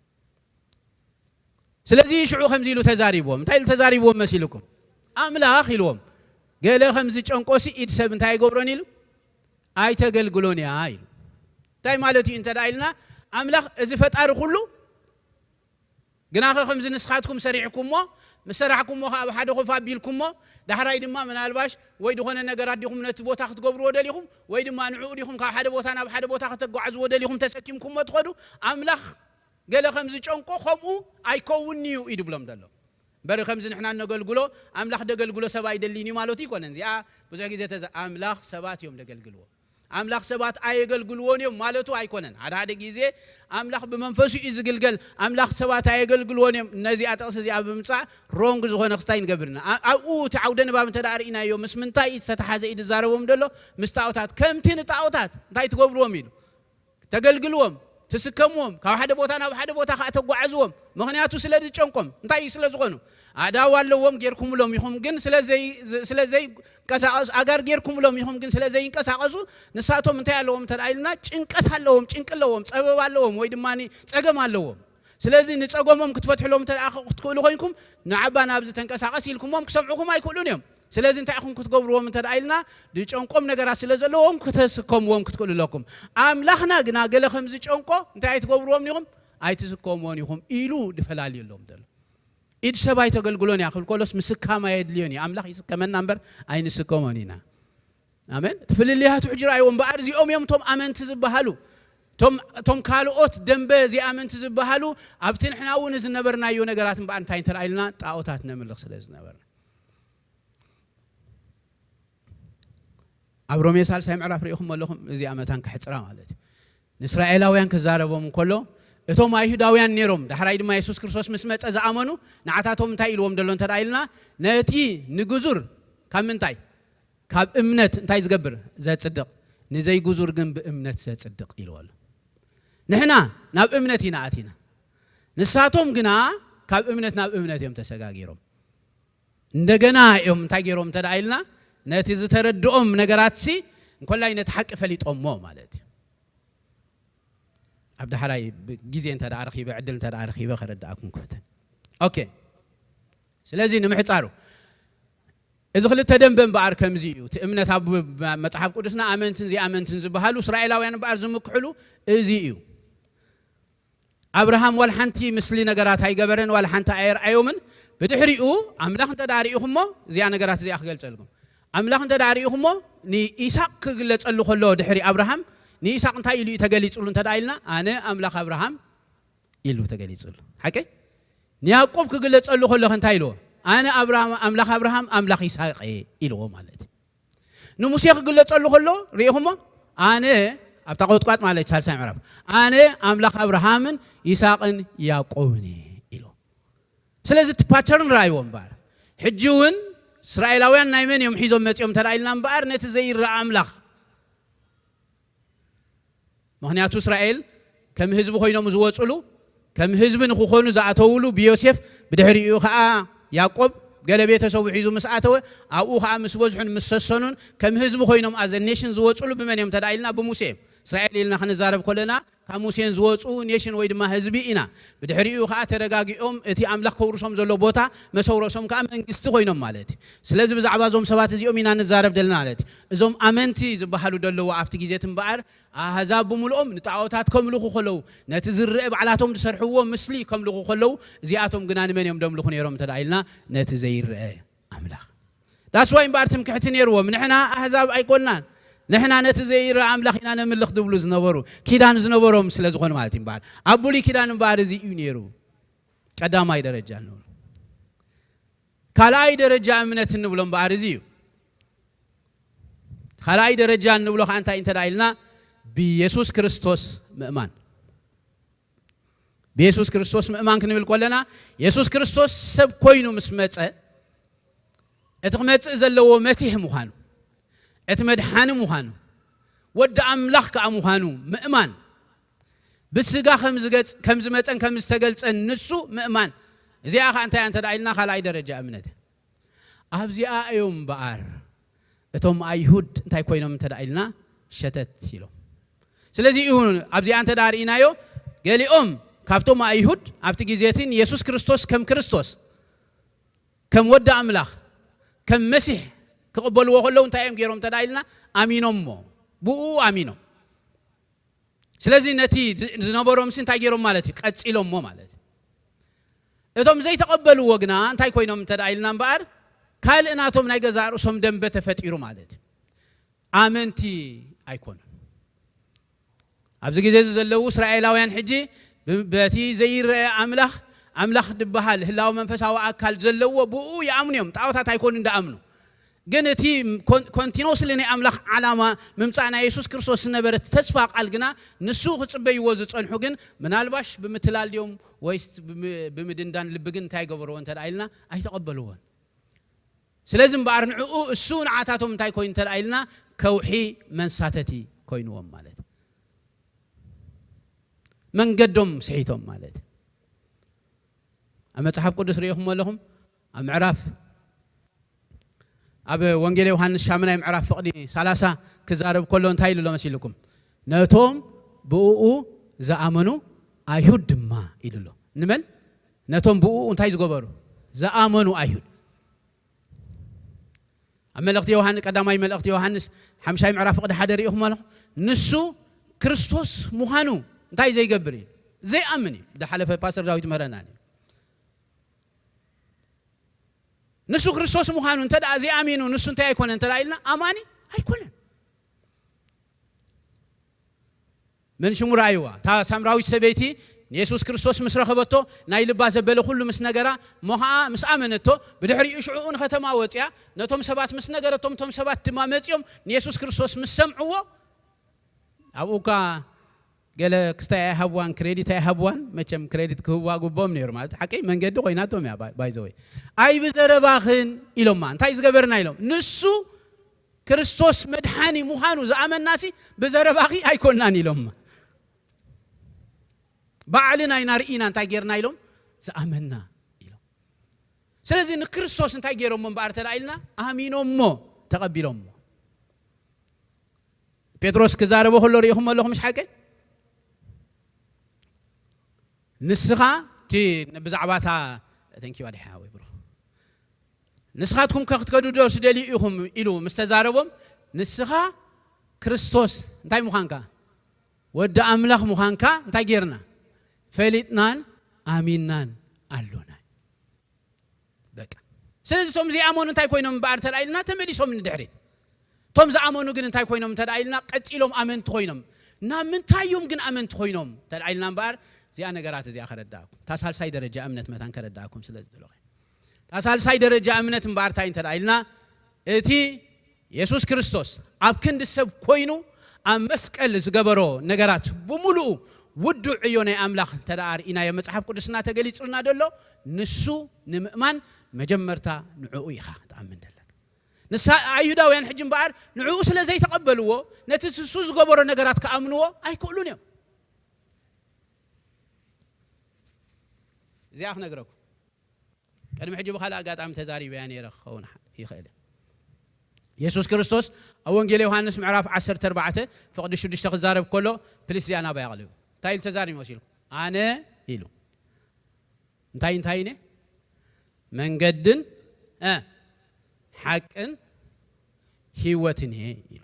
ስለዚ ሽዑ ከምዚ ኢሉ ተዛሪብዎም። እንታይ ኢሉ ተዛሪብዎም መሲልኩም? ኣምላኽ ኢልዎም። ገለ ከም ዝጨንቆሲ ኢድ ሰብ እንታይ ኣይገብሮን ኢሉ? ኣይተገልግሎን እያ ኢሉ። እንታይ ማለት እዩ እንተ ደኣ ኢልና፣ ኣምላኽ እዚ ፈጣሪ ኩሉ፣ ግናኸ ከምዚ ንስኻትኩም ሰሪሕኩሞ፣ ምስ ሰራሕኩሞ ኸዓ ኣብ ሓደ ኮፍ ኣቢልኩሞ፣ ዳሕራይ ድማ ምናልባሽ ወይ ዝኾነ ነገር ኣዲኹም ነቲ ቦታ ክትገብርዎ ደሊኹም፣ ወይ ድማ ንዕኡ ዲኹም ካብ ሓደ ቦታ ናብ ሓደ ቦታ ከተጓዓዝዎ ደሊኹም ተሰኪምኩሞ ትኸዱ፣ ኣምላኽ ገለ ከም ዝጨንቆ ከምኡ ኣይከውንን'ዩ እዩ ድብሎም ዘሎ። እምበር ከምዚ ንሕና እነገልግሎ ኣምላኽ ደገልግሎ ሰብ ኣይደልይን እዩ ማለቱ ኣይኮነን። እዚኣ ብዙሕ ግዜ ተዘ-፣ ኣምላኽ ሰባት እዮም ደገልግልዎ። ኣምላኽ ሰባት ኣየገልግልዎን እዮም ማለቱ ኣይኮነን። ሓደ ሓደ ግዜ ኣምላኽ ብመንፈሱ እዩ ዝግልገል፣ ኣምላኽ ሰባት ኣየገልግልዎን እዮም። ነዚኣ ጥቕሲ እዚኣ ብምምጻእ ሮንግ ዝኾነ ክስታይ ንገብርና። ኣ-፣ ኣብኡ እቲ ዓውደ ንባብ እንተ ደኣ ርኢናዮ፣ ምስ ምንታይ እዩ ዝተተሓዘ እዩ ዝዛረቦም ዘሎ? ምስ ጣዖታት። ከምቲ ንጣዖታት እንታይ ትገብርዎም ኢሉ? ተገልግልዎም፣ ትስከምዎም፣ ካብ ሓደ ቦታ ናብ ሓደ ቦታ ከኣ ተጓዓዝዎም። ምኽንያቱ ስለ ዝጨንቆም፣ እንታይ እዩ ስለ ዝኾኑ? ኣእዳው ኣለዎም ጌርኩምሎም ኢኹም፣ ግን ስለ ዘይ-፣ ስለ ዘይንቀሳቐሱ፣ ኣጋር ጌርኩምሎም ኢኹም፣ ግን ስለ ዘይንቀሳቐሱ፣ ንሳቶም እንታይ ኣለዎም እንተ ደኣ ኢልና፣ ጭንቀት ኣለዎም፣ ጭንቂ ኣለዎም፣ ጸበባ ኣለዎም፣ ወይ ድማ ጸገም ኣለዎም። ስለዚ ንጸገሞም ክትፈትሕሎም እንተ ደኣ ክትክእሉ ኮይንኩም፣ ንዓባ ናብዚ ተንቀሳቐስ ኢልኩሞም ክሰምዑኹም ኣይክእሉን እዮም። ስለዚ እንታይ ኢኹም ክትገብርዎም እንተ ደኣ ኢልና፣ ዝጨንቆም ነገራት ስለ ዘለዎም ክተስከምዎም ክትክእሉ ኣለኩም። ኣምላኽና ግና ገለ ከም ዝጨንቆ እንታይ ኣይትገብርዎምን ኢኹም? ኣይትስከምዎን ኢኹም ኢሉ ድፈላልየሎም ዘሎ። ኢድ ሰብ ኣይተገልግሎን እያ ክብል ከሎስ ምስካም ኣየድልዮን እዩ። ኣምላኽ ይስከመና እምበር ኣይንስከሞን ኢና። ኣሜን። እቲ ፍልልያቱ ሕጂ ረኣይዎ እምበኣር እዚኦም እዮም እቶም ኣመንቲ ዝበሃሉ። እቶም፣ እቶም ካልኦት ደንበ ዘይኣመንቲ ዝበሃሉ ኣብቲ ንሕና እውን ዝነበርናዮ ነገራት እምበኣር እንታይ እንተ ደኣ ኢልና ጣዖታት ነምልኽ ስለ ዝነበርና። ኣብ ሮሜ ሳልሳይ ምዕራፍ ርኢኹም ኣለኹም፣ እዚኣ መታን ክሕጽራ ማለት እዩ። ንእስራኤላውያን ክዛረቦም እንከሎ፣ እቶም ኣይሁዳውያን ነይሮም፣ ዳሕራይ ድማ የሱስ ክርስቶስ ምስ መጸ ዝኣመኑ፣ ንዓታቶም እንታይ ኢልዎም ዘሎ እንተ ደኣ ኢልና፣ ነቲ ንግዙር ካብ ምንታይ? ካብ እምነት እንታይ ዝገብር? ዘጽድቕ። ንዘይግዙር ግን ብእምነት ዘጽድቕ ኢልዎ ኣሎ። ንሕና ናብ እምነት ኢና ኣቲና። ንሳቶም ግና ካብ እምነት ናብ እምነት እዮም ተሰጋጊሮም። እንደገና እዮም እንታይ ገይሮም እንተ ደኣ ኢልና፣ ነቲ ዝተረድኦም ነገራትሲ እንኮላይ ነቲ ሓቂ ፈሊጦሞ ማለት እዩ። ኣብ ዳሕራይ ብ-፣ ግዜ እንተ ደኣ ረኺበ፣ ዕድል እንተ ደኣ ረኺበ ከረድኣኩም ክፍትን። ኦኬ። ስለዚ ንምሕጻሩ፣ እዚ ክልተ ደንበ እምበኣር ከምዚ እዩ። እቲ እምነት ኣብ መጽሓፍ ቅዱስና ኣመንትን ዘይኣመንትን ዝበሃሉ እስራኤላውያን እምበኣር ዝምክሕሉ እዚ እዩ። ኣብርሃም ዋላ ሓንቲ ምስሊ ነገራት ኣይገበረን፣ ዋላ ሓንቲ ኣየርኣዮምን። ብድሕሪኡ ኣምላኽ እንተ ደኣ ርኢኹሞ፣ እዚኣ ነገራት እዚኣ ክገልጸልኩም። ኣምላኽ እንተ ደኣ ርኢኹሞ፣ ንኢሳቅ ክግለጸሉ ከሎ፣ ድሕሪ ኣብርሃም ንኢሳቅ እንታይ ኢሉ እዩ ተገሊጹሉ እንተ ደኣ ኢልና፣ ኣነ ኣምላኽ ኣብርሃም ኢሉ ተገሊጹሉ። ሓቀይ? ንያዕቆብ ክግለጸሉ ከሎ እንታይ ኢልዎ? ኣነ ኣብርሃም፣ ኣምላኽ ኣብርሃም፣ ኣምላኽ ይስሐቅ እየ ኢልዎ ማለት እዩ። ንሙሴ ክግለጸሉ ከሎ ርኢኹሞ? ኣነ፣ ኣብታ ቁጥቋጥ ማለት ሳልሳይ ምዕራፍ፣ ኣነ ኣምላኽ ኣብርሃምን ይስሐቅን ያዕቆብን እየ ኢልዎ። ስለዚ እቲ ፓተርን ረኣይዎ እምበኣር። ሕጂ እውን እስራኤላውያን ናይ መን እዮም ሒዞም መጺኦም እንተ ደኣ ኢልና እምበኣር፣ ነቲ ዘይረኣ ኣምላኽ ምኽንያቱ እስራኤል ከም ህዝቢ ኮይኖም ዝወፅሉ፣ ከም ህዝቢ ንክኾኑ ዝኣተውሉ ብዮሴፍ፣ ብድሕሪኡ ከዓ ያዕቆብ ገለ ቤተሰቡ ሒዙ ምስ ኣተወ፣ ኣብኡ ከዓ ምስ በዝሑን ምስ ሰሰኑን ከም ህዝቢ ኮይኖም ኣዘ ኔሽን ዝወፅሉ ብመን እዮም ተዳ ኢልና? ብሙሴ እዮም። እስራኤል ኢልና ክንዛረብ ከለና ካብ ሙሴን ዝወፁ ኔሽን ወይ ድማ ህዝቢ ኢና። ብድሕሪኡ ከዓ ተረጋጊኦም እቲ ኣምላኽ ከውርሶም ዘሎ ቦታ መሰውረሶም ከዓ መንግስቲ ኮይኖም ማለት እዩ። ስለዚ ብዛዕባ እዞም ሰባት እዚኦም ኢና ንዛረብ ዘለና ማለት እዩ። እዞም ኣመንቲ ዝበሃሉ ደለዎ ኣብቲ ግዜት እምበኣር ኣህዛብ ብምልኦም ንጣዖታት ከምልኹ ከለዉ፣ ነቲ ዝረአ ባዕላቶም ዝሰርሕዎ ምስሊ ከምልኹ ከለዉ፣ እዚኣቶም ግና ንመን እዮም ደምልኹ ነይሮም እንተ ደኣ ኢልና፣ ነቲ ዘይረአ ኣምላኽ። ዳስ ዋይ እምበኣር ትምክሕቲ ነይርዎም። ንሕና ኣህዛብ ኣይኮንናን፣ ንሕና ነቲ ዘይረአ ኣምላኽ ኢና ነምልኽ ዝብሉ ዝነበሩ፣ ኪዳን ዝነበሮም ስለ ዝኾኑ ማለት እዩ። እምበኣር ኣብ ብሉይ ኪዳን እምበኣር እዚ እዩ ነይሩ። ቀዳማይ ደረጃ እንብሎ። ካልኣይ ደረጃ እምነት እንብሎ እምበኣር እዚ እዩ። ካልኣይ ደረጃ እንብሎ ከዓ እንታይ እንተ ደኣ ኢልና፣ ብየሱስ ክርስቶስ ምእማን። ብየሱስ ክርስቶስ ምእማን ክንብል ከለና፣ የሱስ ክርስቶስ ሰብ ኮይኑ ምስ መጸ፣ እቲ ክመጽእ ዘለዎ መሲሕ ምዃኑ፣ እቲ መድሓኒ ምዃኑ፣ ወዲ ኣምላኽ ከኣ ምዃኑ ምእማን፣ ብስጋ ከም ዝገጽ-፣ ከም ዝመጸን ከም ዝተገልጸን ንሱ ምእማን። እዚኣ ኸኣ እንታይ እያ እንተ ደኣ ኢልና፣ ካልኣይ ደረጃ እምነት። ኣብዚኣ እዮም እምበኣር እቶም ኣይሁድ እንታይ ኮይኖም እንተ ደኣ ኢልና፣ ሸተት ኢሎም። ስለዚ እዩ ኣብዚኣ እንተ ደኣ ርኢናዮ፣ ገሊኦም ካብቶም ኣይሁድ ኣብቲ ግዜ እቲ ንየሱስ ክርስቶስ ከም ክርስቶስ፣ ከም ወዲ ኣምላኽ፣ ከም መሲሕ ክቕበልዎ ከለዉ እንታይ እዮም ገይሮም እንተ ደኣ ኢልና፣ ኣሚኖምሞ። ብኡ ኣሚኖም። ስለዚ ነቲ ዝ-፣ ዝነበሮምሲ እንታይ ገይሮም ማለት እዩ? ቀጺሎሞ ማለት እዩ። እቶም ዘይተቐበልዎ ግና እንታይ ኮይኖም እንተ ደኣ ኢልና እምበኣር፣ ካልእ ናቶም ናይ ገዛእ ርእሶም ደንበ ተፈጢሩ ማለት እዩ። ኣመንቲ ኣይኮኑን። ኣብዚ ግዜ እዚ ዘለዉ እስራኤላውያን ሕጂ ብ-፣ በቲ ዘይረአ ኣምላኽ፣ ኣምላኽ ዝበሃል ህላወ መንፈሳዊ ኣካል ዘለዎ ብኡ ይኣምኑ እዮም። ጣዖታት ኣይኮኑን ዝኣምኑ። ግን እቲ ኮን-፣ ኮንቲኖስሊ ናይ ኣምላኽ ዓላማ ምምጻእ ናይ የሱስ ክርስቶስ ዝነበረ ተስፋ ቃል ግና ንሱ ክጽበይዎ ዝጸንሑ ግን ምናልባሽ ብምትላል ድዮም ወይስ ብም-፣ ብምድንዳን ልቢ ግን እንታይ ገበርዎ እንተ ደኣ ኢልና ኣይተቐበልዎን። ስለዚ እምበኣር ንዕኡ እሱ ንዓታቶም እንታይ ኮይኑ እንተ ደኣ ኢልና ከውሒ መንሳተቲ ኮይንዎም ማለት እዩ። መንገዶም ስሒቶም ማለት እዩ። ኣብ መጽሓፍ ቅዱስ ርኢኹም ኣለኹም ኣብ ምዕራፍ ኣብ ወንጌል ዮሃንስ ሻምናይ ምዕራፍ ፍቕዲ ሰላሳ ክዛረብ ከሎ እንታይ ኢሉ ኣሎ መሲልኩም? ነቶም ብእኡ ዝኣመኑ ኣይሁድ ድማ ኢሉ ኣሎ። ንመን? ነቶም ብእኡ እንታይ ዝገበሩ? ዝኣመኑ ኣይሁድ። ኣብ መልእኽቲ ዮሃንስ፣ ቀዳማይ መልእኽቲ ዮሃንስ ሓምሻይ ምዕራፍ ፍቕዲ ሓደ ርኢኹም ኣለኹም። ንሱ ክርስቶስ ምዃኑ እንታይ ዘይገብር እዩ? ዘይኣምን እዩ። ዝሓለፈ ፓስተር ዳዊት መረና እዩ። ንሱ ክርስቶስ ምዃኑ እንተ ደኣ ዘይኣሚኑ ንሱ እንታይ ኣይኮነ እንተ ደኣ ኢልና ኣማኒ ኣይኮነን። መን ሽሙ ረኣይዋ? እታ ሳምራዊት ሰበይቲ ንየሱስ ክርስቶስ ምስ ረኸበቶ ናይ ልባ ዘበለ ኩሉ ምስ ነገራ እሞ ኸዓ ምስ ኣመነቶ ብድሕሪኡ ሽዕኡ ንኸተማ ወፅያ ነቶም ሰባት ምስ ነገረቶም እቶም ሰባት ድማ መፂኦም ንየሱስ ክርስቶስ ምስ ሰምዕዎ ኣብኡ እኳ ገለ ክስታይ ኣይሃብዋን ክሬዲት ኣይሃብዋን። መቸም ክሬዲት ክህብዋ ግቦም ነይሩ ማለት ሓቂ መንገዲ ኮይናቶም እያ። ባይዘወይ ኣይ ብዘረባኽን ኢሎማ እንታይ ዝገበርና ኢሎም ንሱ ክርስቶስ መድሓኒ ምዃኑ ዝኣመናሲ ብዘረባኺ ኣይኮናን ኢሎማ። ባዕልና ኢና ርኢና እንታይ ጌርና ኢሎም ዝኣመና ኢሎም። ስለዚ ንክርስቶስ እንታይ ገይሮሞ እምበኣር ተዳ ኢልና ኣሚኖሞ ተቐቢሎሞ። ጴጥሮስ ክዛረቦ ከሎ ርኢኹም ኣለኹም ምሽ ሓቂ ንስኻ እቲ ብዛዕባታ ተንኪዋ ድሓ ወይ ብሮ ንስኻትኩም ከ ክትከዱ ዶ ትደልዩ ኢኹም ኢሉ ምስ ተዛረቦም ንስኻ ክርስቶስ እንታይ ምዃንካ ወዲ ኣምላኽ ምዃንካ እንታይ ጌርና ፈሊጥናን ኣሚናን ኣሎና። በቃ ስለዚ እቶም ዘይኣመኑ እንታይ ኮይኖም እምበኣር እንተ ኢልና ተመሊሶም ንድሕሪት። እቶም ዝኣመኑ ግን እንታይ ኮይኖም እንተ ኢልና ቀጺሎም ኣመንቲ ኮይኖም ናብ ምንታይ እዮም ግን ኣመንቲ ኮይኖም እንተ ኢልና እምበኣር እዚኣ ነገራት እዚኣ ከረዳእኩም እታ ሳልሳይ ደረጃ እምነት መታን ከረዳእኩም ስለ ዝደለኹ እታ ሳልሳይ ደረጃ እምነት እምበኣር እንታይ እንተ ኢልና እቲ የሱስ ክርስቶስ ኣብ ክንዲ ሰብ ኮይኑ ኣብ መስቀል ዝገበሮ ነገራት ብምሉኡ ውዱዕ ዕዮ ናይ ኣምላኽ እንተ ደኣ ርኢናዮ መጽሓፍ ቅዱስና ተገሊጹልና ዘሎ ንሱ ንምእማን መጀመርታ ንዕኡ ኢኻ ክትኣምን ዘለካ። ንሳ ኣይሁዳውያን ሕጂ እምበኣር ንዕኡ ስለ ዘይተቐበልዎ፣ ነቲ ንሱ ዝገበሮ ነገራት ክኣምንዎ ኣይክእሉን እዮም። እዚኣ ክነግረኩም። ቅድሚ ሕጂ ብኻልእ ኣጋጣሚ ተዛሪበያ ነይረ ክኸውን ይኽእል። የሱስ ክርስቶስ ኣብ ወንጌል ዮሃንስ ምዕራፍ ዓሰርተ ኣርባዕተ ፍቕዲ ሽዱሽተ ክዛረብ ከሎ፣ ፕሊስ እዚኣ ናባይ ኣቕልብ። እንታይ ኢሉ ተዛሪቡ መሲልኩም? ኣነ ኢሉ። እንታይ እንታይ ኢነ? መንገድን፣ እ፣ ሓቅን ህይወትን እየ ኢሉ።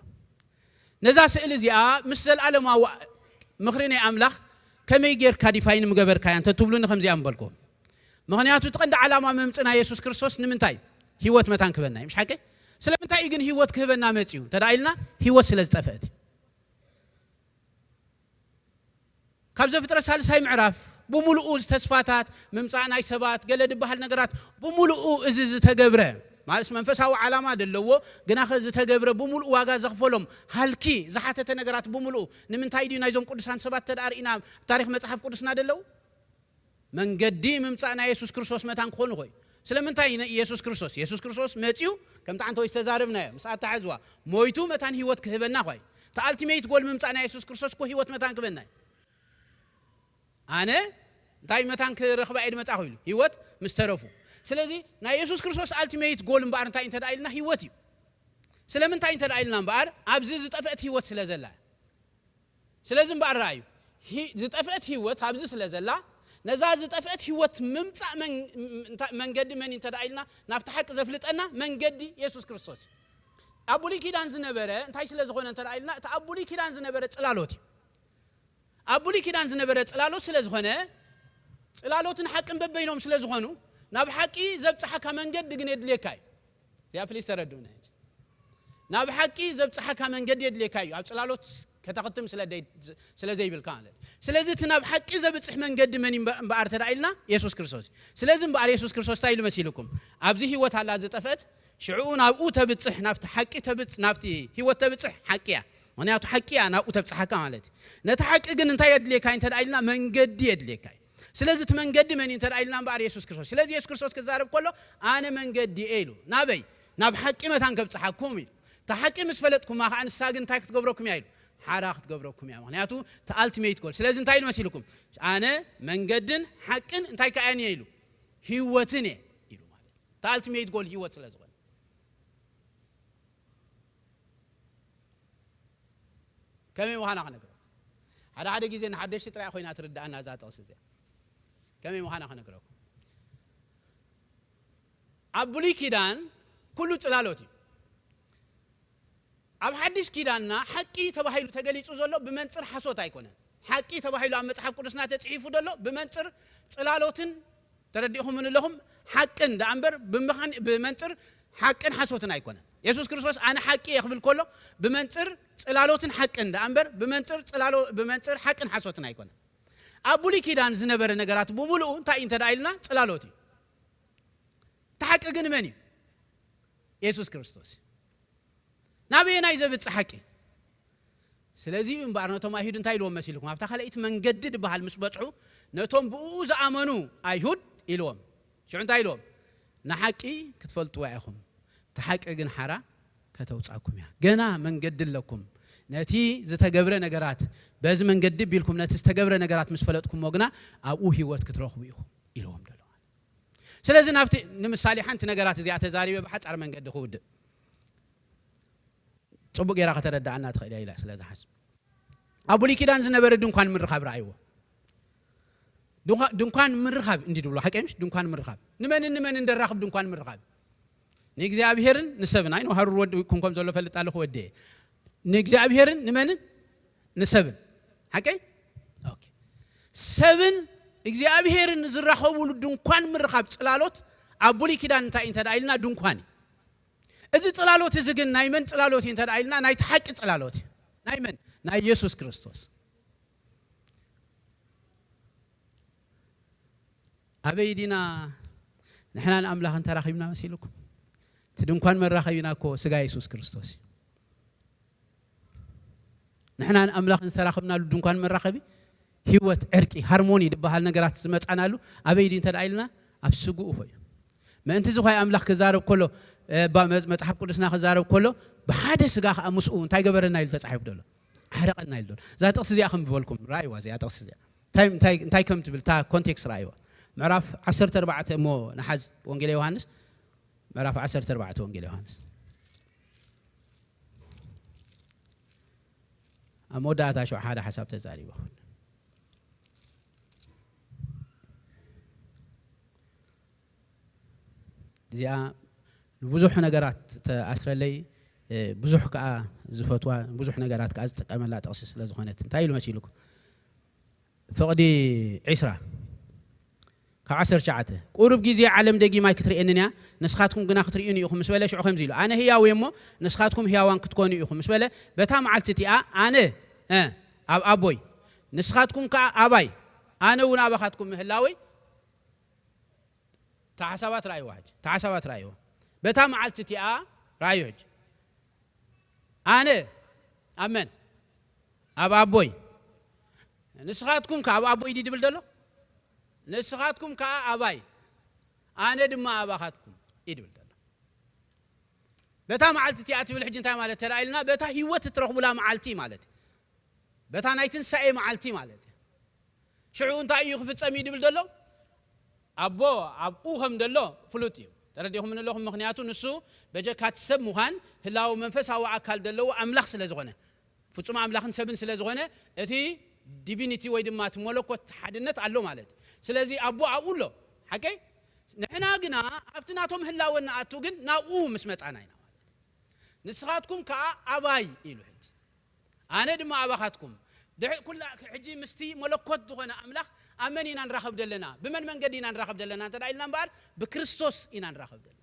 ነዛ ስእሊ እዚኣ ምስ ዘለኣለማዊ ምኽሪ ናይ ኣምላኽ ከመይ ጌርካ ዲፋይን ምገበርካያ እንተ ትብሉኒ፣ ከምዚኣ ምበልኩም። ምኽንያቱ እቲ ቀንዲ ዓላማ መምጽእና የሱስ ክርስቶስ ንምንታይ? ህይወት መታን ክህበና እዩ፣ ምሽ ሓቂ? ስለምንታይ እዩ ግን ህይወት ክህበና መጺኡ እንተ ደኣ ኢልና፣ ህይወት ስለ ዝጠፍአት እዩ። ካብ ዘፍጥረት ሳልሳይ ምዕራፍ ብምሉኡ እዚ ተስፋታት፣ ምምጻእ ናይ ሰባት፣ ገለ ዝበሃል ነገራት ብምሉኡ እዚ ዝተገብረ፣ ማለት መንፈሳዊ ዓላማ ደለዎ፣ ግና ኸ ዝተገብረ ብምሉኡ ዋጋ ዘኽፈሎም፣ ሃልኪ ዝሓተተ ነገራት ብምሉኡ። ንምንታይ ድዩ ናይዞም ቅዱሳን ሰባት ተደኣ ርኢና ኣብ ታሪኽ መጽሓፍ ቅዱስና ደለዉ? መንገዲ ምምጻእ ናይ የሱስ ክርስቶስ መታን ክኾኑ ኾይ። ስለምንታይ ነ-፣ የሱስ ክርስቶስ? የሱስ ክርስቶስ መጺኡ፣ ከምቲ ዓንተ ወይ ዝተዛረብናዮ፣ ምስ ኣተሓዝዋ፣ ሞይቱ መታን ህይወት ክህበና ኾይ። እቲ ኣልቲሜት ጎል ምምጻእ ናይ የሱስ ክርስቶስ እኮ ህይወት መታን ክህበና እዩ። ኣነ እንታይ መታን ክረኽባ እየ ዝመጻኹ ኢሉ፣ ህይወት ምስ ተረፉ። ስለዚ ናይ የሱስ ክርስቶስ ኣልቲሜት ጎል እምበኣር እንታይ እንተ ደኣ ኢልና ህይወት እዩ። ስለምንታይ እንተ ደኣ ኢልና እምበኣር ኣብዚ ዝጠፍአት ህይወት ስለ ዘላ። ስለዚ እምበኣር ረኣዩ፣ ሂ-፣ ዝጠፍአት ህይወት ኣብዚ ስለ ዘላ፣ ነዛ ዝጠፍአት ህይወት ምምጻእ መን-፣ ም-፣ እንታ-፣ መንገዲ መን እዩ እንተ ደኣ ኢልና፣ ናብቲ ሓቂ ዘፍልጠና መንገዲ የሱስ ክርስቶስ እዩ። ኣብ ብሉይ ኪዳን ዝነበረ እንታይ ስለ ዝኾነ እንተ ደኣ ኢልና፣ እቲ ኣብ ብሉይ ኪዳን ዝነበረ ጽላሎት እዩ። ኣብ ብሉይ ኪዳን ዝነበረ ጽላሎት ስለ ዝኾነ፣ ጽላሎትን ሓቅን በበይኖም ስለ ዝኾኑ፣ ናብ ሓቂ ዘብጽሓካ መንገዲ ግን የድልየካ እዩ። እዚኣ ፕሊስ ተረድኡና ሕጂ። ናብ ሓቂ ዘብጽሓካ መንገዲ የድልየካ እዩ፣ ኣብ ጽላሎት ከተኽትም ስለ ደይ-፣ ስለ ዘይብልካ ማለት እዩ። ስለዚ እቲ ናብ ሓቂ ዘብጽሕ መንገዲ መን እዩ እምበ-፣ እምበኣር ተደኣ ኢልና? የሱስ ክርስቶስ እዩ። ስለዚ እምበኣር የሱስ ክርስቶስ እንታይ ኢሉ መሲልኩም? ኣብዚ ህይወት ኣላ ዝጠፍአት፣ ሽዕኡ ናብኡ ተብጽሕ፣ ናብቲ ሓቂ ተብጽ-፣ ናብቲ ህይወት ተብጽሕ ሓቂ እያ። ምኽንያቱ ሓቂ እያ ናብኡ ተብጽሓካ ማለት እዩ። ነቲ ሓቂ ግን እንታይ የድልየካ እዩ እንተ ደኣ ኢልና? መንገዲ የድልየካ እዩ። ስለዚ እቲ መንገዲ መን እዩ እንተ ደኣ ኢልና እምበኣር የሱስ ክርስቶስ። ስለዚ የሱስ ክርስቶስ ክዛረብ ከሎ ኣነ መንገዲ እየ ኢሉ። ናበይ? ናብ ሓቂ መታን ከብጽሓኩም ኢሉ። እታ ሓቂ ምስ ፈለጥኩማ ከኣ ንሳ ግን እንታይ ክትገብረኩም እያ ኢሉ? ሓራ ክትገብረኩም እያ። ምኽንያቱ እቲ ኣልቲሜት ጎል። ስለዚ እንታይ ኢሉ መሲልኩም? ኣነ መንገድን ሓቅን እንታይ ከኣ እየ ኢሉ? ህይወትን እየ ኢሉ ማለት እዩ። እቲ ኣልቲሜት ጎል ህይወት ስለ ዝኾነ። ከመይ ምዃና ክነግረኩም። ሓደ ሓደ ግዜ ንሓደሽቲ ጥራይ ኮይና ትርድኣና እዛ ጥቕሲ እዚኣ። ከመይ ምዃና ክነግረኩም። ኣብ ብሉይ ኪዳን ኩሉ ጽላሎት እዩ። ኣብ ሓድሽ ኪዳንና ሓቂ ተባሂሉ ተገሊጹ ዘሎ ብመንጽር ሓሶት ኣይኮነን። ሓቂ ተባሂሉ ኣብ መጽሓፍ ቅዱስና ተጽሒፉ ዘሎ ብመንጽር ጽላሎትን ተረዲእኹምኒ ኣለኹም፣ ሓቅን ደኣ እምበር ብምኻን-፣ ብመንጽር ሓቅን ሓሶትን ኣይኮነን። የሱስ ክርስቶስ ኣነ ሓቂ እየ ክብል ከሎ ብመንጽር ጽላሎትን ሓቅን ደኣ እምበር ብመንጽር ጽላሎ-፣ ብመንጽር ሓቅን ሓሶትን ኣይኮነን። ኣብ ብሉይ ኪዳን ዝነበረ ነገራት ብምሉኡ እንታይ እዩ እንተ ደኣ ኢልና ጽላሎት እዩ። እቲ ሓቂ ግን መን እዩ? የሱስ ክርስቶስ እዩ። ናበየናይ ዘብጽሕ ሓቂ? ስለዚ እዩ እምበኣር ነቶም ኣይሁድ እንታይ ኢልዎም መሲልኩም? ኣብታ ካልኣይቲ መንገዲ ዝበሃል ምስ በጽሑ ነቶም ብእኡ ዝኣመኑ ኣይሁድ ኢልዎም። ሽዑ እንታይ ኢልዎም? ንሓቂ ክትፈልጥዋ ኢኹም፣ እቲ ሓቂ ግን ሓራ ከተውጻኩም እያ። ገና መንገዲ ኣለኩም። ነቲ ዝተገብረ ነገራት፣ በዚ መንገዲ ቢልኩም ነቲ ዝተገብረ ነገራት ምስ ፈለጥኩሞ ግና ኣብኡ ህይወት ክትረኽቡ ኢኹም ኢልዎም ደሎ። ስለዚ ናብቲ ንምሳሌ ሓንቲ ነገራት እዚኣ ተዛሪበ ብሓጻር መንገዲ ክውድእ። ጽቡቕ ጌራ ከተረድኣና ትኽእል እያ ኢላ ስለ ዝሓስብ። ኣብ ብሉይ ኪዳን ዝነበረ ድንኳን ምርኻብ ረኣይዎ። ድንኳ-፣ ድንኳን ምርኻብ እንዲ ድብሎ ሓቂ ምሽ? ድንኳን ምርኻብ። ንመንን ንመንን ደራኽብ ድንኳን ምርኻብ? ንእግዚኣብሔርን ንሰብን። ኣይ፣ ንሃሩር ወዲ ኩንኮም ዘሎ ፈልጥ ኣለኹ ወዲ። ንእግዚኣብሔርን ንመንን? ንሰብን። ሓቀይ? ኦኬ። ሰብን እግዚኣብሔርን ዝራኸቡሉ ድንኳን ምርኻብ ጽላሎት ኣብ ብሉይ ኪዳን እንታይ እዩ እንተ ደኣ ኢልና ድንኳን እዩ። እዚ ጽላሎት እዚ ግን ናይ መን ጽላሎት እዩ እንተ ደኣ ኢልና ናይቲ ሓቂ ጽላሎት እዩ። ናይ መን? ናይ የሱስ ክርስቶስ። ኣበይ ዲና ንሕናን ኣምላኽን ተራኺብና መሲልኩም? እቲ ድንኳን መራኸቢና እኮ ስጋ የሱስ ክርስቶስ እዩ። ንሕናን ኣምላኽን ዝተራኸብናሉ ድንኳን መራኸቢ ህይወት፣ ዕርቂ፣ ሃርሞኒ ዝበሃል ነገራት ዝመጻናሉ ኣበይ ድዩ እንተ ደኣ ኢልና ኣብ ስግኡ ኾዩ። ምእንቲ እዚ ኾይ ኣምላኽ ክዛረብ ከሎ እ፣ ባ-፣ መ-፣ መጽሓፍ ቅዱስና ክዛረብ ከሎ፣ "ብሓደ ስጋ ከኣ ምስኡ እንታይ ገበረና?" ኢሉ ተጻሒፉ ዘሎ። "ዓረቐና" ኢሉ ዘሎ። እዛ ጥቕሲ እዚኣ ከም ዝበልኩም፣ ራእይዋ እዚኣ ጥቕሲ እዚኣ። እንታይ፣ እንታይ፣ እንታይ ከም ትብል፣ እታ ኮንቴክስት ራእይዋ። ምዕራፍ ዓሰርተ ኣርባዕተ እሞ ንሓዝ፣ ወንጌል ዮሃንስ፣ ምዕራፍ ዓሰርተ ኣርባዕተ ወንጌል ዮሃንስ። ኣብ መወዳእታ ሽዑ ሓደ ሓሳብ ተዛሪበ ኹን። እዚኣ ንብዙሕ ነገራት ተኣስረለይ፣ እ፣ ብዙሕ ከኣ ዝፈትዋ፣ ብዙሕ ነገራት ከኣ ዝጥቀመላ ጥቕሲ ስለ ዝኾነት። እንታይ ኢሉ መሲልኩም? ፍቕዲ ዒስራ ካብ ዓሰርተ ትሽዓተ፣ "ቁሩብ ግዜ ዓለም ደጊም ኣይክትርእየንን እያ፣ ንስኻትኩም ግና ክትርእዩኒ ኢኹም" ምስ በለ፣ ሽዑ ከምዚ ኢሉ፣ "ኣነ ህያው እየ እሞ ንስኻትኩም ህያዋን ክትኮኑ ኢኹም" ምስ በለ፣ በታ መዓልቲ እቲኣ ኣነ፣ እ፣ ኣብ ኣቦይ፣ ንስኻትኩም ከኣ ኣባይ፣ ኣነ እውን ኣባኻትኩም ምህላወይ፣ እታ ሓሳባት ረኣይዋ ሕጂ፣ እታ ሓሳባት ረኣይዋ። በታ መዓልቲ እቲኣ ረኣዩ ሕጂ። ኣነ ኣብ መን? ኣብ ኣቦይ። ንስኻትኩም ከ ኣብ ኣቦይ ድዩ ድብል ዘሎ? ንስኻትኩም ከኣ ኣባይ፣ ኣነ ድማ ኣባኻትኩም እዩ ድብል ዘሎ። በታ መዓልቲ እቲኣ ትብል ሕጂ እንታይ ማለት ተራእይልና? በታ ህይወት እትረኽቡላ መዓልቲ ማለት እዩ። በታ ናይ ትንሳኤ መዓልቲ ማለት እዩ። ሽዑ እንታይ እዩ ክፍጸም እዩ ድብል ዘሎ? ኣቦ ኣብኡ ከም ዘሎ ፍሉጥ እዩ። ተረዲኹም ኣለኹም? ምኽንያቱ ንሱ በጀካ እቲ ሰብ ምዃን ህላው መንፈሳዊ ኣካል ዘለዎ ኣምላኽ ስለ ዝኾነ፣ ፍጹም ኣምላኽን ሰብን ስለ ዝኾነ፣ እቲ ዲቪኒቲ ወይ ድማ እቲ መለኮት ሓድነት ኣሎ ማለት እዩ። ስለዚ ኣቦ ኣብኡ ኣሎ። ሓቀይ? ንሕና ግና ኣብቲ ናቶም ህላወ ንኣቱ ግን ናብኡ ምስ መጻና ኢና ማለት እዩ። ንስኻትኩም ከኣ ኣባይ ኢሉ ሕጂ። ኣነ ድማ ኣባኻትኩም። ድሕ-፣ ኩላ ሕጂ ምስቲ መለኮት ዝኾነ ኣምላኽ ኣብ መን ኢና ንራኸብ ዘለና? ብመን መንገዲ ኢና ንራኸብ ዘለና እንተ ደኣ ኢልና እምበኣር፣ ብክርስቶስ ኢና ንራኸብ ዘለና።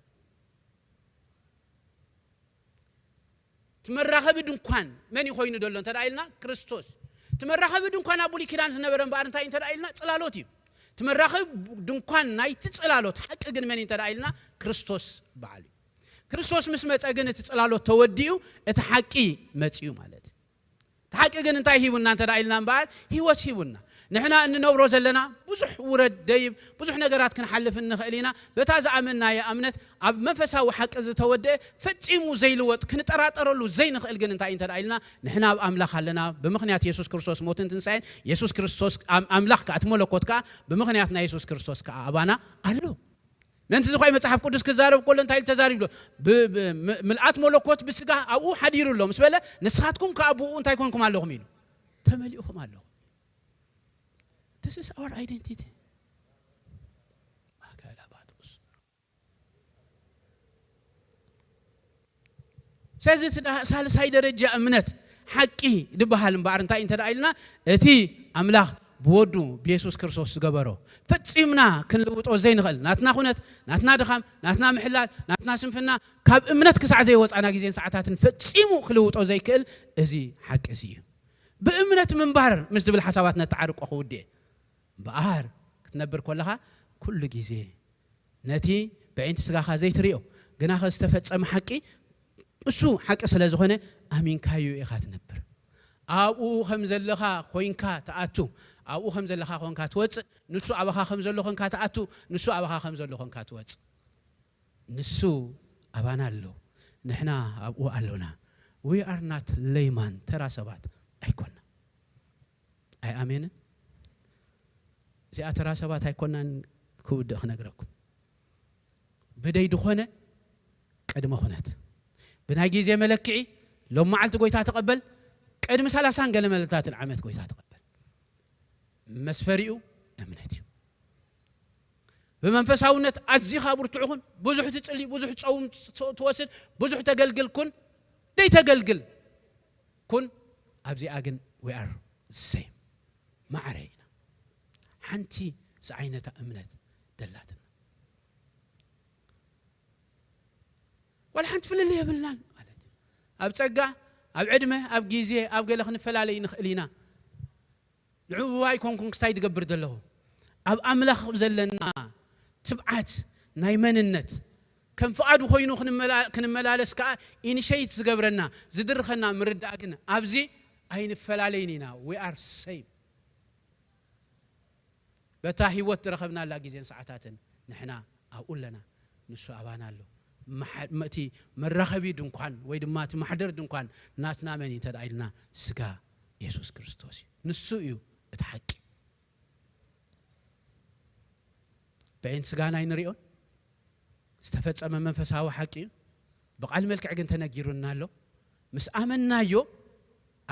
እቲ መራኸቢ ድንኳን መን እዩ ኮይኑ ዘሎ እንተ ደኣ ኢልና? ክርስቶስ። እቲ መራኸቢ ድንኳን ኣብ ብሉይ ኪዳን ዝነበረ እምበኣር እንታይ እንተ ደኣ ኢልና? ጽላሎት እዩ። እቲ መራኸቢ ድንኳን ናይቲ ጽላሎት ሓቂ ግን መን እዩ እንተ ደኣ ኢልና? ክርስቶስ በዓሉ እዩ። ክርስቶስ ምስ መጸ ግን እቲ ጽላሎት ተወዲኡ፣ እቲ ሓቂ መጺኡ ማለት እዩ። እቲ ሓቂ ግን እንታይ ሂቡና እንተ ደኣ ኢልና እምበኣር፣ ህይወት ሂቡና። ንሕና እንነብሮ ዘለና ብዙሕ ውረድ ደይብ፣ ብዙሕ ነገራት ክንሓልፍ እንኽእል ኢና። በታ ዝኣመንናዮ እምነት ኣብ መንፈሳዊ ሓቂ ዝተወደአ ፈጺሙ ዘይልወጥ፣ ክንጠራጠረሉ ዘይንኽእል ግን እንታይ እንተ ደኣ ኢልና፣ ንሕና ኣብ ኣምላኽ ኣለና። ብምኽንያት የሱስ ክርስቶስ ሞትን ትንሳኤን፣ የሱስ ክርስቶስ ኣም-፣ ኣምላኽ ከኣ፣ እቲ መለኮት ከኣ ብምኽንያት ናይ የሱስ ክርስቶስ ከኣ ኣባና ኣሎ። ምእንቲ እዚ ኾይ መጽሓፍ ቅዱስ ክዛረብ ከሎ እንታይ ኢሉ ተዛሪቡ ኣሎ? ብ-፣ ብ-፣ ም-፣ ምልኣት መለኮት ብስጋ ኣብኡ ሓዲሩ ኣሎ ምስ በለ፣ ንስኻትኩም ከኣ ብኡ እንታይ ኮንኩም ኣለኹም ኢሉ? ተመሊእኹም ኣለኹም። This is our identity። ማካላ ባጥቁስ። ስለዚ እቲ ዳ-፣ ሳልሳይ ደረጃ እምነት ሓቂ ዝበሃል እምበኣር እንታይ እንተ ደኣ ኢልና፣ እቲ ኣምላኽ ብወዱ ብየሱስ ክርስቶስ ዝገበሮ ፈጺምና ክንልውጦ ዘይንኽእል፣ ናትና ኩነት፣ ናትና ድኻም፣ ናትና ምሕላል፣ ናትና ስንፍና፣ ካብ እምነት ክሳዕ ዘይወጻና ግዜን ሰዓታትን ፈጺሙ ክልውጦ ዘይክእል እዚ ሓቂ እዚ እዩ። ብእምነት ምንባር ምስ ዝብል ሓሳባት ነተዓርቆ ክውድእ እምበኣር፣ ክትነብር ከለኻ ኩሉ ግዜ ነቲ ብዕንቲ ስጋኻ ዘይትርእዮ ግና ኸ ዝተፈጸመ ሓቂ፣ እሱ ሓቂ ስለ ዝኾነ ኣሚንካዮ ኢኻ ትነብር። ኣብኡ ከም ዘለኻ ኮይንካ ትኣቱ፣ ኣብኡ ከም ዘለኻ ኮይንካ ትወጽእ፣ ንሱ ኣባኻ ከም ዘሎ ኮይንካ ትኣቱ፣ ንሱ ኣባኻ ከም ዘሎ ኮይንካ ትወጽእ። ንሱ ኣባና ኣሎ፣ ንሕና ኣብኡ ኣሎና። We are not layman፣ ተራ ሰባት ኣይኮና። ኣይ ኣሜንን? እዚኣ ተራ ሰባት ኣይኮናን ክውድእ ክነግረኩም። ብደይ ድኾነ ቅድመ ኩነት። ብናይ ግዜ መለክዒ ሎም መዓልቲ ጎይታ ተቐበል፣ ቅድሚ ሰላሳን ገለ መለታትን ዓመት ጎይታ ተቐበል። መስፈሪኡ እምነት እዩ። ብመንፈሳውነት ኣዚኻ ብርቱዕ ኩን፣ ብዙሕ ትጽሊ፣ ብዙሕ ጸውም ት-፣ ትወስድ፣ ብዙሕ ተገልግል ኩን፣ ደይ ተገልግል ኩን፣ ኣብዚኣ ግን we are same፣ ማዕረ ኢና። ሓንቲ ዝዓይነታ እምነት ደላትና። ዋላ ሓንቲ ፍልልይ የብልናን ማለት እዩ። ኣብ ጸጋ፣ ኣብ ዕድመ፣ ኣብ ግዜ፣ ኣብ ገለ ክንፈላለይ ንኽእል ኢና። ንዕኡ ኣይኮንኩን ክስታይ ዝገብር ዘለኹ። ኣብ ኣምላኽ ዘለና ትብዓት ናይ መንነት፣ ከም ፍቓዱ ኮይኑ ክንመላ-፣ ክንመላለስ ከኣ ኢኒሸይት ዝገብረና፣ ዝድርኸና ምርዳእ ግን ኣብዚ ኣይንፈላለይን ኢና። We are same። በታ ህይወት ዝረኸብናላ ግዜን ሰዓታትን ንሕና ኣብኡ ኣለና። ንሱ ኣባና ኣሎ። እቲ መራኸቢ ድንኳን ወይ ድማ እቲ ማሕደር ድንኳን ናትና መን እዩ እንተ ኢልና፣ ስጋ የሱስ ክርስቶስ እዩ። ንሱ እዩ እቲ ሓቂ። ብዒን ስጋና ኣይንሪኦን። ዝተፈጸመ መንፈሳዊ ሓቂ እዩ። ብቓል መልክዕ ግን ተነጊሩና ኣሎ። ምስ ኣመናዮ፣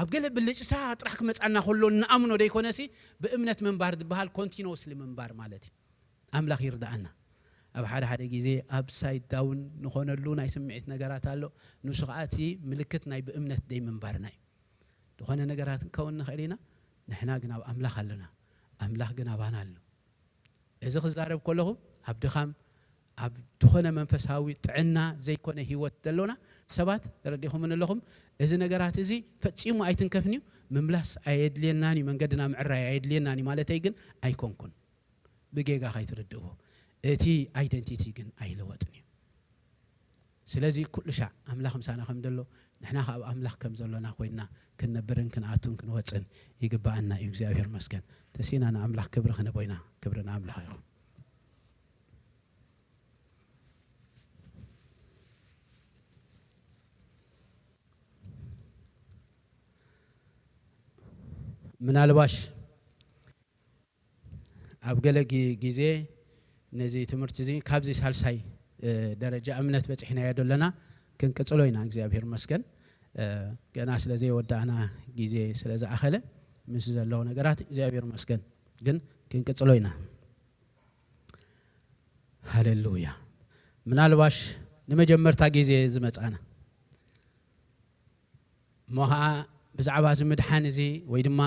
ኣብ ገለ ብልጭታ ጥራሕ ክመጻና ከሎ እንኣምኖ ደይኮነሲ፣ ብእምነት ምንባር ዝበሃል ኮንቲኖስሊ ምንባር ማለት እዩ። ኣምላኽ ይርዳኣና። ኣብ ሓደ ሓደ ግዜ ኣብ ሳይድ ዳውን ንኾነሉ ናይ ስምዒት ነገራት ኣሎ። ንሱ ከዓ እቲ ምልክት ናይ ብእምነት ደይ ምንባርና እዩ። ዝኾነ ነገራት ንከውን ንኽእል ኢና። ንሕና ግን ኣብ ኣምላኽ ኣለና። ኣምላኽ ግን ኣባና ኣሎ። እዚ ክዛረብ ከለኹ ኣብ ድኻም፣ ኣብ ዝኾነ መንፈሳዊ ጥዕና ዘይኮነ ህይወት ዘሎና ሰባት ተረዲኹምን ኣለኹም። እዚ ነገራት እዚ ፈጺሙ ኣይትንከፍን እዩ። ምምላስ ኣየድልየናን እዩ። መንገድና ምዕራይ ኣየድልየናን እዩ ማለተይ ግን ኣይኮንኩን። ብጌጋ ካይትርድእዎ። እቲ ኣይደንቲቲ ግን ኣይልወጥን እዩ። ስለዚ ኩሉ ሻዕ ኣምላኽ ምሳና ከም ዘሎ፣ ንሕና ካብ ኣምላኽ ከም ዘሎና ኮይንና ክንነብርን ክንኣቱን ክንወፅን ይግባኣና እዩ። እግዚኣብሔር መስገን። ተሲና ንኣምላኽ ክብሪ ክንቦይና። ክብሪ ንኣምላኽ ይኹን። ምናልባሽ ኣብ ገለ ጊ- ጊዜ ነዚ ትምህርቲ እዚ ካብዚ ሳልሳይ እ፣ ደረጃ እምነት በፂሕናዮ ደለና ክንቅፅሎ ኢና። እግዚኣብሔር መስገን። እ፣ ገና ስለ ዘይወዳእና፣ ጊዜ ስለ ዝኣኸለ፣ ምስ ዘለዎ ነገራት እግዚኣብሔር መስገን ግን ክንቅፅሎ ኢና። ሃሌሉያ። ምናልባሽ ንመጀመርታ ጊዜ ዝመፃና እሞ ኸዓ ብዛዕባ እዚ ምድሓን እዚ ወይ ድማ